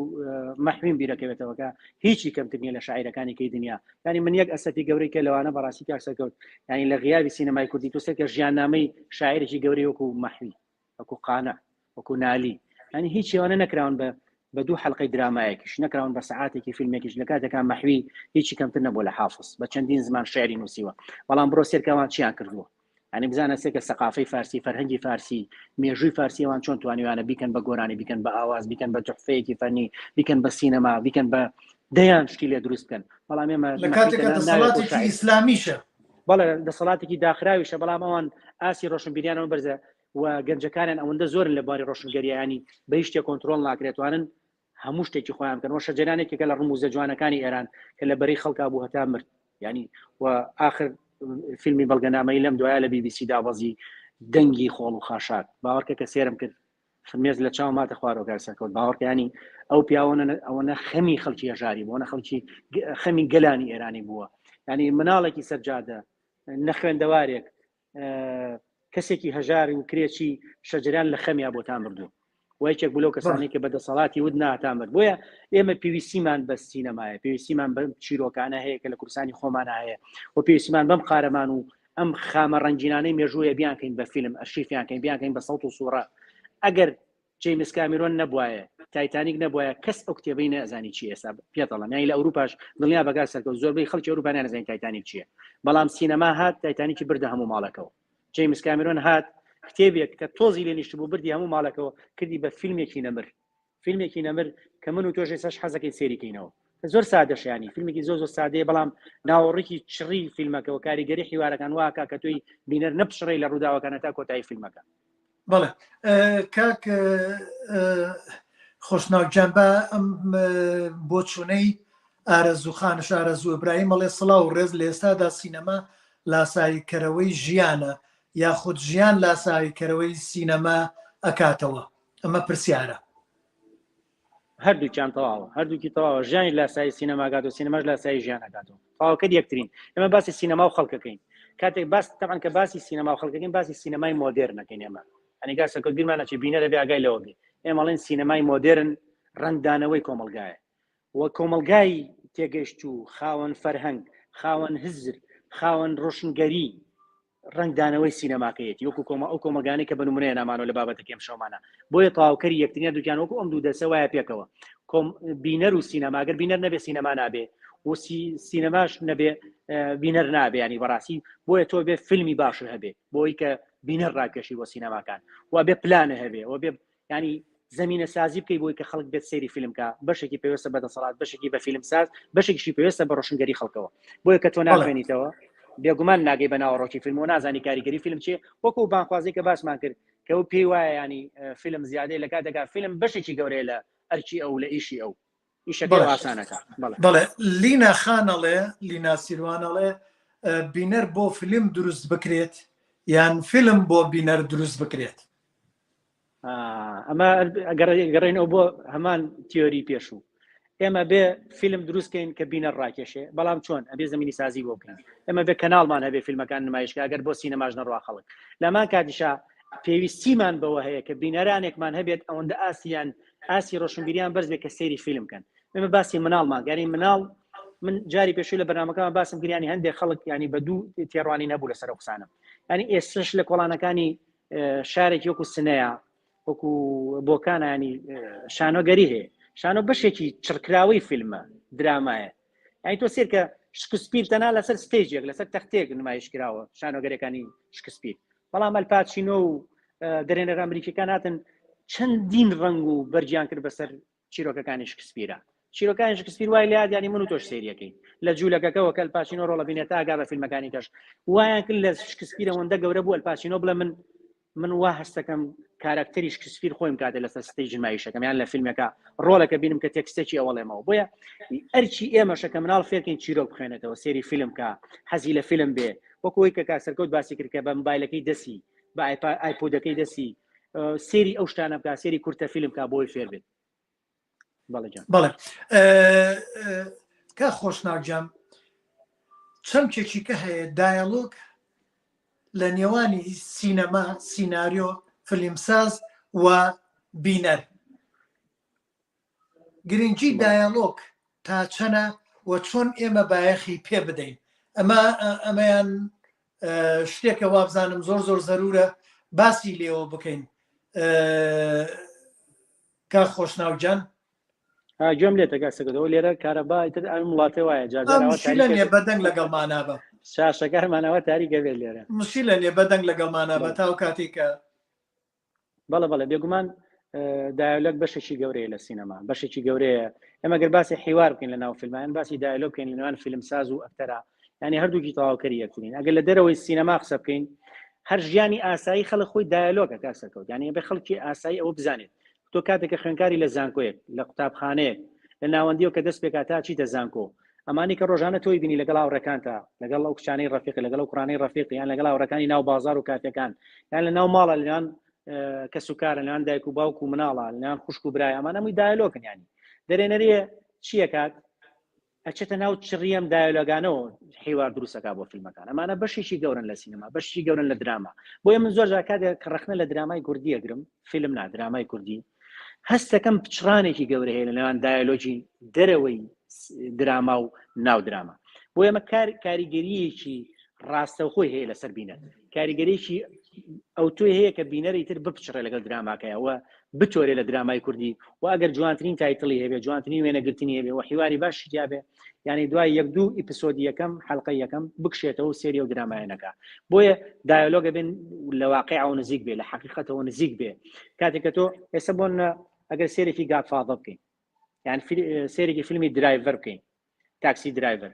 مەحویم بیرەکەوێتەوە کە هیچی کەمتر نییە لە شاعیرەکانی کەی دنیا یعنی من یەک ئەسەفی گەورەی کە لەوانە بەڕاستی کاک سەرکەوت یعنی لە غیابی سینەمای کوردی تۆ سەرکە ژیاننامەی شاعرێکی گەورەی وەکو مەحوی وەکو قانع وەکو نالی یعنی هیچ ئەوانە نەکراون بە بە دوو حلقەی درامایەکیش نەکراون بە سەعاتێکی فیلمێکیش لە کاتێکا مەحوی هیچی کەمتر نەبوو لە حافظ بە چەندین زمان شعری نووسیوە بەڵام بڕۆ سێرکەوان چیان کردووە یانی بزانە سێکە سەقافەی فارسی فەرهەنگی فارسی مێژووی فارسی ئەوان چۆن توانیویانە بیکەن بە گۆرانی بیکەن بە ئاواز بیکەن بە تحفەیەکی فەنی بیکەن بە سینەما بیکەن بە دەیان شتی لێ دروست بکەن بەڵام ئێمە لە کاتێکە دەسەڵاتێکی ئیسلامیشە بەڵێ دەسەڵاتێکی داخراویشە بەڵام ئەوان ئاسی ڕۆشنبیریانەوە بەرزە و گەنجەکانیان ئەوەندە زۆرن لە باری ڕۆشنگەریانی بە هیچ شتێک کۆنترۆڵ ناکرێتوانن هەموو شتێکی خۆیان بکەن وە شەجەران یەکێکە لە ڕموزە جوانەکانی ئێران کە لە بەرەی خەڵکا بوو هەتا مرد ینی و آخر فیلمی بەڵگەنامەی لەم دوایە لە BBC دابەزی دەنگی خۆڵ و خاشاک باوەڕکە کە سێرم کرد فرمێز لە چاو ماتە خوارەوە کاک سەرکەوت باوەڕکانی ئەو پیاوەنە ئەوەنە خەمی خەڵکی هەژاری بووە خەڵکی خەمی گەلانی ئێرانی بووە ینی مناڵێکی سەرجادە نەخوێندەوارێک کەسێکی هەژار و کرێچی شەجران لە خەمیا بۆ تا مردوو و یەکێک بوو لەو کەسانی کە بە دەسەڵاتی ود ناتا مرد بۆیە ئێمە پێویستیمان بە سینەمایە پێویستیمان بە چیرۆکانە هەیە کە لە کوردستانی خۆمانە هەیە و پێویستیمان بەم قارەمان و ئەم خامە ڕەنگینانەی مێژوویە بیانکەین بە فیلم ئەرشیفیان کەین بیانکەین بە سەوت و سوڕە ئەگەر جەیمس کامیرۆن نەبوایە تایتانیک نەبوایە کەس ئەو کتێبەی نەزانی چی ئێستا پێتەڵم یانی لە ئەوروپاش دڵنیا بەگار سەرکەوت زۆربەی خەڵکی ئەوروپا نازانین تایتانیک چییە بەڵام سینەما هات تایتانیکی بردە هەموو ماڵەکەەوە جەیمس کامیرۆن هات کتێبێک کە تۆزی لێ نیشتبوو بردی هەموو ماڵەکەەوە کردی بە فیلمێکی نەمر فیلمێکی نەمر کە من و تۆش ئێستاش حەزەکەین سێری کەینەوە زۆر سادەشیانی فیلمێکی زۆر زۆر سادەیە بەڵام ناوەڕێکی چڕی فیلمەکەەوە کاریگەری حیوارەکان واکە کە تۆی بینەر نەپچڕی لە ڕووداوەکانە تا کۆتایی فیلمەکە بەڵێ کاک خۆشناو گیان با ئەم بۆچوونەی ئارەزوو خانش ئارەزوو ئیبراهیم ئەڵێ سڵاو و ڕێز لە ئێستادا سینەما لاساییکەرەوەی ژیانە یاخود ژیان لاساییکەرەوەی سینەما ئەکاتەوە ئەمە پرسیارە هەردووکیان تەواوە هەردووکی تەواوە ژیانی لاسایی سینەماگات و سینەماش لاسایی ژیان ئەکاتەوە تەواوکەر یەکترین ئێمە باسی سینەما و خەڵکەکەین کاتێک باس تەبعەن کە باسی سینەما و خەڵکەکەین باسی سینەمای مۆدێرنەکەین ئێمە ئەنی گا سەرکەوت بیرمان نەچێ بینەرە بێ ئاگای لەوە بێ ئێمە ئەڵێن سینەمای مۆدێرن ڕەنگدانەوەی کۆمەڵگایە و کۆمەڵگای تێگەشتوو، خاوەن فەرهەنگ، خاوەن هزر، خاوەن ڕۆشنگەری ڕەنگدانەوەی سینەماکەیەتی وەکو کۆمە ئەو کۆمەگانی کە بە نمونەیە نامانەوە لە بابەتەکەی ئەم شەومانە بۆیە تەواوکەری یەکتریان دووکیان وەکو ئەم دوو دەسە وایە پێکەوە کۆم بینەر و سینەما گەر بینەر نەبێ سینەما نابێ و سینەماش نەبێ بینەر نابێ ینی بەڕاستی بۆیە تۆ بێ فیلمی باش هەبێ بۆی کە بینەر ڕاکێشی بۆ سینەماکان و بێ پلانە هەبێ و بێ ینی زمینە سازی بکەی بۆی کە خەڵک بێت سەیری فیلم کە بەشێکی پێویستە بە دەسەڵات بەشێکی بە فیلم ساز بەشێکیشی پێویستە بە ڕۆشنگەری خەڵکەوە بۆیە کە تۆ ناخوێنیتەوە بێگومان ناگەی بە ناوەڕۆکی فیلم و نازانی کاریگەری فیلم چیە وەکو بانخوازی کە باسمان کرد کە ئەو پێی وایە ینی فیلم زیادەیە لە کاتێکا فیلم بەشێکی گەورەیە لە ئەرکی ئەو لە ئیشی ئەو ئیشەکە ئاسانەکە بەڵێ لینا خانەڵێ لینا سیروانەڵێ بینەر بۆ فیلم دروست بکرێت یان فیلم بۆ بینەر دروست بکرێت ئەمە گەڕێنەوە بۆ هەمان تیۆری پێشوو ئێمە بێ فیلم دروستکەین کە بینەر ڕاکێشێ بەڵام چۆن ئەبێ زمینی سازی بۆ بکەین ئێمە بێ کەناڵمان هەبێ فیلمەکان نمایشکە ئەگەر بۆ سینەماش نەڕوا خەڵک لەمان کاتیشا پێویستیمان بەوە هەیە کە بینەرانێکمان هەبێت ئەوەندە ئاسیان ئاسی ڕۆشنبیریان بەرز بێت کە سەیری فیلم کەن ئێمە باسی مناڵمان گەری مناڵ من جاری پێشوو لە بەرنامەکەمان باسم کردیانی هەندێک خەڵک ینی بە دوو تێڕوانی نەبوو لەسەر قسانم ینی ئێستش لە کۆڵانەکانی شارێکی وەکو سنەیە وەکو بۆکانە ینی شانۆگەری هەیە شانۆ بەشێکی چڕکراوەی فیلمە درامایە یعنی تۆ سێرکە شکسپیر تەنها لەسەر stage ێک لەسەر تەختێک نمایش کراوە شانۆگەرەکانی شکسپیر بەڵام ئەلپاچینۆ و دەرێنەر ئەمریکیەکان هاتن چەندین ڕنگ و بەرجیان کرد بەسەر چیرۆکەکانی شکسپیرە چیرۆکانی شکسپیر وای لات ینی من و تۆش سێریەکەی لە جوولەکەکەەوە کە ئەلپاچینۆ ڕۆڵە بینێت تا ئاگا بە فیلمەکانی کەش وایان کرد لە شکسپیرە وەندە گەورە بوو ئەلپاچینۆ بڵێ من من وا هەستەکەم کاراکتەری شکسپیر خۆیم کاتێ لەسەر stage نمایشەکەم یان لە فیلمەکە ڕۆڵەکە بینم کە تێکستێکی ئەوەڵێمەوە بۆیە ئەرچی ئێمەشە کە مناڵ فێرکەین چیرۆک بخوێنێتەوە سێری فیلم کە حەزی لە فیلم بێ وەکو ئەوی کە کاک سەرکەوت باسی کرد کە بە مۆبایلەکەی دەسی بە ئایپۆدەکەی دەسی سێری ئەو شتانە بکە سێری کورتە فیلم کا بۆی فێر بێت بەڵێ کە خۆشناوجان چەمکێکی کە هەیە دایەلۆگ لە نێوانی سینەما سیناریۆ فلیمساز و بینەر گرنگی دایەلۆگ تا چەنە و چۆن ئێمە بایەخی پێ بدەین ئەمە ئەمەیان شتێکە وابزانم زۆر زۆر زەرورە باسی لێوە بکەین کا خۆشناو گیان گوێم لێتە کاک سەکەوت لێرە کارەبا ئیتر ئەم وڵاتێ وایە جاجارەوە نیە بەدەنگ لەگەڵمانە بە شاشەکانمانەوە تاریکە بێت لێرە مشیلە نیە بەدەنگ لەگەڵمانە بە تاو کاتێک کە بەڵێ بەڵێ بێگومان دایۆلۆگ بەشێکی گەورەیە لە سینەما بەشێکی گەورەیە ئێمە گەر باسی حیوار بکەین لە ناو فیلمان باسی دایۆلۆگ بکەین لە نێوان فیلمساز و ئەکتەرا یعنی هەردووکی تەواوکەری یەکترین ئەگەر لە دەرەوەی سینەما قسە بکەین هەر ژیانی ئاسایی خەڵک خۆی دایۆلۆگە کاک سەرکەوت یعنی ئەبێ خەڵکی ئاسایی ئەوە بزانێت تۆ کاتێک کە خوێنکاری لە زانکۆیەک لە قوتابخانەیەک لە ناوەندیەوە کە دەست پێکات تا چیتە زانکۆ ئەمانی کە ڕۆژانە تۆی بینی لەگەڵ هاوڕێکانتا لەگەڵ ئەو کچانەی ڕەفیقی لەگەڵ ئەو کوڕانەی ڕەفیقی یان لەگەڵ هاوڕێکانی ناو بازار و کافێکان یان لە ناو ماڵە لەنێوان کەس و کارە لەنێوان دایک و باوک و مناڵە لەنێوان خوشک و برای ئەمانە هەمووی دایەلۆگن یانی دەرێنەریە چیەکات ئەچێتە ناو چڕیم دایۆلۆگانەوە حیوار دروستەکە بۆ فیلمەکان ئەمانە بەشێکی گەورن لە سینەما بەشی گەورن لە دراما بۆیە من زۆر جار کاتێک کە ڕەخنە لە درامای کوردی ئەگرم فیلم نا درامای کوردی هەستەکەم پچڕانێکی گەورە هەیە لە نێوان دایۆلۆجی دەرەوەی دراما و ناو دراما بۆ ئێمە کار کاریگەریەکی ڕاستەوخۆی هەیە لەسەر بینەر کاریگەریی ئەو تۆی هەیە کە بینەری تر بپچڕێ لەگەڵ دراماکەیەوە بتۆرێ لە درامای کوردی و ئەگەر جوانترین title ی هەبێ جوانترین وێنەگرتنی هەبێ و حیواری باشی تیاابێ یعنی دوای یەک دوو episode ی یەکەم حلقە یەکەم بکشێتەوە و سێری و درامایەنەکە بۆیە دایۆلۆگە بن لە واقعەوە نزیک بێ لە حقیقەتەوە نزیک بێ کاتێک کە تۆ ئێستا بۆن ئەگەر سێرێکی Godfather بکەین یان سێرێکی فیلمی Driver بکەین Taxi Driver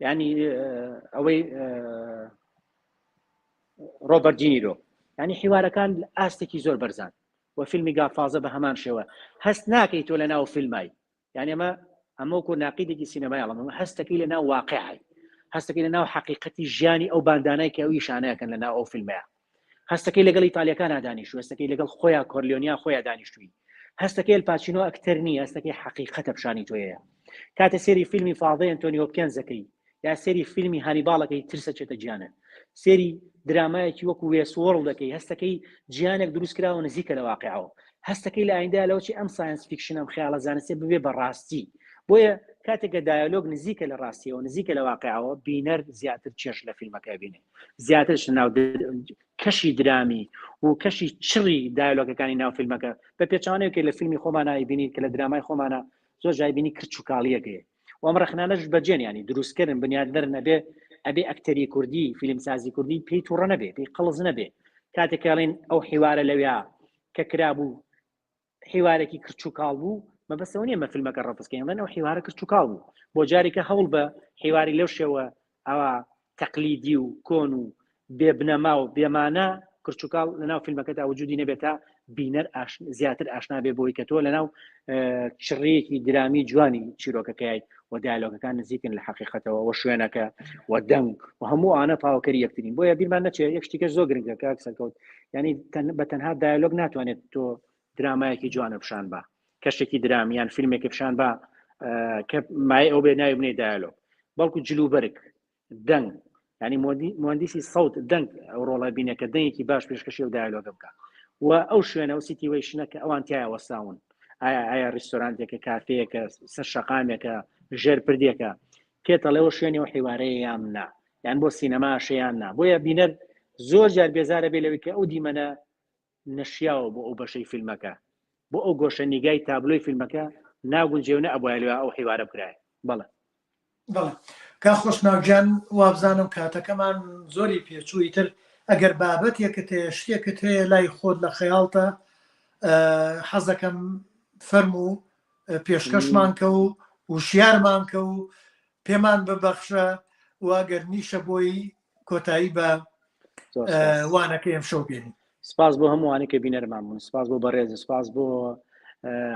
ینی ئەوەی ڕۆبەرت دینیرۆ ینی حیوارەکان لە ئاستێکی زۆر بەرزان و فیلمی Godfather بە هەمان شێوە هەست ناکەی تۆ لە ناو فیلمای یعنی ئەمە ئەمە وەکو ناقیدێکی سینەمای ئەڵم ئەمە هەستەکەی لە ناو واقعی هەستەکەی لە ناو حەقیقەتی ژیانی ئەو باندانای کە ئەو ئیشانەکەن لە ناو ئەو فیلمەیە هەستەکەی لەگەڵ ئیتالیەکان دانیشتوو هەستەکەی لەگەڵ خۆیان کۆرلیۆنیا خۆیان دانیشتووی هەستەکەی ئەلپاچینۆ ئەکتەر نییە هەستەکەی حەقیقەتە پیشانی تۆیە کاتە سێری فیلمی فاضەی ئەنتۆنی هۆپکێنزەکەی یا سێری فیلمی هانیباڵەکەی ترسە چێتە گیانە سێری درامایەکی وەکو Westworld دەکەی هەستەکەی جیانێک دروست کراوە نزیکە لە واقعەوە هەستەکەی لە ئایندە لەوەچی ئەم science fiction ئەم خەیاڵە زانستیە ببێ بە ڕاستی بۆیە کاتێک کە دایالۆگ نزیکە لە ڕاستیەوە نزیکە لە واقعەوە بینەر زیاتر چێژ لە فیلمەکە بینێ زیاترش ناو کەشی درامی و کەشی چڕی دایالۆگەکانی ناو فیلمەکە بە پێچوانەیە کە لە فیلمی خۆمانە بینی کە لە درامای خۆمانە زۆر جای بینی کرچ و کاڵیەکەی و ئەم ڕەخنانەش بەجێن ینی دروستکردن بنیادنەر نەبێ ئەبێ ئەکتەری کوردی فیلمسازی کوردی پێی تووڕە نەبێ پێی قەڵز نەبێ کاتێک کاڵین ئەو حیوارە لەویا کە کرابوو حیوارێکی کرچ و کاڵ بوو مەبەستەوە نییە مە فیلمەکە ڕەفزکەین بڵێن ئەو حیوارە کرچ و کاڵ بوو بۆ جارێکە هەوڵ بە حیواری لەو شێوە ئەوە تەقلیدی و کۆن و بێبنەما و بێمانە کرچوکاڵ لەناو فیلمەکەدا وجودی نەبێت تا بینەر زیاتر ئاشنا بێ بۆی کە تۆ لەناو چڕیەکی درامی جوانی چیرۆکەکەی و دیالۆگەکان نزیکن لە حقیقەتەوە و شوێنەکە و دەنگ و هەموو ئانە تاوکەری یەکترین بۆیە بیرمان نەچێت یەک شتیکە زۆر گرنگە کاک سەرکەوت ینی بە تەنها دیالۆگ ناتوانێت تۆ درامایەکی جوانە پیشان بە کەشێکی درامی یان فیلمێکی پیشان بە کە مای ئەو بێ ناوی بنێ دیالۆگ بەڵکو جلوبەرگ دەنگ ینی مهندسی سەوت دەنگ ئەو ڕۆڵە بینە کە دەنگێکی باش پێشکەشی و دیالۆگە بکە و ئەو شوێنە و situation ە کە ئەوان تایە وەساون ئایا ئایا ریستۆرانتێکە کافەیەکە سەر شەقامێکە ژێر پردێکە پێتەڵێەوە شوێنی و حیوارەیە یان نا یان بۆ سینەما شەیان نا بۆیە بینەر زۆر جار بێزارە بێ لەوەی کە ئەو دیمەنە نەشیاوە بۆ ئەو بەشەی فیلمەکە بۆ ئەو گۆشە نیگای تابلۆی فیلمەکە ناگونجێ و نەئەبوایە لەوێ ئەو حیوارە بکرایە بەڵێ. بەڵێ کاک خۆشناو گیان وابزانم کاتەکەمان زۆری پێچوو ئیتر ئەگەر بابەتێکت هەیە شتێکت هەیە لای خۆت لە خەیاڵتە حەزەکەم فەرموو پێشکەشمان کە و وشیارمان کە و پێمان ببەخشە و ئەگەر نیشە بۆی کۆتایی بە وانەکە ئەم شەو بێنی سپاس بۆ هەمووانی کە بینەرمان بوون سپاس بۆ بەڕێز سپاس بۆ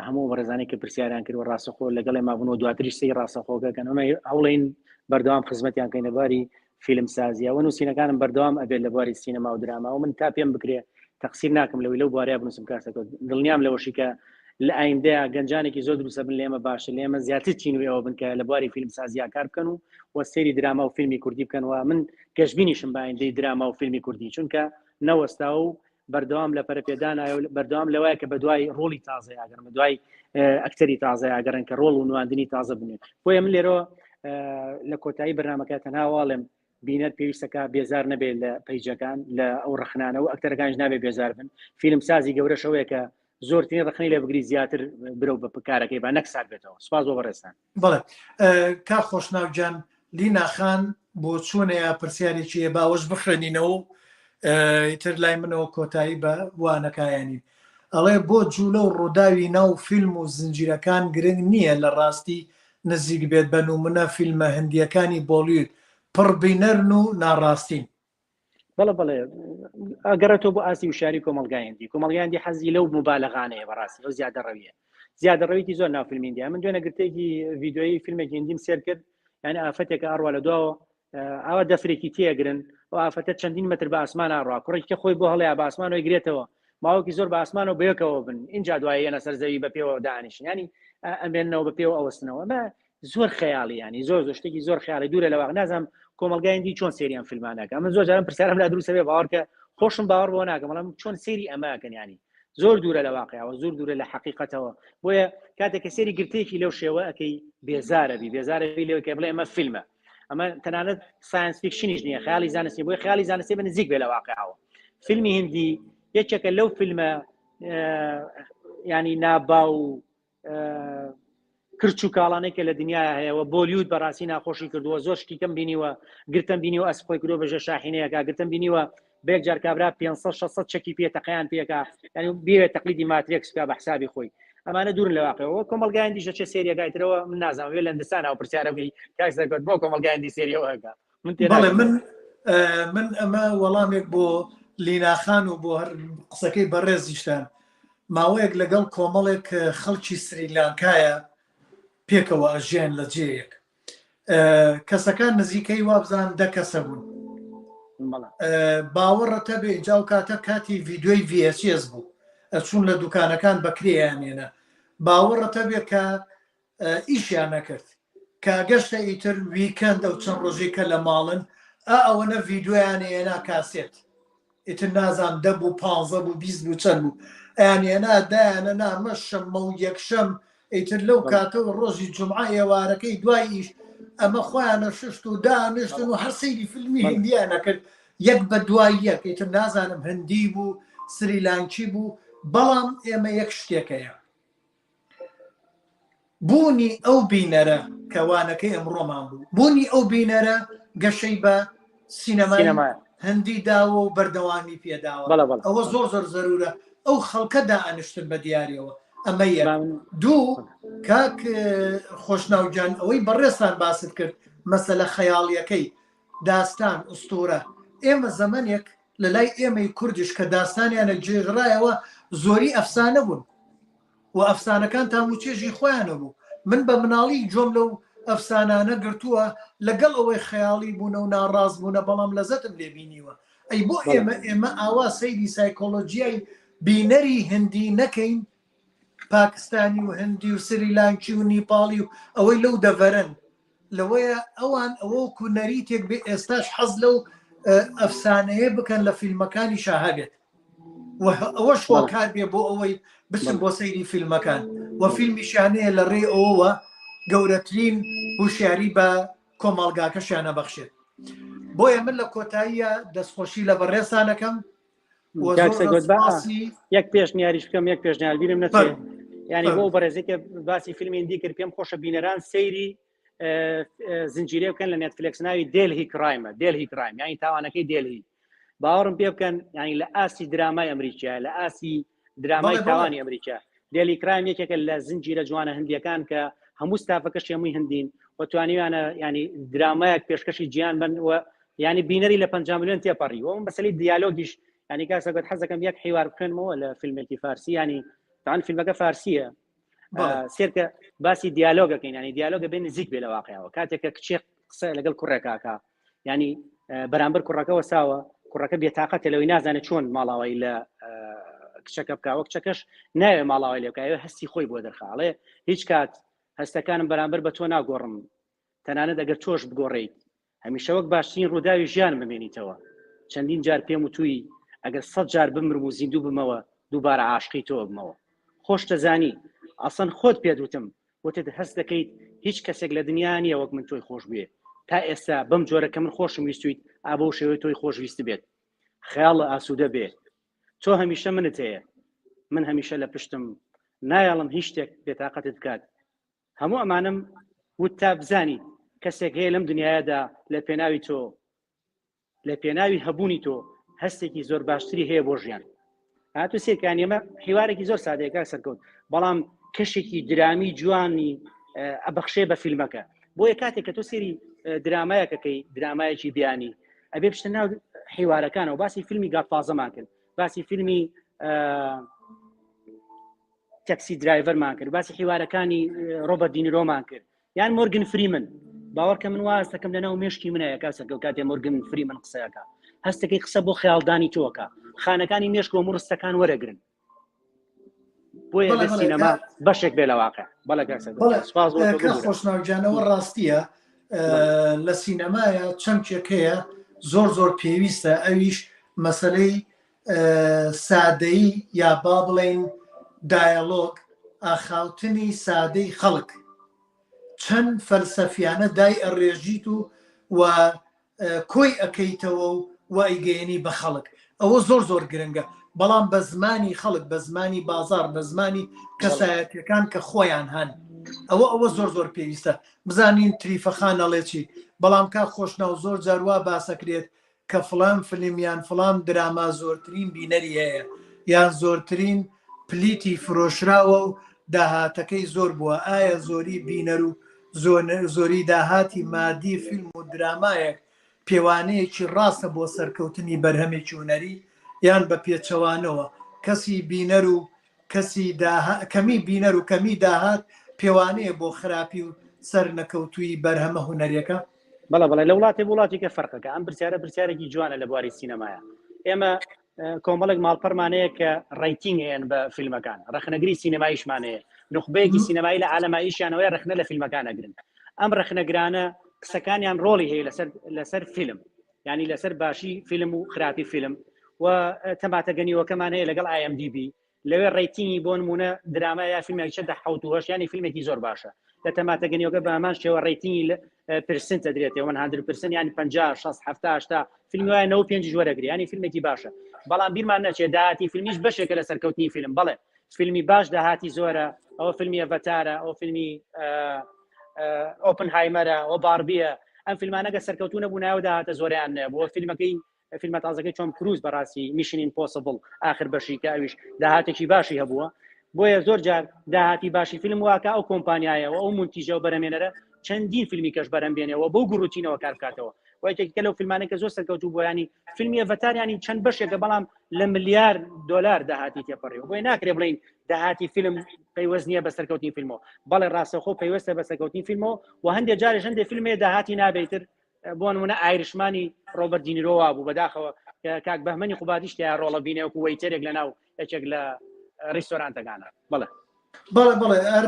هەموو بەڕێزانی کە پرسیاریان کرد و ڕاستەخۆ لەگەڵ ئێمە بوون و دواتریش سەی ڕاستەخۆکەکەن ئەمە هەوڵین بەردەوام خزمەتیان کەین لە باری فیلم سازیەوە نووسینەکانم بەردەوام ئەبێت لە بواری سینەما و دراما و من تا پێم بکرێ تەقسیر ناکەم لەوەی لەو بوارەیە بنووسم کاسەکە دڵنیام لەوەشی کە لە ئایندەیە گەنجانێکی زۆر دروستە بن لێمە باشە لێمە زیاتر تینوی ئەوە بن کە لە بواری فیلم سازیا کار بکەن و وە سەیری دراما و فیلمی کوردی بکەن و من گەشببینیشم بە ئایندەی دراما و فیلمی کوردی چونکە نەوەستا و بەردەوام لە پەرەپێدانایە و بەردەوام لەوایە کە بەدوای ڕۆڵی تازە ئاگەرم بەدوای ئەکتەری تازە ئاگەرن کە ڕۆڵ و نواندنی تازە بنێن بۆیە من لێرەوە لە کۆتایی بەرنمەکە تەنها واڵێم بینەر پێویستەکە بێزار نەبێت لە پەیجەکان لە ئەو ڕخنانە و ئەکتەرەکانش نابێ بێزار بن فیلم سازی گەورەشەوەیە کە زۆرترین ڕخنەی لێ بگری زیاتر برەو بە کارەکەی با نەک سارد بێتەوە سپاس بۆ بەڕێزتان. بەڵێ کاک خۆشناو گیان لینا خان بۆچوونە یا پرسیارێکی هەیە باوەش بخوێنینەوە و ئیتر لای منەوە کۆتایی بە وانەکایانی ئەڵێ بۆ جوولە و ڕووداوی ناو فیلم و زنجیرەکان گرنگ نییە لە ڕاستی نزیک بێت بە نومونە فیلمە هندیەکانی بۆڵیود پڕ بینەرن و ناڕاستین. بەڵێ بەڵێ ئەگەڕێتەوە بۆ ئاستی وشاری کۆمەڵگای هندی کۆمەڵگای هندی حەزی لەو مبالغانەیە بەڕاستی ئەو زیادە ڕەویە زیادە ڕەویکی زۆر ناو فیلمی هندی من دوێنە گرتێکی ڤیدیۆیی فیلمێکی هندیم سێر کرد یعنی ئافرەتێکە ئەڕوا لە دواوە ئاوا دەفرێکی تێگرن ئەو ئافرەتە چەندین متر بە ئاسمان ئاڕوا کوڕێکی کە خۆی بۆ هەڵەیە بە ئاسمانەوەی گرێتەوە ماوەکی زۆر بە ئاسمانەوە بەیەکەوە بن اینجا دوای یەنە سەر زەوی بە پێوە دانیشن ینی ئەمێنەوە بە پێوە ئەوەستنەوە ئەمە زۆر خەیاڵی ینی زۆر زۆر شتێکی زۆر خەیاڵی دوورە لە واقع نازانم کۆمەڵگای هندی چۆن سێری ئەم فیلمانەکە من زۆر جارم پرسیارم لا دروستە بێ باوەڕکە خۆشم باوەڕ بۆ ناکەم بەڵام چۆن سێری ئەمەکەن ینی زۆر دوورە لە واقعەوە زۆر دوورە لە حەقیقەتەوە بۆیە کاتێک کە سێری گرتەیەکی لەو شێوە ئەەکەی بێزارەبی بێزارەبی لەوەی کە بڵێ ئەمە فیلمە ئەمە تەنانەت science fiction یش نییە خیاڵی زانستی بۆی خیاڵی زانستی بە نزیک بێ لە واقعەوە فیلمی هندی یەکێکە لەو فیلمە ینی ناباو کرچ و کاڵانەی کە لە دنیا هەیە و بۆلیود بەڕاستی ناخۆشی کردووە زۆر شتی کەم بینیوە گرتم بینیوە ئەس خۆی کردووە بەژێ شاحینەیەکە گرتم بینیوە بە یەک جار کابرا 500 600 چەکی پێ تەقیان پێکا یعنی بێ تەقلیدی ماترێکس بکا بە حسابی خۆی ئەمانە دوورن لە واقعەوە کۆمەڵگایان دیش دەچێت سێریەکای ترەوە من نازانم وێ لە هندستانەوە پرسیارە بکەی کاک سەرکەوت بۆ کۆمەڵگایان دی سێریەوە من بەڵێ من من ئەمە وەڵامێک بۆ لیناخان و بۆ هەر قسەکەی بەڕێزیشتان ماوەیەک لەگەڵ کۆمەڵێک خەڵکی سریلانکایە پێکەوە ئەژیان لە جێیەک کەسەکان نزیکەی وابزان دە کەسە بوون باوەڕەتە بێ جاو کاتە کاتی ڤیددیوی VHS بوو ئەچوون لە دوکانەکان بەکرێیانێنە باوەڕەتە بێ کە ئیشیان نەکرد کە گەشتە ئیتر weekend ئەو چەند ڕۆژەی کە لە ماڵن ئا ئەوەنە ڤیدیۆیان هێنا کاسێت ئیتر نازان دە بوو پ بوو 20 بوو چەند بوو ئەیان هێنا دایانە نامە شەممە و یەکشەم. ئیتر لەو کاتەوە ڕۆژی جمعە ئێوارەکەی دوای ئیش ئەمە خۆیانە ششت و دانیشتن و هەر سەیری فیلمی هندیانە کرد یەک بە دوای یەک، ئیتر نازانم هندی بوو سریلانکی بوو، بەڵام ئێمە یەک شتێکەیە بوونی ئەو بینەرە کە وانەکەی ئەمڕۆمان بوو، بوونی ئەو بینەرە گەشەی بە سینەمای هندی داوە و بەردەوامی پێداوە، ئەوە زۆر زۆر زەرورە ئەو خەڵکە دائەنیشتن بە دیاریەوە. ئەمە یەک. دوو، کاک خۆشناو گیان ئەوەی بەڕێزتان باست کرد مەسەلە خەیاڵیەکەی داستان، ئوستورە، ئێمە زەمەنێک لە لای ئێمەی کوردیش کە داستانیانە گێژڕایەوە زۆری ئەفسانە بوون و ئەفسانەکان تام و چێژی خۆیانە بوو. من بە مناڵی گوێم لەو ئەفسانانە گرتووە لەگەڵ ئەوەی خەیاڵی بوونە و ناڕاست بوونە بەڵام لەزەتم لێ بینیوە. ئەی بۆ ئێمە ئێمە ئاوا سەیری سایکۆلۆجیای بینەری هندی نەکەین پاکستانی و هندی و سریلانکی و نیپاڵی و ئەوەی لەو دەڤەرن لەوەیە ئەوان ئەوە وەکو نەریتێک بێ ئێستاش حەز لەو ئەفسانەیە بکەن لە فیلمەکانی شاهبێت و ئەوەش هۆکار بێ بۆ ئەوەی بچن بۆ سەیری فیلمەکان و فیلمیشیانەیە لە ڕێی ئەوەوە گەورەترین هوشیاری بە کۆمەڵگاکەشیان ئەبەخشێت بۆیە من لە کۆتاییە دەستخۆشی لە بەڕێزتانەکەم یەک پێشنیاریش بکەم یەک پێشنیار بیرم نەچێت ینی بۆ بەڕێزێکە باسی فیلمی هندی کرد پێم خۆشە بینەران سەیری زنجیرە بکەن لە نێتفلێکس ناوی Delhi Crime ە Delhi Crime ینی تاوانەکەی دێلهی باوەڕم پێ بکەن ینی لە ئاستی درامای ئەمریکا لە ئاستی درامای تاوانی ئەمریکا Delhi Crime یەکێکە لە زنجیرە جوانە هندیەکان کە هەموو ستافەکەش هەمووی هندین و توانیویانە ینی درامایەک پێشکەشی جیان بن و ینی بینەری لە 5 میلیۆن تێپەڕی و مەسەلی دیالۆگیش ینی کاسە گوت حەزەکەم یەک حیوار بخوێنمەوە لە فیلمێکی فارسی ینی تان فیلمەکە فارسیە سێرکە باسی دیالۆگەکەین ینی دیالۆگە بێ نزیک بێ لە واقعەوە کاتێک کە کچێک قسە لەگەڵ کوڕێکاکە ینی بەرامبەر کوڕەکە وەساوە کوڕەکە بێتاقەتە لەوەی نازانێت چۆن ماڵاوایی لە کچەکە بکەوە کچەکەش ناوێ ماڵاوای لێ بکەوە هەستی خۆی بۆ دەرخاڵێ هیچ کات هەستەکانم بەرامبەر بە تۆ ناگۆڕم تەنانەت ئەگەر تۆش بگۆڕیت هەمیشە وەک باشترین ڕووداوی ژیان بمێنیتەوە چەندین جار پێم وتووی ئەگەر سە جار بمرم و زیندوو بمەوە دووبارە عاشقی تۆ بمەوە خۆش دەزانی ئەسەن خۆت پێت وتم وتت هەست دەکەیت هیچ کەسێک لە دنیا نییە وەک من تۆی خۆش بوێ تا ئێستا بەم جۆرە کە من خۆشم ویستویت ئا بەو شێوەی تۆی خۆش ویستبێت خەیاڵ ئاسوودە بێ تۆ هەمیشە منت هەیە من هەمیشە لە پشتم نایەڵم هیچ شتێک بێتاقەتت بکات هەموو ئەمانم وت تا بزانیت کەسێک هەیە لەم دنیادا لە پێناوی تۆ لە پێناوی هەبوونی تۆ هەستێکی زۆر باشتری هەیە بۆ ژیان هاتو سێکانی ئەمە حیوارێکی زۆر سادەیەکە سەرکەوت بەڵام کەشێکی درامی جوانی ئەبەخشێ بە فیلمەکە بۆیە کاتێک کە تۆ سێری درامایەکەکەی درامایەکی بیانی ئەبێ بچتە ناو حیوارەکانەوە باسی فیلمی Godfather مان کرد باسی فیلمی Taxi Driver مان کرد باسی حیوارەکانی ڕۆبەرت دینیرۆمان کرد یان مۆرگن فریمن باوەڕکە من واز دەکەم لەناو مێشکی منەیە کا سەرکەوت کاتێ مۆرگن فریمن قسەیەکە هەستەکەی قسە بۆ خەیاڵدانی تۆکە خانەکانی مێشک و مڕستەکان وەرەگرن بۆیە لە سینەما بەشێک بێ لە واقع بەڵێ کاک سەرکەوت سپاس بۆ تۆ ببورە. خۆشناوگیانەوە ڕاستیە لە سینەمایە چەمکێک هەیە زۆر زۆر پێویستە ئەویش مەسلەی سادەیی یا با بڵێین دایەلۆگ، ئاخاوتنی سادەی خەڵک، چەند فەلسەفیانە دای ئەڕێژیت و و کۆی ئەکەیتەوە و و ئەیگەیەنی بە خەڵک ئەوە زۆر زۆر گرنگە بەڵام بە زمانی خەڵک بە زمانی بازار بە زمانی کەسایەتەکان کە خۆیان هەن ئەوە ئەوە زۆر زۆر پێویستە بزانین تریفەخان ئەڵێ چی بەڵام کا خۆشناو زۆر جاروا باسەکرێت کە فڵان فلیم یان فڵان دراما زۆرترین بینەری هەیە یان زۆرترین پلیتی فرۆشراوە و داهاتەکەی زۆر بووە ئایا زۆری بینەر و زۆری داهاتی مادی فیلم و درامایەک پێوانەیەکی ڕاستە بۆ سەرکەوتنی بەرهەمێکی هونەری یان بە پێچەوانەوە کەسی بینەر و کەسی داها کەمی بینەر و کەمی داهات پێوانەیە بۆ خراپی و سەرنەکەوتوویی بەرهەمە هونەریەکە؟ بەڵێ بەڵێ لە وڵاتێ بۆ وڵاتی کە فەرقەکە ئەم پرسیارە پرسیارێکی جوانە لە بواری سینەمایە ئێمە کۆمەڵێک ماڵپەرمانەیە کە rating هەیەن بە فیلمەکان ڕەخنەگری سینەماییشمانەیە نخبەیەکی سینەمایی لە عالەماییشیانەوەی ڕەخنە لە فیلمەکان ئەگرن ئەم ڕەخنەگرانە قسەکانیان ڕۆڵی هەیە لەسەر لەسەر فیلم ینی لەسەر باشی فیلم و خراپی فیلم و تەماتە گەنیوەکەمان هەیە لەگەڵ IMDb. لەوێ rating ی بۆ نمونە دراما یا فیلمێک چەندە حوت و هەشت ینی فیلمێکی زۆر باشە لە تەماتە گەنیەکە بە هەمان شێوە rating ی percent دەدرێتەوە 100 percent ینی 50 60 70 80 فیلم وایە 95 وەرەگری ینی فیلمێکی باشە بەڵام بیرمان نەچێت داهاتی فیلمیش بەشێکە لە سەرکەوتنی فیلم بەڵێ فیلمی باش داهاتی زۆرە ئەوە فیلمی ئەڤەتارە ئەو فیلمی ئۆپن هایمەرە ئەو باربیە ئەم فیلمانەگە سەرکەوتو نەبوونایەوە داهاتە زۆریان نەبووە فیلمەکەی فیلمە تازەکەی تۆم کروز بەڕاستی Mission Impossible ئاخر بەشی کە ئەویش داهاتێکی باشی هەبووە بۆیە زۆر جار داهاتی باشی فیلم واکە ئەو کۆمپانیایەوە ئەو مونتیژە و بەرەمێنەرە چەندین فیلمی کەش بەرەم بێنەوە بۆ گوڕوتینەوە کار بکاتەوە وایتێک کە لەو فیلمانە کە زۆر سەرکەوتوو بۆیانی فیلمی ئەڤەتاریانی چەند بەشێکە بەڵام لە ملیار دلار داهاتی تێپەڕی بۆی ناکرێ بڵین داهاتی فیلم پەیوەست نییە بە سەرکەوتنی فیلمەوە بەڵێ ڕاستەخۆ پەیوەستە بە سەرکەوتنی فیلمەوە و هەندێک جارێک هەندێک فیلمێ داهاتی نابێتر بۆ نمونە Irishman ی ڕۆبەرت دینیرۆ وابوو بەداخەوە کاک بەهمەنی قوبادیش تیا ڕۆڵە بینێ وەکو waiter ێک لەناو یەکێک لە ڕیستۆرانتەکانە بەڵێ بەڵێ بەڵێ ئەر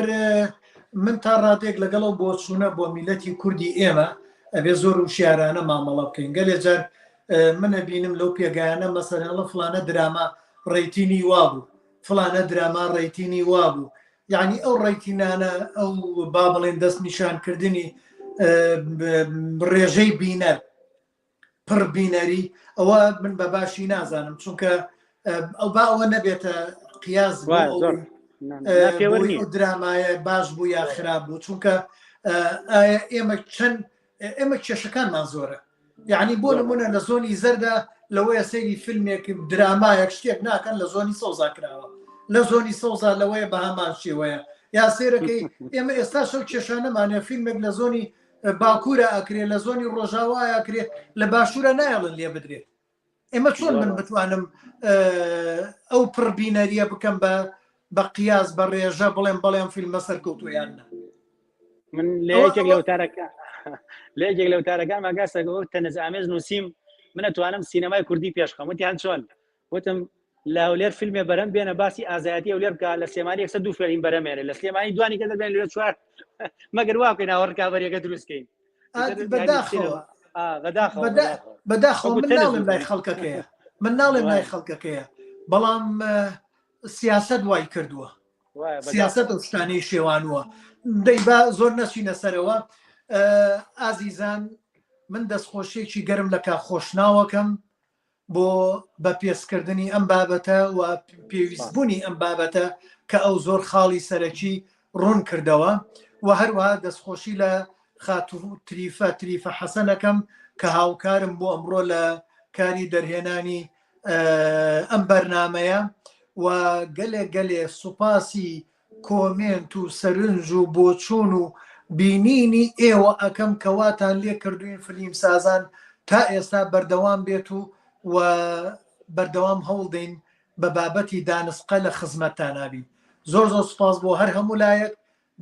من تا ڕادێک لەگەڵ ئەو بۆچوونە بۆ میلەتی کوردی ئێمە ئەبێ زۆر وشیارانە مامەڵە بکەین گەلێ جار منە بینم لەو پێگایانە مەسەرەڵە فلانە دراما rating ی وابوو فلانە دراما rating ی وابوو یعنی ئەو rating انە ئەو با بڵێن دەست نیشانکردنی ڕێژەی بینەر پڕ بینەری ئەوە من بە باشی نازانم چونکە ئەو با ئەوە نەبێتە قیاس درامایە باش بوو یا خراپ بوو چونکە ئایا ئێمە چەند ئێمە کێشەکانمان زۆرە یعنی بۆ نمونە لە زۆنی زەردا لەوەیە سەیری فیلمێک درامایەک شتێک ناکەن لە زۆنی سەوزا کراوە لە زۆنی سەوزا لەوەیە بە هەمان شێوەیە یا سێرەکەی ئێمە ئێستا شەو کێشانەمانە فیلمێک لە زۆنی باکوورە ئەکرێ لە زۆنی ڕۆژاوایە ئەکرێ لە باشوورە نایەڵن لێ بدرێت ئێمە چۆن من بتوانم ئەو پڕبینەریە بکەم بە بە قیاس بە ڕێژە بڵێم بەڵێم فیلمە سەرکەوتویان نە من لە یەکێک لە وتارەکە لە یەکێک لە وتارەکان ماگاسەکە تەنز ئامێز نووسیم من ئەتوانم سینەمای کوردی پێشخەم وتیان چۆن وتم لە هەولێر فیلمێ بەرەم بێنە باسی ئازایەتی هەولێر بکە لە سلێمانی یەکسەر دوو فیلم بەرەمێنێ لە سلێمانی دوانی کە دەبێن لە چوار مەگەر وا بکەین ئاوە ڕکابەریەکە دروست کەین بەداخەوە بەداخەوە من ناڵێم لای خەڵکەکەیە من ناڵێم لای خەڵکەکەیە بەڵام سیاست وای کردووە سیاست ئەو شتانەی شێوانووە دەی با زۆر نەچینە سەرەوە ئازیزان من دەستخۆشیێکی گەرم لە کا خۆشناوەکەم بۆ بە پێستکردنی ئەم بابەتە و پێویستبوونی ئەم بابەتە کە ئەو زۆر خاڵی سەرەکی ڕوون کردەوە و هەروەها دەستخۆشی لە خاتوو تریفە تریفە حەسەنەکەم کە هاوکارم بۆ ئەمڕۆ لە کاری دەرهێنانی ئەم بەرنمەیە و گەلێ گەلێ سوپاسی کۆمێنت و سەرنج و بۆچوون و بینینی ئێوە ئەکەم کە واتان لێ کردوین فلیم سازان تا ئێستا بەردەوام بێت و و بەردەوام هەوڵدەین بە بابەتی دانسقە لە خزمەتتانابین زۆر زۆر سوپاس بۆ هەر هەموو لایەک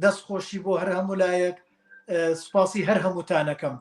دەست خۆشی بۆ هەر هەموو لایەک سوپاسی هەر هەمووتانەکەم.